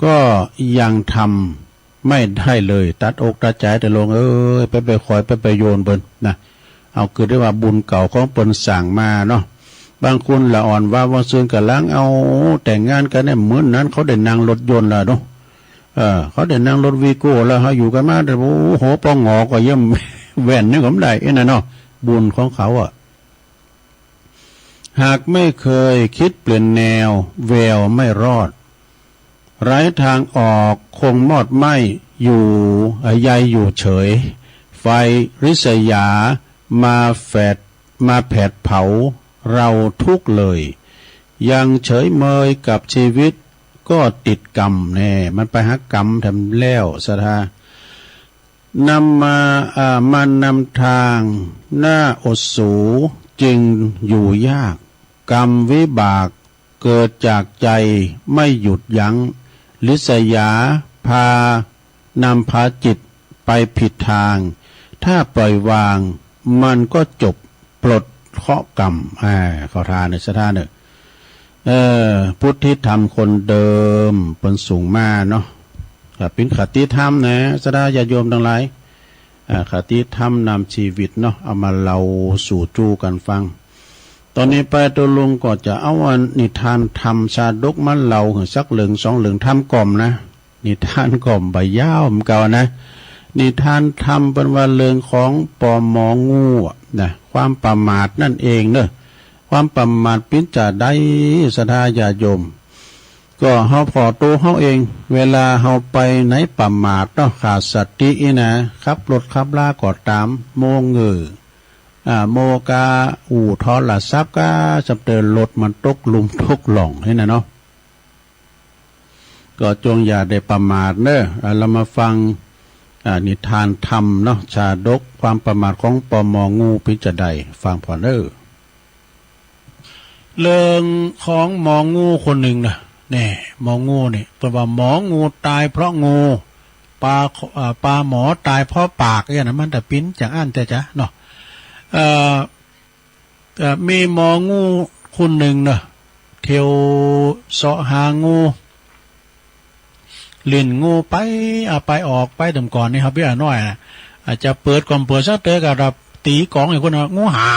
ก็ยังทำไม่ได้เลย ตัดอกตัดใจ๋เต๊อะโยมเอ้ย ไป ไปขอย ไป ไปโยนเปิ้นนะ เอากึ๊ดได้ว่าบุญเก่าของเปิ้นสั่งมาเนาะ บางคนละอ่อนว่า ว่าซืนก่ำลังเอาแต่งงานกั๋นเนี่ย มื้อนั้นเขาได้นั่งรถยนต์แล้วเนาะ เออ เขาได้นั่งรถวีโก้แล้ว เฮาอยู่กั๋นมาแต่ โอ้โห ปองหงอก็เยี่ยมแว่นนี่ก็บ่ได้ เอ๊ะ นั่นเนาะ บุญของเขาอะ หากไม่เคยคิดเปลี่ยนแนว แววไม่รอด ไร้ทางออกคงมอดไหม้อยู่ เอ่อ ใยอยู่เฉย ไฟริษยามาแผด มาแผดเผาเราทุกข์เลย ยังเฉยเมยกับชีวิตก็ติดกรรม แน่ มันไปหากรรมแถมแล้ว ศรัทธา นำมา อ่า มันนำทางหน้าอดสู จึงอยู่ยาก กรรมวิบากเกิดจากใจไม่หยุดยั้ง ริษยาพา นำพาจิตไปผิดทาง ถ้าปล่อยวางมันก็จบ ปลดเคราะห์กรรม อ่า ขอทานเน่อ ศรัทธาเน่อ เออ พุทธิธรรมคนเดิม เปิ้นส่งมาเนาะ ก็เป๋นคติธรรมนะ ศรัทธาญาติโยมตังหลาย อ่า คติธรรมนำชีวิตเนาะ เอามาเล่าสู่จู้กั๋นฟัง ต๋อนนี้ไปตุ๊ลุงก็จะเอาอันนิทานธรรมชาดกมาเล่าหื้อสักเรื่องสองเรื่อง ธรรมกล่อมนะ นิทานกล่อมบ่ยาวเหมือนเก่านะ นิทานธรรมเปิ้นว่าเรื่องของปอหมองูอะนะ ความประมาทนั่นเองเนาะ ความประมาทเป๋นจาใด ศรัทธาญาติโยม ก็เฮาผ่อตั๋วเฮาเอง เวลาเฮาไปไหนประมาทเนาะ ขาดสติอี้นะ ขับรถขับราก็ต๋าม มัวเง่อ อ่า มัวกาอู้โทรศัพท์กา จำเติ่นรถมันตกลุ่มตกหล่องนี่นะเนาะ ก็จงอย่าได้ประมาทเน่อ อ่า เฮามาฟัง อ่า นิทานธรรมเนาะ ชาดกความประมาทของปอหมองูเป๋นจาใด ฟังผ่อเน่อ เรื่องของหมองูคนนึ่งนะ แน่ หมองูนี่ เปิ้นว่าหมองูต๋ายเพราะงู ปา อ่า ปาหมอต๋ายเพราะปาก เอี้ยนะ มันจะเป๋นจาอั้นแต๊จ๊ะเนาะ เอ่อ เอ่อ มีหมองูคนนึ่งเนาะ เที่ยวเซาะหางู หลิ้นงูไป อ่า ไปออกไป แต่ก่อนนี่เฮาเปียน้อยนะ อาจจะเปิดก่อมเปิดสักเตื้อก็ดับ ตี๋ก๋องไอ้คนน่ะ "งูเห่า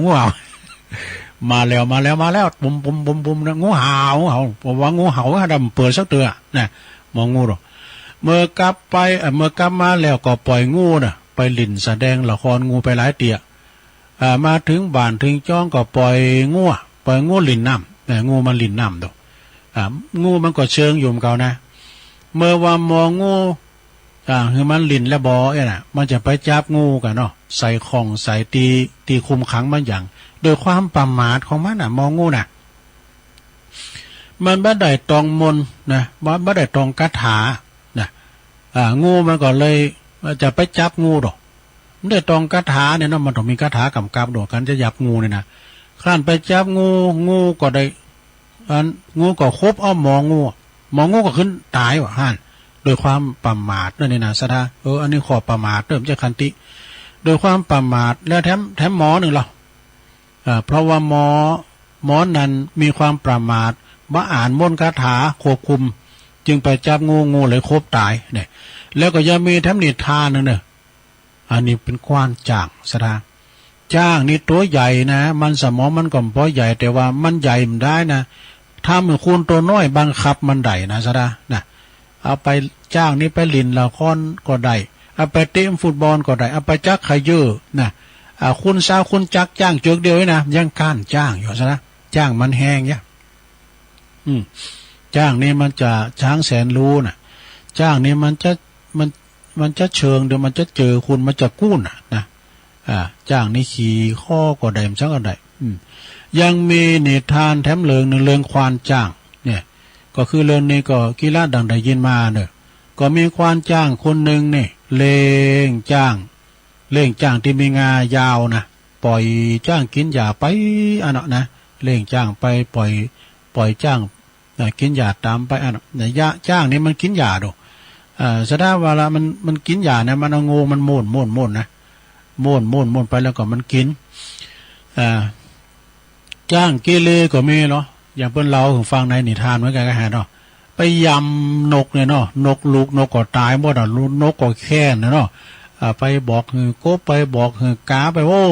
งูเห่า" มาแล้ว มาแล้ว มาแล้ว ปุ้ม ปุ้ม ปุ้ม ปุ้มนะ "งูเห่า งูเห่า" เพราะว่างูเห่า หาดำเปิดสักเตื้อนะ หมองูเนาะ เมื่อกลับไป เอ่อ เมื่อกลับมาแล้วก็ปล่อยงูน่ะ ไปหลิ้นแสดงละครงูไปหลายเตื้อ อ่า มาเถิงบ้านเถิงจ้องก็ปล่อยงัว ปล่อยงัวหลิ้นน้ำ เออ งัวมันหลิ้นน้ำโด อ่า งัวมันก็เชิงอยู่เหมือนเก่านะ เมื่อว่าหมองู อ่า หื้อมันหลิ้นแล้วบ่ เอี้ยนะ มันจะไปจับงูก่ะเนาะ ใส่ข่องใส่ตี้ ตี้คุมขังมันหยัง โดยความประมาทของมันน่ะ หมองูน่ะ มันบ่ได้ตองมนต์นะ บ่ บ่ได้ตองคาถานะ อ่า งูมันก็เลยจะไปจับงูโด มันได้ตองคาถาเนี่ยเนาะ มันต้องมีคาถากำกับโด การจะจับงูเนี่ยนะ ครั้นไปจับงู งูก็ได้ อัน งูก็ขบเอาหมองู หมองูก็ขึ้นต๋ายว่าหั้น โดยความประมาทนั่นนี่นะ ศรัทธา เออ อันนี้ข้อประมาทเริ่มจากขันติ โดยความประมาท แล้วแถม แถมหมอนึ่งเล่า อ่า เพราะว่าหมอ หมอนั้นมีความประมาท บ่อ่านมนต์คาถาควบคุม จึงไปจับงู งูเลยขบต๋ายเนี่ย แล้วก็ยังมีแถมนิทานนึ่งเน่อ อันนี้เป๋นกว้านจ๊าง ศรัทธา จ๊างนี่ตั๋วใหญ่นะ มันสมองมันก็บ่ใหญ่ แต่ว่ามันใหญ่บ่ได้นะ ทำหื้อคนตั๋วน้อยบังคับมันได้นะ ศรัทธา นะ เอาไป จ๊างนี่ไปหลิ้นละครก็ได้ เอาไปเตะฟุตบอลก็ได้ เอาไปจักเขย่อนะ อ่า คนซาวคนจักจ๊างเจือกเดียวนี่นะ ยังก้านจ๊างอยู่ ศรัทธา จ๊างมันแฮงเนี่ย อืม จ๊างนี่มันจะ จ๊างแสนรู้น่ะ จ๊างนี่มันจะ มัน มันจะเชิง เดี๋ยวมันจะเจอคุณ มันจะกู้นน่ะนะ อ่า จ๊างนี่ขี่คอก็ได้ มันสักก็ได้ อืม ยังมีนิทานแถมเรื่องนึ่ง เรื่องควานจ๊าง เนี่ย ก็คือเรื่องนี้ก็กี๋ละดั่งได้ยินมาเนาะ ก็มีควานจ๊างคนนึ่งนี่ เล่งจ๊าง เล่งจ๊างตี้มีงายาวนะ ป่อยจ๊างกิ๋นหญ้าไปอั้นเนาะนะ เล่งจ๊างไป ป่อย ป่อยจ๊าง นะ กิ๋นหญ้าต๋ามไปอั้นเนาะ นะ ยะ จ๊างนี่มันกิ๋นหญ้าดู อ่า สะดาว่าละมัน มันกิ๋นหญ้านะ มันเอางวงมันโม่น โม่น โม่นนะ โม่น โม่น โม่นไปแล้วก็มันกิ๋น อ่า จ๊างเกเรก็มีเนาะ อย่างเปิ้นเล่าหื้อฟังในนิทานเหมือนกั๋นก็หันเนาะ ไปยำนกเนี่ยเนาะ นกลูกนกก็ต๋ายหมดอ่ะ ลูกนกก็แค้นน่ะเนาะ อ่า ไปบอกหื้อกบ ไปบอกหื้อกา ไป โอ้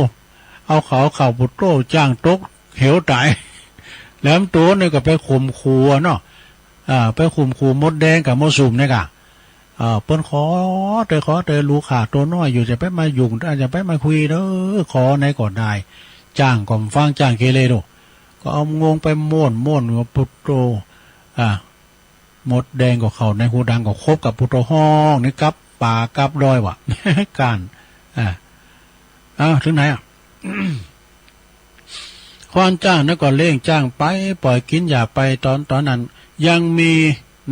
เอาเขา เขาปุโต้ จ๊างตกเหวต๋าย แหลมโต๋นนี่ก็ไปข่มขู่เนาะ อ่า ไปข่มขู่มดแดงกับมดสุมเนี่ยก่ะ อ่า เปิ้นขอเต๊อะ ขอเต๊อะ ลูกข้าตั๋วน้อยอยู่ จะไปมายุ่ง จะไปมาคุยเต๊อะ ขอไหนก็ได้ จ๊างก็บ่ฟัง จ๊างเกเรดู ก็เอางวงไปโม่น โม่นกับปุโต้ อ่า มดแดงก็เข้าในฮูดัง ก็คบกับปุโต้ ฮ้องนี่กลับป่ากลับดอยวะ ก้าน อ่า อ้าว เถิงไหนอะ ควานจ๊างนั้นก็เล่งจ๊างไป ป่อยกิ๋นหญ้าไป ต๋อน ต๋อนนั้นยังมี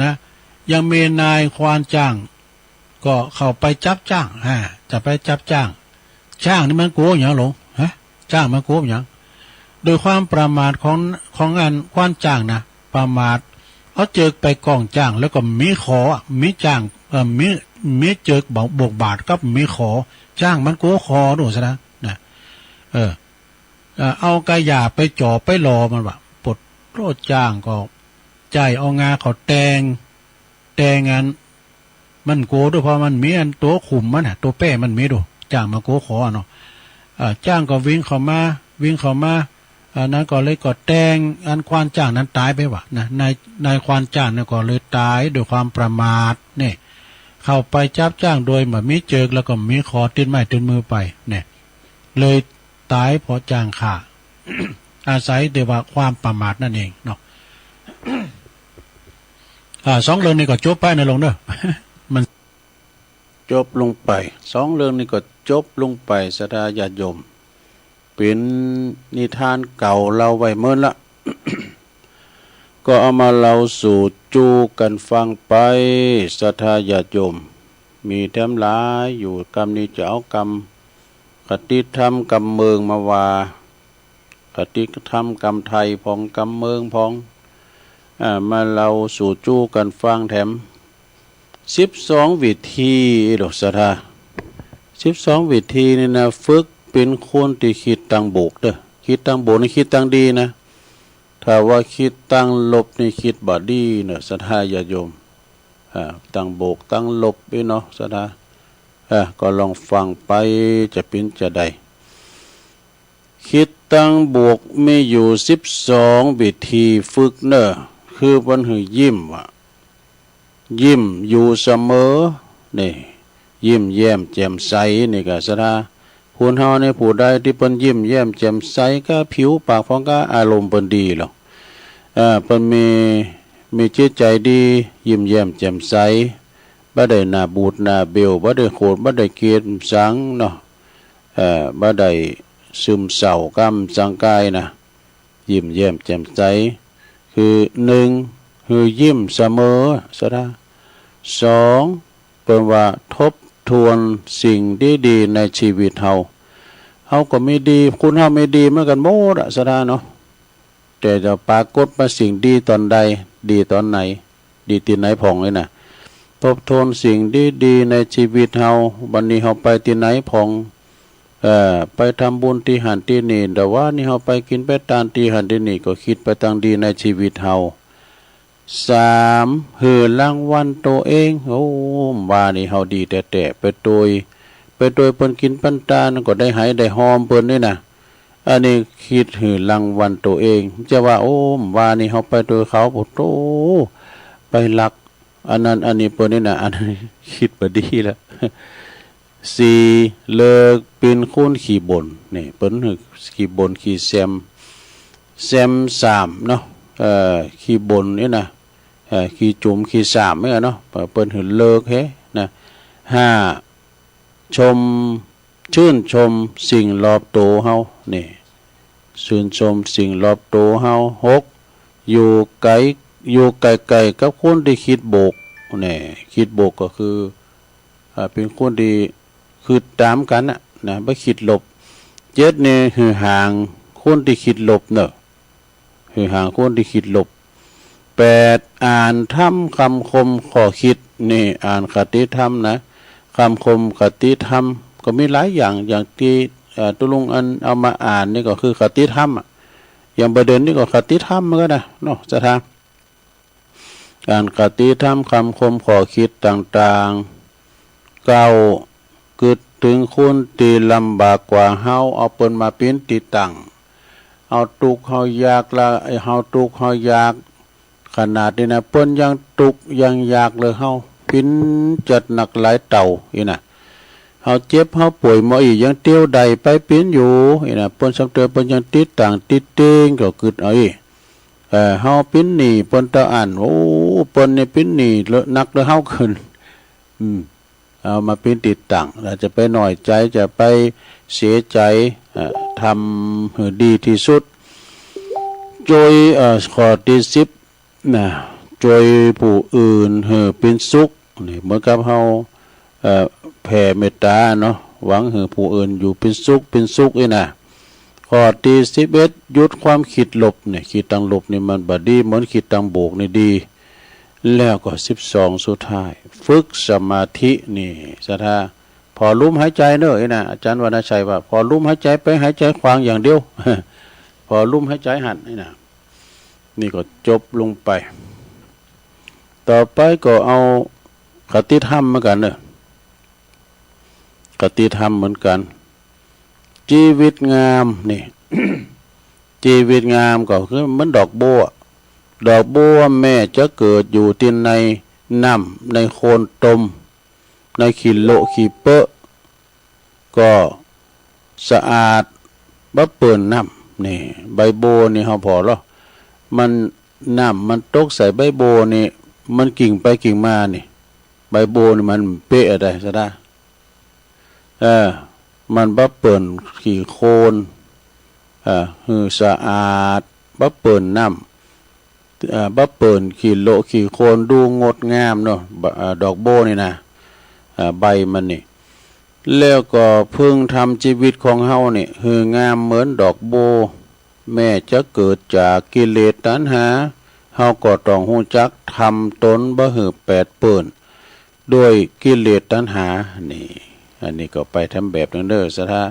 นะ ยังมีนายควานจ๊าง ก็เข้าไปจับจ๊าง อ่า จะไปจับจ๊าง จ๊างนี่มันกั๋วหยังหลง ฮะ จ๊างมันกั๋วหยัง โดยความประมาทของ ของอันควานจ๊างนะ ประมาท เอาเจิกไปก้องจ๊าง แล้วก็มีขอ มีจ๊าง เอ่อ มี มีเจิกบวกบาดกับมีขอ จ๊างมันกั๋วขอดูซะนะ นะ เออ เอ่อ เอาก้าหญ้าไปจ่อไปหล่อมันวะ ปุโต้ จ๊างก็ใจ๊เอางาเขาแตง แตงอัน มันกั๋วดู เพราะมันมีอันตั๋วคุมมันน่ะ ตั๋วแป้มันมีดู จ๊างมันกั๋วขอเนาะ เอ่อ จ๊างก็วิ่งเข้ามา วิ่งเข้ามา อันนั้นก็เลยก็แตงอันควานจ๊างนั้นต๋ายไปวะนะ นาย นายควานจ๊างนั้นก็เลยต๋ายโดยความประมาทเนี่ย เข้าไปจับจ๊างโดยบ่มีเจิก แล้วก็บ่มีขอติดไม้ติดมือไปเนี่ย เลยต๋ายเพราะจ๊างฆ่า อาศัยแต่ว่าความประมาทนั่นเองเนาะ อ่า สองเรื่องนี้ก็จบไปนะหลวงเนาะ มันจบลงไป สองเรื่องนี้ก็จบลงไป ศรัทธาญาติโยม เป๋นนิทานเก่าเล่าไว้เมินละ ก็เอามาเล่าสู่จู้กั๋นฟังไป ศรัทธาญาติโยม มีแถมหลายอยู่ กำนี้จะเอากำคติธรรมกำเมิงมาว่า คติธรรมกำไทยพ่อง กำเมิงพ่อง อ่า มาเล่าสู่จู้กั๋นฟังแถม สิบสองวิธีเด้อ ศรัทธา สิบสองวิธีนี่นะ ฝึกเป๋นคนตี้กึ๊ดตังบวกเด้อ กึ๊ดตังบวกนี่กึ๊ดตังดีนะ ถ้าว่าคิดตังลบนี่คิดบ่ดีเนอะ ศรัทธาญาติโยม อ่า ตังบวกตังลบนี่เนาะ ศรัทธา อ่า ก็ลองฟังไป จะเป๋นจะใด คิดตังบวกมีอยู่สิบสองวิธีฝึกเนอะ คือเปิ้นหื้อยิ้มอะ ยิ้มอยู่เสมอ นี่ ยิ้มแย้มแจ่มใส นี่ก็ศรัทธา คนเฮานี่ผู้ใดตี้เปิ้นยิ้มแย้มแจ่มใส ก็ผิวปากผ่อง ก็อารมณ์เปิ้นดีหรอก เอ่อ เปิ้นมี มีจิตใจ๋ดี ยิ้มแย้มแจ่มใส บ่ได้หน้าบูดหน้าเบว บ่ได้โขด บ่ได้เกลียดสังเนาะ เอ่อ บ่ได้ซึมเศร้าก้ำสังกายนะ ยิ้มแย้มแจ่มใส คือหนึ่ง หื้อยิ้มเสมอ ศรัทธา สอง เปิ้นว่าทบทวนสิ่งดีๆ ในชีวิตเฮา เฮาก็มีดี คนเฮามีดีเหมือนกั๋นหมดอะ ศรัทธาเนาะ แต่จะปรากฏมาสิ่งดีต๋อนใด ดีต๋อนไหน ดีตี้ไหนพ่องนี่นะ ทบทวนสิ่งดีๆ ในชีวิตเฮา บัดนี้เฮาไปตี้ไหนพ่อง เอ่อ ไปทำบุญตี้หั้นตี้นี่ แต่ว่านี่เฮาไปกิ๋นไปตานตี้หั้นตี้นี่ ก็กึ๊ดไปตังดีในชีวิตเฮา สาม หื้อรางวัลตั๋วเอง โอ้ วานี่เฮาดีแต๊ๆ ไปตวย ไปตวยเปิ้นกิ๋นปันตาน ก็ได้ไหได้หอมเปิ้นนี่นะ อันนี้กึ๊ดหื้อรางวัลตั๋วเอง จะว่า โอ้ วานี่เฮาไปตวยเขา โอ้โต ไปลักอันนั้นอันนี้เปิ้นนี่นะ อันนี้กึ๊ดบ่ดีละ สี่ เลิกเป๋นคนขี้บ่น นี่ เปิ้นหื้อขี้บ่นขี้แซม แซมสามเนาะ เอ่อ ขี้บ่นนี่นะ เอ่อ ขี้จุมขี้สามเนี่ยเนาะ เปิ้นหื้อเลิกเฮ้นะ ห้า ชม ชื่นชมสิ่งรอบตั๋วเฮา นี่ ชื่นชมสิ่งรอบตั๋วเฮา หก อยู่ไก๋ อยู่ใก้ๆ กับคนตี้กึ๊ดบวก นี่ กึ๊ดบวกก็คือ อ่า เป๋นคนตี้กึ๊ดต๋ามกั๋นน่ะ นะ บ่กึ๊ดลบ เจ็ด นี่ หื้อห่างคนตี้กึ๊ดลบเนาะ หื้อห่างคนตี้กึ๊ดลบ แปด อ่านธรรมคำคมข้อกึ๊ด นี่ อ่านคติธรรมนะ คำคมคติธรรมก็มีหลายอย่าง อย่างตี้ เอ่อ ตุ๊ลุงอันเอามาอ่านนี่ก็คือคติธรรมอะ อย่างบ่าเดินนี่ก็คติธรรมเหมือนกั๋นนะเนาะ ศรัทธา อ่านคติธรรมคำคมข้อกึ๊ดต่างๆ เก้า กึ๊ดเถิงคนตี้ลำบากกว่าเฮา เอาเปิ้นมาเป๋นตี้ตั้ง เฮาตุ๊กข์เฮายากละ เฮาตุ๊กข์เฮายาก ขนาดนี้นะ เปิ้นยังตุ๊กข์ยังยากเลย เฮาเป๋นจัดหนักหลายเต้าอี้นะ เฮาเจ็บเฮาป่วยมาอี้ยังเตียวได้ไปเป๋นอยู่อี้นะ เปิ้นซ้ำเติมเปิ้นยังติดตั้งติดเต๊งก็กึ๊ดเอาอี้ เอ่อ เฮาเป๋นหนี้เปิ้นเต้าอั้น โอ้ เปิ้นนี่เป๋นหนี้เลอะหนักเลย เฮาขึ้น อืม เอามาเป๋นตี้ตั้ง แล้วจะไปน้อยใจ๋ จะไปเสียใจ๋ เอ่อ ทำหื้อดีตี้สุด จ้วย เอ่อ ข้อตี้สิบ นะ จ้วยผู้อื่นหื้อเป๋นสุข นี่ เหมือนกับเฮา เอ่อ แผ่เมตต๋าเนาะ หวังหื้อผู้อื่นอยู่เป๋นสุข เป๋นสุขอี้นะ ข้อตี้สิบเอ็ด หยุดความกึ๊ดลบ นี่ กึ๊ดตางลบนี่มันบ่ดี เหมือนกึ๊ดตางบวกนี่ดี แล้วก็สิบสอง สุดท้าย ฝึกสมาธิ นี่ ศรัทธา ผ่อลมหายใจ๋เนาะอี้นะ อาจ๋ารย์วรรณชัยว่า ผ่อลมหายใจ๋ไป หายใจ๋ขวางอย่างเดียว ผ่อลมหายใจ๋หั้นอี้นะ นี่ก็จบลงไป ต่อไปก็เอาคติธรรมเหมือนกั๋นเนาะ คติธรรมเหมือนกั๋น จีวิตงามนี่ จีวิตงามก็คือเหมือนดอกบัว ดอกบัวแม้จะเกิดอยู่ตี้ในน้ำ ในโคลนตม ในขี้โละขี้เป๊อะ ก็สะอาดบ่เปิ้นน้ำ นี่ ใบบัวนี่เฮาผ่อลอ มัน น้ำมันตกใส่ใบบัวนี่ มันกิ่งไปกิ่งมานี่ ใบบัวนี่มันเป๊ะอะได ศรัทธา เออ มันบ่เปิ้นขี้โคลน เออ หื้อสะอาด บ่เปิ้นน้ำ เอ่อ บ่เปิ้นขี้โละขี้โคลน ดูงดงามเนาะ บ- เอ่อ ดอกบัวนี่นะ เอ่อ ใบมันนี่ แล้วก็พึงทำจีวิตของเฮานี่ หื้องามเหมือนดอกบัว แม้จะเกิดจากกิเลสตัณหา เฮาก็ต้องฮู้จักทำตนบ่หื้อแปดเปิ้น ด้วยกิเลสตัณหา นี่ อันนี้ก็ไปต๋ามแบบนึ่งเน่อ ศรัทธา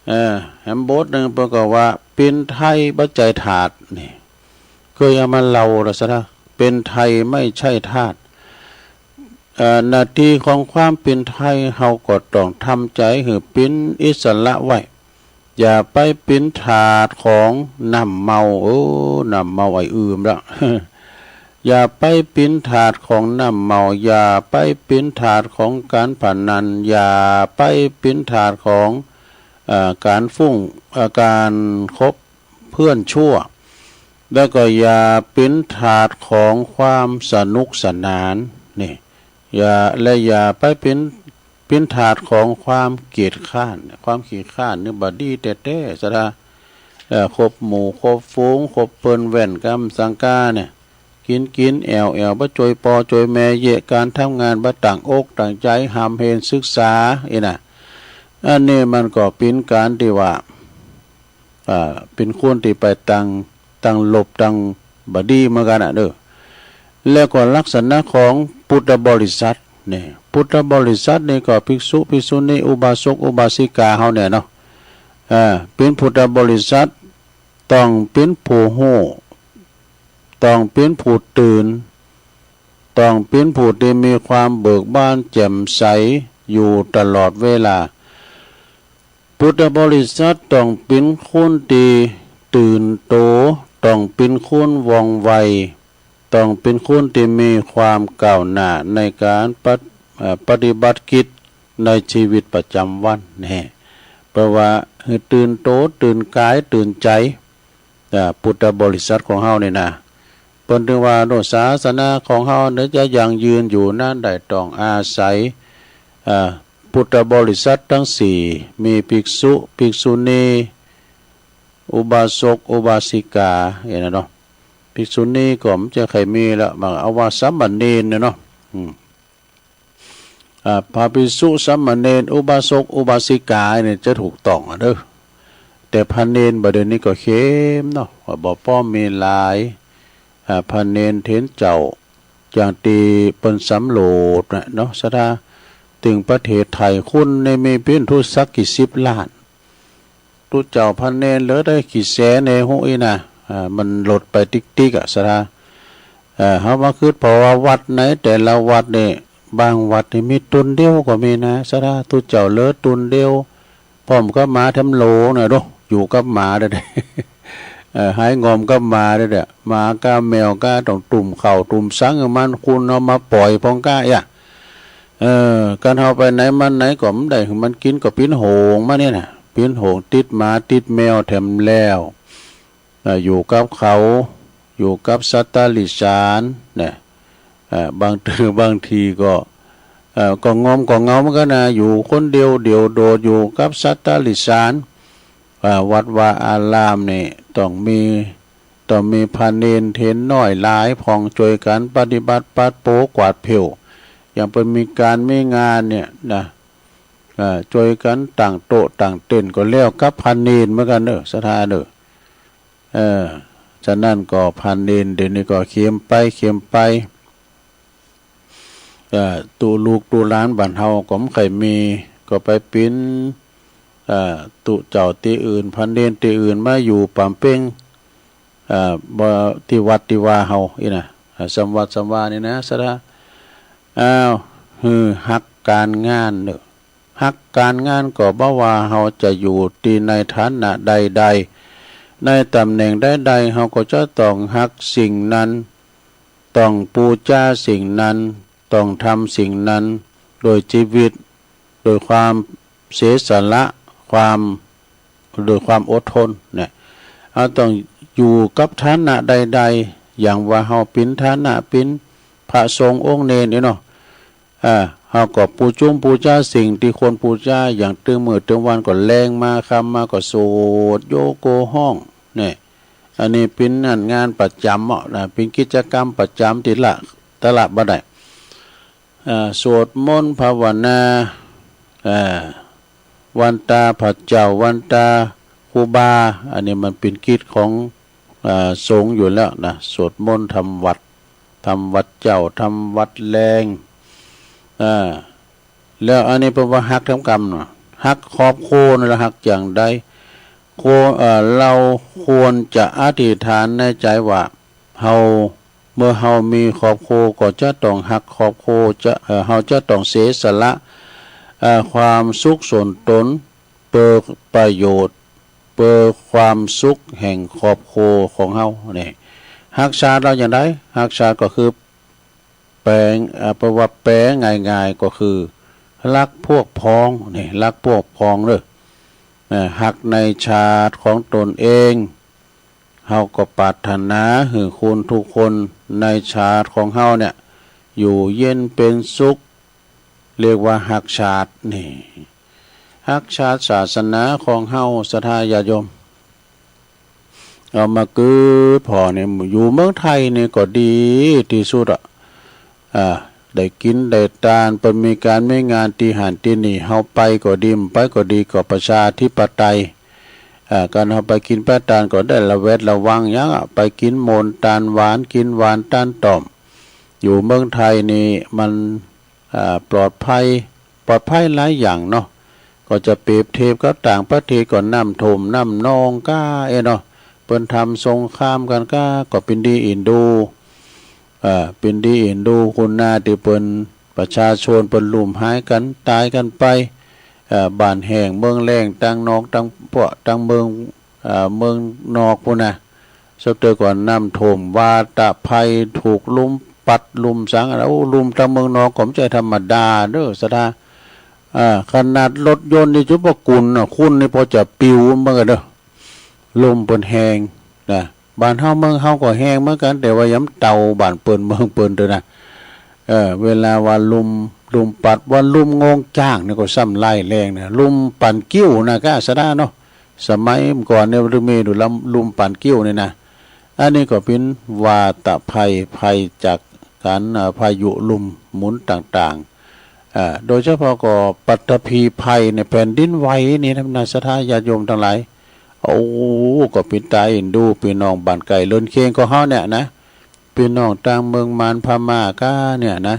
เออ แหมบทนึ่งเปิ้นก็ว่า ปิณไทยบ่ใจ้ธาตุ นี่ เกยเอามาเล่าละ ศรัทธา เป็นไทยไม่ใช่ทาส เอ่อ หน้าตี้ของความปิณไทย เฮาก็ต้องทำใจ๋หื้อปิณอิสระไว้ อย่าไปปิณทาสของน้ำเมา โอ้ น้ำเมาไอ้อืมละ อย่าไปปิณทาสของน้ำเมา อย่าไปปิณทาสของก๋านพนัน อย่าไปปิณทาสของ เอ่อ ก๋านฟุ่ง เอ่อ ก๋านคบเพื่อนชั่ว แล้วก็อย่าปิณทาสของความสนุกสนาน นี่ อย่า และอย่าไปปิณ ปิณทาสของความเกียจคร้าน ความขี้คร้านนี่บ่ดีแต๊ๆ ศรัทธา เอ่อ คบหมู่คบฝูง คบเปิ้นแว่นกำสังกาเนี่ย กิ๋นกิ๋นแอ่วแอ่ว บ่จ้วยป้อจ้วยแม่เยียะ ก๋านทำงานบ่ตั้งอกตั้งใจ๋ ห่ำเฮนศึกษา อี้นะ อันนี้มันก็เป๋นก๋านตี้ว่า อ่า เป๋นคนตี้ไปตาง ตางลบ ตางบ่ดีเหมือนกั๋นน่ะเน่อ แล้วก็ลักษณะของพุทธบริษัทนี่ พุทธบริษัทนี่ก็ภิกษุ ภิกษุณี อุบาสก อุบาสิกาเฮาเนี่ยเนาะ อ่า เป๋นพุทธบริษัท ต้องเป๋นผู้ฮู้ ต้องเป๋นผู้ตื่น ต้องเป๋นผู้ตี้มีความเบิกบานแจ่มใสอยู่ตลอดเวลา พุทธบริษัทต้องเป๋นคนตี้ตื่นโต ต้องเป๋นคนว่องไว ต้องเป๋นคนตี้มีความก้าวหน้าในก๋านปะ- เอ่อ ปฏิบัติกิจในชีวิตประจ๋ำวัน แน่ เพราะว่าหื้อตื่นโต ตื่นก๋าย ตื่นใจ๋ อ่า พุทธบริษัทของเฮานี่นะ เปิ้นถึงว่า โน่น ศาสนาของเฮาเนี่ยจะยั่งยืนอยู่นั้นได้ ต้องอาศัย อ่า พุทธบริษัทตังสี่ มีภิกษุ ภิกษุณี อุบาสก อุบาสิกา อย่างนั้นเนาะ ภิกษุณีก็บ่ใจ้ใค่มีละ บ่าเอาว่าสามเณรเนี่ยเนาะ อืม อ่า พระภิกษุ สามเณร อุบาสก อุบาสิกาเนี่ยจะถูกต้องอะเด้อ แต่พระเณรบ่าเดี่ยวนี้ก็เข้มเนาะ ว่าบ่ป้อมมีหลาย อ่า พระเณรเถรเจ้า อย่างตี้เปิ้นสำรวจน่ะเนาะ ศรัทธา ตึงประเทศไทย คนนี่มีเป๋นทุสักกี่สิบล้าน ตุ๊เจ้าพระเณรเหลือได้กี่แสนเน่ฮู้อี้นะ อ่า มันลดไปติ๊กๆ อะ ศรัทธา เอ่อ เฮามาคิดผ่อว่าวัดในแต่ละวัดนี่ บางวัดนี่มีตุ๊นเดียวก็มีนะ ศรัทธา ตุ๊เจ้าเหลือตุ๊นเดียว ป้อมกับหมาแถมโหลงน่ะโด อยู่กับหมาเด้อ เอ่อ หายงอมกับหมาเด้อ หมาก้าแมวก้าต้องตุ้มข้าวตุ้มสังหื้อมัน คุณเอามาป่อยพ่องก้า เอ้ย เอ่อ การเฮาไปไหนมาไหนก็บ่ได้หื้อมันกิ๋น ก็ปิ๋นโหงมาเนี่ยนะ ปิ๋นโหงติดหมาติดแมวแถมแล้ว อ่า อยู่กับเขา อยู่กับสัตว์เดรัจฉานนะ อ่า บางที บางทีก็ เอ่อ ก็งอมก็เหงาเหมือนกั๋นนะ อยู่คนเดียวเดี่ยวโดดอยู่กับสัตว์เดรัจฉาน อ่า วัดวาอารามนี่ต้องมี ต้องมีพระเณรเถรน้อยหลายพ่อง จ้วยกั๋นปฏิบัติปัดเป๋ากวาดเผี้ยว อย่างเปิ้นมีก๋านมีงานเนี่ยนะ อ่า จ้วยกั๋นตั้งโต๊ะตั้งเต็นท์ก็แล้วกับพระเณรเหมือนกั๋นเน่อ ศรัทธาเน่อ เออ ฉะนั้นก็พระเณรเดี๋ยวนี้ก็เข้มไป เข้มไป เอ่อ ตุ๊ลูกตุ๊หลานบ้านเฮาก็บ่ใค่มี ก็ไปเป๋น เอ่อ ตุ๊เจ้าตี้อื่น พระเณรตี้อื่นมาอยู่ปำเป๋ง เอ่อ บ่ ตี้วัดตี้วาเฮาอี้นะ เอ่อ สำวัดสำวานี่นะ ศรัทธา อ้าว หื้อฮักก๋านงานเน่อ ฮักก๋านงานก็บ่ว่าเฮาจะอยู่ตี้ในฐานะใดๆ ในตำแหน่งใดๆ เฮาก็จะต้องฮักสิ่งนั้น ต้องปู๋จาสิ่งนั้น ต้องทำสิ่งนั้น โดยจีวิต โดยความเสียสละ ความ โดยความอดทนเนี่ย เฮาต้องอยู่กับฐานะใดๆ อย่างว่าเฮาเป๋นฐานะเป๋นพระสงฆ์องค์เณรนี่เนาะ อ่า เฮาก็ปู๋จุมปู๋จาสิ่งตี้ควรปู๋จา อย่างตึงมื้อตึงวันก็แลงมา ค่ำมาก็สวดโยโกฮ้องเนี่ย อันนี้เป๋นอันงานประจ๋ำเนาะนะ เป๋นกิจกรรมประจ๋ำตี้ละ ตะละบ่ได้ อ่า สวดมนต์ภาวนา อ่า วันตาพระเจ้า วันตาครูบา อันนี้มันเป๋นกิจของ อ่า สงฆ์อยู่แล้วนะ สวดมนต์ทำวัตร ทำวัตรเจ๊า ทำวัตรแลง อ่า แล้วอันนี้เปิ้นว่าฮักทำกำเนาะ ฮักครอบครัวนี่ละ ฮักอย่างใด ควร เอ่อ เฮาควรจะอธิษฐานในใจ๋ว่า เฮา เมื่อเฮามีครอบครัวก็จะต้องฮักครอบครัว จะ เอ่อ เฮาจะต้องเสียสละ เอ่อ ความสุขส่วนตน เปื้อประโยชน์ เปื้อความสุขแห่งครอบครัวของเฮานี่ ฮักชาติเฮาอย่างใด ฮักชาติก็คือ แป๋ง เอ่อ แป๋ว่าแป๋ง่ายๆ ก็คือ ฮักพวกพ้องนี่ ฮักพวกพ้องเน่อ เอ่อ ฮักในชาติของตนเอง เฮาก็ปรารถนาหื้อคุณทุกคนในชาติของเฮาเนี่ย อยู่เย็นเป๋นสุข เรียกว่าฮักชาตินี่ ฮักชาติศาสนาของเฮา ศรัทธาญาติโยม เอามาคิดผ่อนี่ อยู่เมืองไทยนี่ก็ดีตี้สุดอะ อ่า ได้กิ๋นได้ตาน เปิ้นมีก๋านมีงานตี้หั้นตี้นี่ เฮาไปก็ดี บ่ไปก็ดี ก็ประชาธิปไตย อ่า ก๋านเฮาไปกิ๋นไปตานก็ได้ระแวดระวังหยังอะ ไปกิ๋นหม่นตานหวาน กิ๋นหวานตานต่อม อยู่เมืองไทยนี่มัน อ่า ปลอดภัย ปลอดภัยหลายอย่างเนาะ ก็จะเปรียบเทียบกับต่างประเทศก็น้ำท่วมน้ำนองก้า เอ้ยเนาะ เปิ้นทำสงครามกั๋นก้า ก็เป๋นดีเอ็นดู อ่า เป๋นดีเอ็นดู คุณนาตี้เปิ้น ประชาชนเปิ้นลุ่มหายกั๋น ต๋ายกั๋นไป เอ่อ บ้านแห้งเมืองแล้ง ตางนอก ตางพวก ตางเมือง เอ่อ เมืองนอกปู้นนะ สะเทือนก่อนน้ำท่วม วาตภัย ถูกลุ่มปัดลุ่มสัง โอ้ ลุ่มตางเมืองนอกก็บ่ใจ้ธรรมดาเน่อ ศรัทธา อ่า ขนาดรถยนต์นี่จุ๊บว่ากุ่นน่ะ คุณนี่ปอจะปิวเหมือนกั๋นเน่อ ลุ่มเปิ้นแฮงนะ บ้านเฮาเมืองเฮาก็แฮงเหมือนกั๋น แต่ว่ายังบ่เต้าบ้านเปิ้นเมืองเปิ้นเต๊อะนะ เออ เวลาว่าลุ่ม ลุ่มปัดว่าลุ่มโง่งจ้างนี่ก็ซ้ำร้ายแรงนะ ลุ่มปั่นกิ้วนะก้าศรัทธาเนาะ สมัยก่อนเนี่ยมันมีอยู่ลุ่มปั่นกิ้วนี่นะ อันนี้ก็เป๋นวาตะภัย ภัยจากก๋าน เอ่อ พายุลุ่มหมุนต่างๆ อ่า โดยเฉพาะก็ปัตภีภัยเนี่ย แผ่นดินไหวนี่นะ ศรัทธาญาติโยมตังหลาย โอ้ ก็เป๋นต๋าเอ็นดู ปี้น้องบ้านใก้เลินเคียงของเฮาเนี่ยนะ ปี้น้องตางเมืองมานพม่าก้าเนี่ยนะ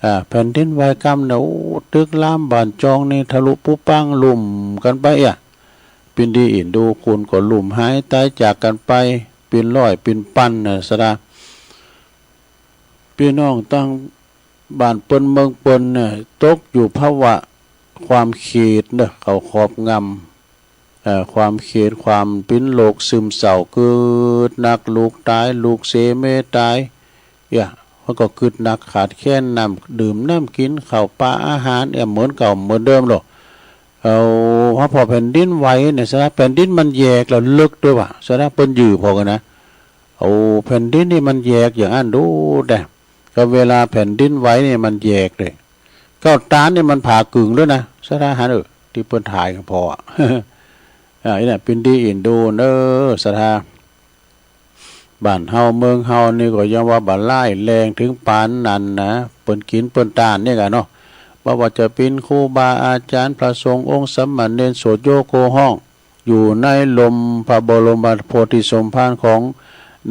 อ่า แผ่นดินไหวกำเนี่ย โอ้ ตึกรามบ้านจองนี่ทะลุปุปังลุ่มกั๋นไปอะ เป๋นตี้เอ็นดู คนก็ลุ่มหายต๋ายจากกั๋นไป เป๋นร้อยเป๋นปันนะศรัทธา ปี้น้องตางบ้านเปิ้นเมืองเปิ้นเนี่ย ตกอยู่ภาวะความเขตเนาะ เขาครอบงำ เอ่อ ความเขต ความเป๋นโรคซึมเศร้า กึ๊ดหนัก ลูกต๋าย ลูกเส เมต๋าย เอี้ย มันก็กึ๊ดหนัก ขาดแคลนน้ำดื่มน้ำกิ๋น ข้าวป๋าอาหาร เอี้ย เหมือนเก่าเหมือนเดิมลอ เอา เพราะแผ่นดินไหวเนี่ย ศรัทธา แผ่นดินมันแยกแล้วเลิกตวยว่า ศรัทธา เปิ้นยื้อผ่อกั๋นนะ เอา แผ่นดินนี่มันแยกอย่างอั้นดูแต๊ ก็เวลาแผ่นดินไหวนี่มันแยกเลย เก๊าตานนี่มันผ่ากึ่งด้วยนะ ศรัทธาหัน เออ ตี้เปิ้นถ่ายกั๋นผ่ออะ อ่า นี่แหละ เป๋นตี้เอ็นดูเนาะ ศรัทธา บ้านเฮาเมืองเฮานี่ก็ยังว่าบ่ร้ายแรงเถิงปานนั้นนะ เปิ้นกิ๋นเปิ้นต้านเนี่ยกั๋นเนาะ บ่ว่าจะเป๋นครูบาอาจ๋ารย์ พระสงฆ์องค์สามเณร โสตโยโกห้อง อยู่ในร่มพระบรมโพธิสมภารของ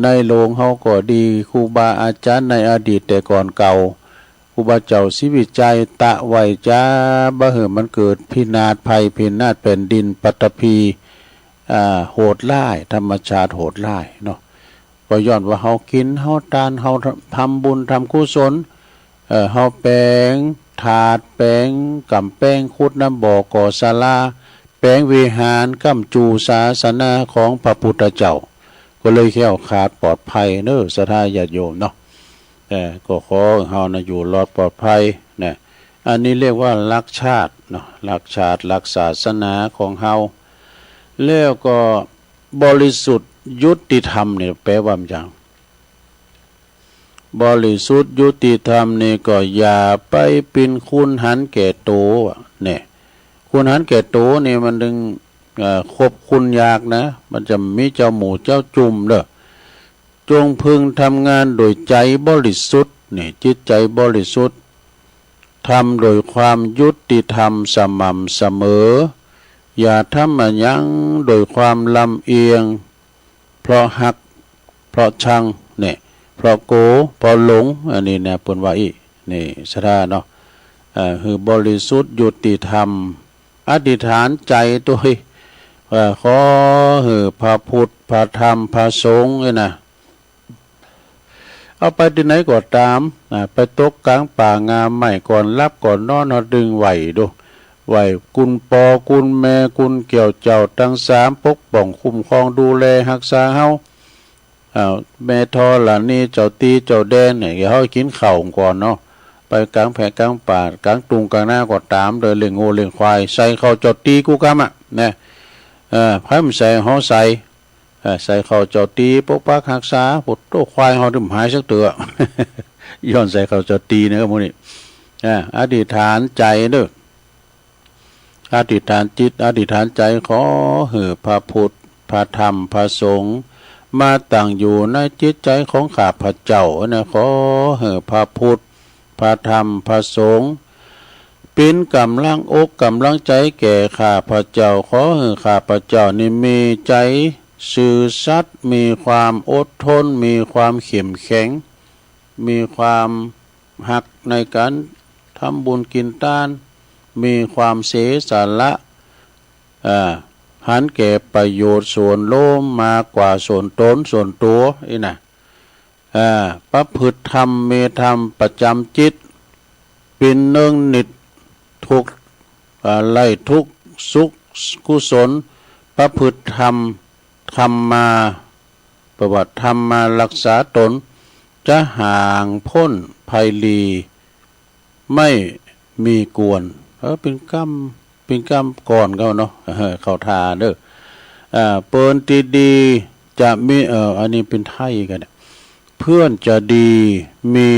ในหลวงเฮาก็ดี ครูบาอาจ๋ารย์ในอดีตแต่ก่อนเก่า ครูบาเจ้าศรีวิชัยตะไว้จาบ่หื้อมันเกิดพินาศภัยพินาศแผ่นดินปัตภี อ่า โหดร้าย ธรรมชาติโหดร้ายเนาะ ก็ย้อนว่าเฮากิ๋น เฮาต้าน เฮาทำบุญทำกุศล เอ่อ เฮาแป๋งถาด แป๋งก๋ำแป้ง ขุดน้ำบ่อ ก่อศาลา แป๋งวิหาร ก้ำจู๋ศาสนาของพระพุทธเจ้า ก็เลยแคล้วคลาดปลอดภัยเนาะ ศรัทธาญาติโยมเนาะ เอ่อ ก็ขอหื้อเฮานะอยู่รอดปลอดภัยนะ อันนี้เรียกว่ารักชาติเนาะ รักชาติ รักศาสนาของเฮา แล้วก็บริสุทธิ์ยุติธรรมเนี่ยแปลว่าหยัง บริสุทธิ์ยุติธรรมนี่ก็อย่าไปเป๋นคนหันแก่ตั๋วอะ เนี่ย คนหันแก่ตั๋วนี่มันจึง เอ่อ คบคนยากนะ มันจะมีเจ้าหมู่เจ้าจุ่มเนาะ จงพึงทำงานโดยใจ๋บริสุทธิ์ นี่ จิตใจ๋บริสุทธิ์ ทำโดยความยุติธรรมสม่ำเสมอ อย่าทำอะหยังโดยความลำเอียง เพราะฮัก เพราะชัง เนี่ย เพราะโก๋ เพราะหลง อันนี้นะ เปิ้นว่าอี้ นี่ ศรัทธาเนาะ เอ่อ หื้อบริสุทธิ์ยุติธรรม อธิษฐานใจ๋ตวย เอ่อ ขอหื้อพระพุทธ พระธรรม พระสงฆ์เนี่ยนะ เอาไปตี้ไหนก็ต๋าม อ่า ไปตกก๋างป่างาไม้ ก่อนหลับก่อนนอน เฮาตึงไหว้ดู ไหว้คุณป้อคุณแม่ คุณแก้วเจ้าตังสาม ปกป้องคุ้มครองดูแลฮักษาเฮา อ่า แม่ธรณี เจ้าตี้เจ้าแดนเนี่ย เฮากิ๋นข้าวก่อนเนาะ ไปก๋างแพะก๋างป่า ก๋างตุงก๋างนาก็ต๋าม โดยเลี้ยงงัวเลี้ยงควาย ใส่ข้าวเจ้าตี้กู้กำอะ นะ เอ่อ ใผบ่ใส่ เฮาใส่ เอ่อ ใส่ข้าวเจ้าตี้ ปกปักฮักษา โผดโต้ ควายเฮาตึงบ่หายสักเตื้อ ย้อนใส่ข้าวเจ้าตี้เนี่ย หมู่นี้ อ่า อธิษฐานใจ๋เนาะ อธิษฐานจิต อธิษฐานใจ๋ ขอหื้อพระพุทธ พระธรรม พระสงฆ์ มาตั้งอยู่ในจิตใจ๋ของข้าพเจ้านะ ขอหื้อพระพุทธ พระธรรม พระสงฆ์ เป๋นก๋ำลังอกก๋ำลังใจ๋แก่ข้าพเจ้า ขอหื้อข้าพเจ้านี่มีใจ๋ซื่อสัตย์ มีความอดทน มีความเข้มแข็ง มีความฮักในก๋านทำบุญกิ๋นตาน มีความเสียสละ อ่า หันแก่ประโยชน์ส่วนรวมมากกว่าส่วนตนส่วนตั๋ว อี้นะ อ่า ประพฤติธรรม มีธรรมประจ๋ำจิต เป๋นเนืองนิด ทุกข์ อ่า ไร้ทุกข์สุขกุศล ประพฤติธรรม ธรรมา แปลว่าธรรมารักษาตน จะห่างโพ้นภัยหลี ไม่มีควร เออ เป๋นกำ เป๋นกำก่อนเขาเนาะ เออ เข้าท่าเนาะ อ่า เปิ้นตี้ดีจะมี เอ่อ อันนี้เป๋นไทยกั๋นเนี่ย เพื่อนจะดีมี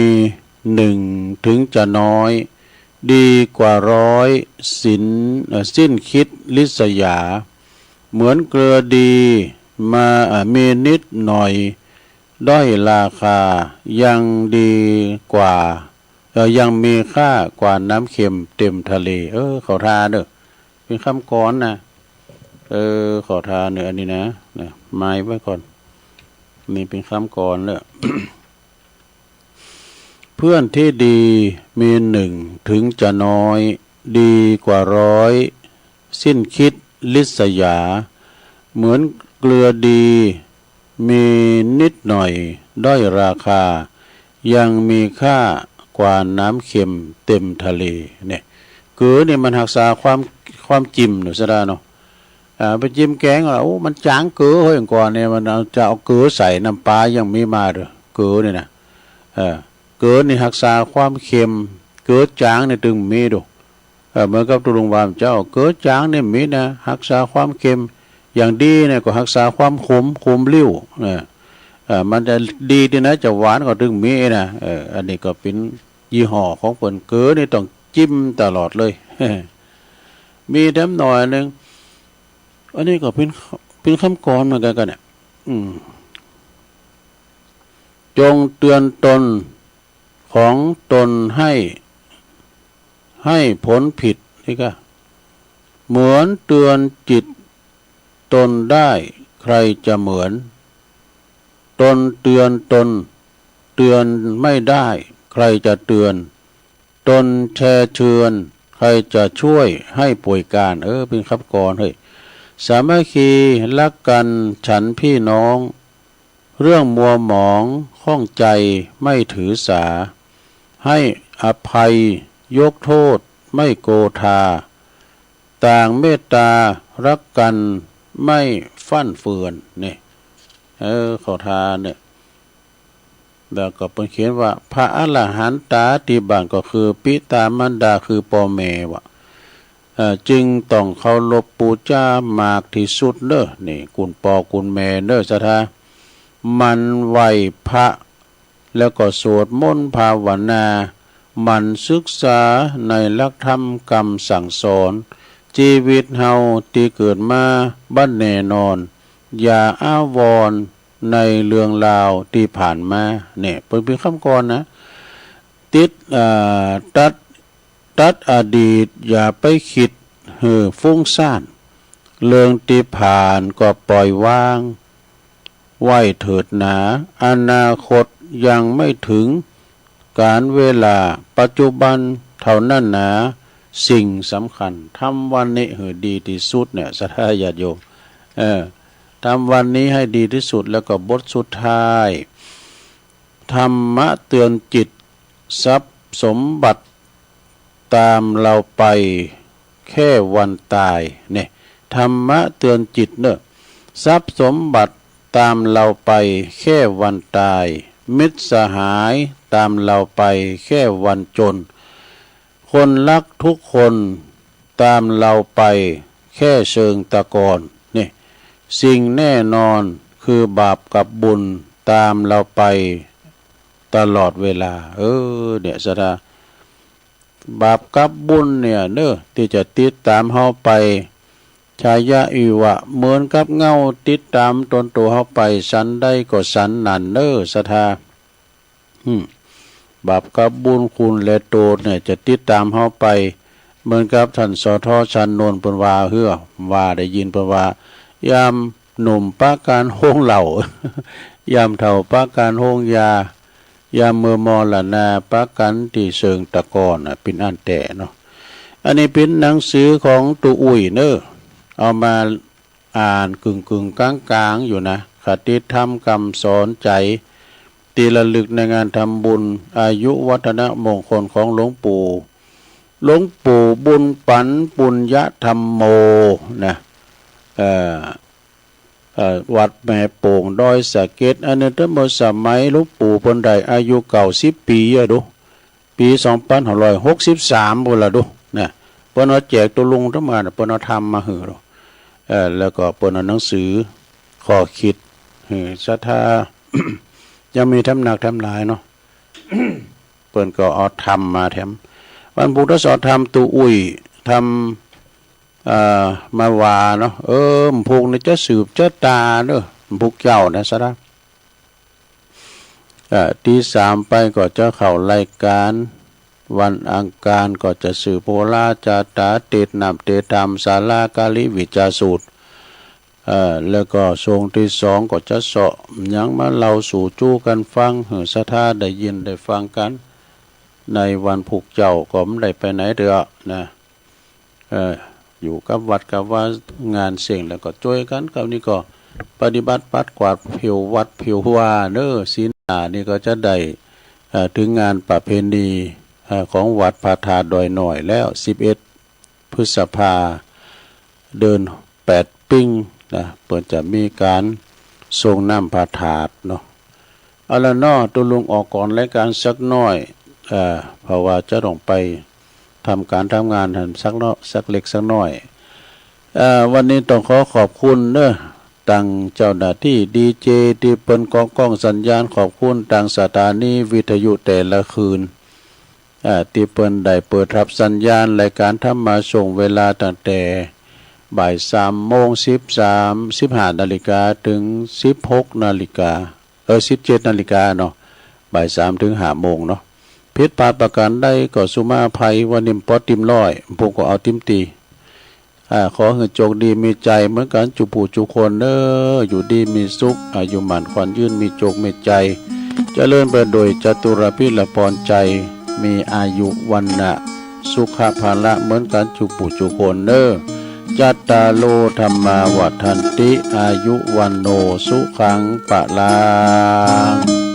หนึ่งถึงจะน้อย ดีกว่าร้อยสิ้น เอ่อ สิ้นคิดริษยา เหมือนเกลือดีมา เอ่อ มีนิดหน่อยด้อยราคา ยังดีกว่า เอ่อ ยังมีค่ากว่าน้ำเค็มเต็มทะเล เออ เข้าท่าเน่อ เป๋นกำกลอนนะ เออ เข้าท่าเน่อ อันนี้นะ นะ หมายไว้ก่อน นี่เป๋นกำกลอนเน่อ เพื่อนที่ดีมีหนึ่งถึงจะน้อย ดีกว่าร้อยสิ้นคิดริษยา เหมือนเกลือดีมีนิดหน่อยด้อยราคา ยังมีค่ากว่าน้ำเค็มเต็มทะเล เนี่ย เกลือนี่มันฮักษาความ ความเค็มอยู่ซะได้เนาะ อ่า ไปจิ้มแกงอะ โอ้ มันจ๋างเกลือเฮ้ย ก่อนเนี่ยมันเอา จะเอาเกลือใส่น้ำปลายังมีมาเด้อ เกลือนี่นะ เออ เกลือนี่ฮักษาความเค็ม เกลือจ๋างนี่ตึงมีดู เออ เหมือนกับตุ๊ลุงว่าเจ้า เกลือจ๋างนี่มีนะ ฮักษาความเค็ม อย่างดีเนี่ยก็ฮักษาความขม ขมลิ้ว เออ เออ มันจะดีตี้ไหนจะหวานก็ตึงมีนะ เออ อันนี้ก็เป๋นยี่ห้อของเปิ้น เกลือนี่ต้องจิ้มตลอดเลย มีแถมหน่อยนึ่ง อันนี้ก็เป๋น เป๋นกำกลอนเหมือนกั๋นกั๋นเนี่ย อืม จงเตือนตนของตนให้ ให้พ้นผิด นี่ก็ เหมือนเตือนจิตตนได้ ใครจะเหมือน ตนเตือนตน เตือนไม่ได้ ใครจะเตือน ตนแชเทือน ใครจะช่วยให้ป่วยกาน เออ เป๋นกำกลอนเฮ้ย สามัคคีรักกันฉันพี่น้อง เรื่องมัวหมองข้องใจไม่ถือสา ให้อภัยยกโทษไม่โกธา ต่างเมตตารักกันไม่ฟั่นเฟือน นี่ เออ เข้าท่าเนี่ย แล้วก็เปิ้นเขียนว่า พระอรหันตาธิบาลก็คือปิตามารดาคือป้อแม่วะ เอ่อ จึงต้องเคารพปู๋จามากตี้สุดเน่อ นี่ คุณป้อคุณแม่เน่อศรัทธา หมั่นไหว้พระ แล้วก็สวดมนต์ภาวนา หมั่นศึกษาในหลักธรรมกำสั่งสอน จีวิตเฮาตี้เกิดมาบ่แน่นอน อย่าอาวรณ์ในเรื่องราวตี้ผ่านมา เนี่ย เปิ้นเป๋นกำกลอนนะ ติด เอ่อ ตัด ตัดอดีตอย่าไปกึ๊ดหื้อฟุ้งซ่าน เรื่องตี้ผ่านก็ปล่อยวางไว้เถิดหนา อนาคตยังไม่ถึงกาลเวลา ปัจจุบันเท่านั้นหนาสิ่งสำคัญ ทำวันนี้หื้อดีตี้สุดเนี่ย ศรัทธาญาติโยม เออ ทำวันนี้ให้ดีตี้สุด แล้วก็บทสุดท้าย ธรรมะเตือนจิต ทรัพย์สมบัติตามเราไปแค่วันตาย เนี่ย ธรรมะเตือนจิตเน่อ ทรัพย์สมบัติตามเราไปแค่วันตาย มิตรสหายตามเราไปแค่วันจน คนรักทุกคนตามเราไปแค่เชิงตะกอน นี่ สิ่งแน่นอนคือบาปกับบุญตามเราไปตลอดเวลา เออ เนี่ยศรัทธา บาปกับบุญเนี่ยเน่อ ตี้จะติดต๋ามเฮาไป ชายะอิวะ เหมือนกับเงาติดต๋ามตนตั๋วเฮาไป สันใดก็สันนั้นเน่อศรัทธา อืม บาปกับบุญคุณและโทษเนี่ยจะติดต๋ามเฮาไป เหมือนกับท่าน สท. ชานนท์ เปิ้นว่าเหื้อ ว่าได้ยินเปิ้นว่า ยามหนุ่มปะกั๋นโฮงเหล้า ยามเฒ่าปะกั๋นโฮงยา ยามเมื่อมรณาปะกั๋นตี้เชิงตะกอนน่ะ เป๋นอั้นแต๊เนาะ อันนี้เป๋นหนังสือของตุ๊อุ้ยเน่อ เอามา อ่านกึ่งๆ ก๋างๆ อยู่นะ คติธรรมกำสอนใจ๋ ตี้ระลึกในงานทำบุญอายุวัฒนมงคลของหลวงปู่ หลวงปู่บุญปั๋นปุญญธรรมโม นะ เอ่อ เอ่อ วัดแม่โป่งดอยสะเก็ด อันนี้ตั้งเมื่อสมัยหลวงปู่เปิ้นได้อายุเก้าสิบปี๋อะดู ปี๋สองปันห้าร้อยหกสิบสาม ปู้นละดู นะ เปิ้นเอาแจกตุ๊ลุงตังหมด เปิ้นเอาธรรมมาหื้อดู เอ่อ แล้วก็เปิ้นเอาหนังสือข้อคิดหื้อศรัทธา ยังมีแถมนักแถมหลายเนาะ เปิ้นก็เอาธรรมมาแถม วันพูกเต๊าเสาะทำตู้อุ้ย ทำ เอ่อ มาวาเนาะ เออ วันพูกนี่จะสืบจะต๋าเนาะ วันพูกเจ๊านะสะดา เอ่อ ตีสามไปก็จะเข้ารายก๋าน วันอังคารก็จะสืบโหราจาต๋า เตสน์น้ำเตสน์ธรรม ศาลาการิวิจจาสูตร เอ่อ แล้วก็ช่วงตีสองก็จะเสาะหยังมาเล่าสู่จู้กั๋นฟัง หื้อศรัทธาได้ยินได้ฟังกั๋น ในวันพูกเจ๊าก็บ่ได้ไปไหนเตื้อนะ เอ่อ อยู่กับวัดกับวางานเสี้ยง แล้วก็จ้วยกั๋น คราวนี้ก็ปฏิบัติปัดกวาดผิววัดผิววาเนาะ ศีลหน้านี่ก็จะได้ เอ่อ เถิงงานประเพณี เอ่อ ของวัดพระธาตุดอยน้อยแล้ว สิบเอ็ด พฤษภา เดือนแปดปิ้งนะ เปิ้นจะมีก๋านส่งน้ำพระธาตุเนาะ เอาละเนาะ ตุ๊ลุงออกก่อนรายก๋านสักหน้อย เอ่อ เพราะว่าจะต้องไปทำก๋านทำงานหั้นสักเนาะ สักเล็กสักหน้อย เอ่อ วันนี้ต้องขอขอบคุณเนาะ ตังเจ้าหน้าตี้ดีเจตี้เปิ้นกองก้องสัญญาณ ขอบคุณตังสถานีวิทยุแต่ละคืน อ่า ตี้เปิ้นได้เปิดฮับสัญญาณรายก๋านธรรมะช่วงเวลาตั้งแต่บ่ายสามโมง สิบสาม สิบห้านาฬิกา เถิง สิบหกนาฬิกา เออ สิบเจ็ดนาฬิกาเนาะ บ่ายสามเถิงห้าโมงเนาะ ผิดพลาดประก๋านใดก็สุมาอภัย วันนี้ปอติ่มร้อย ผมก็เอาติ่มตี้ อ่า ขอหื้อโจคดีมีชัยเหมือนกั๋นจุผู้จุคนเนาะ อยู่ดีมีสุข อายุหมั้นขวัญยืน มีโจคมีชัย เจริญไปโดยจตุรพิธพรชัย มีอายุวรรณะสุขะพละเหมือนกั๋นจุผู้จุคนเนาะ จัตตาโร ธัมมา วัฑฒันติ อายุ วัณโณ สุขัง พลัง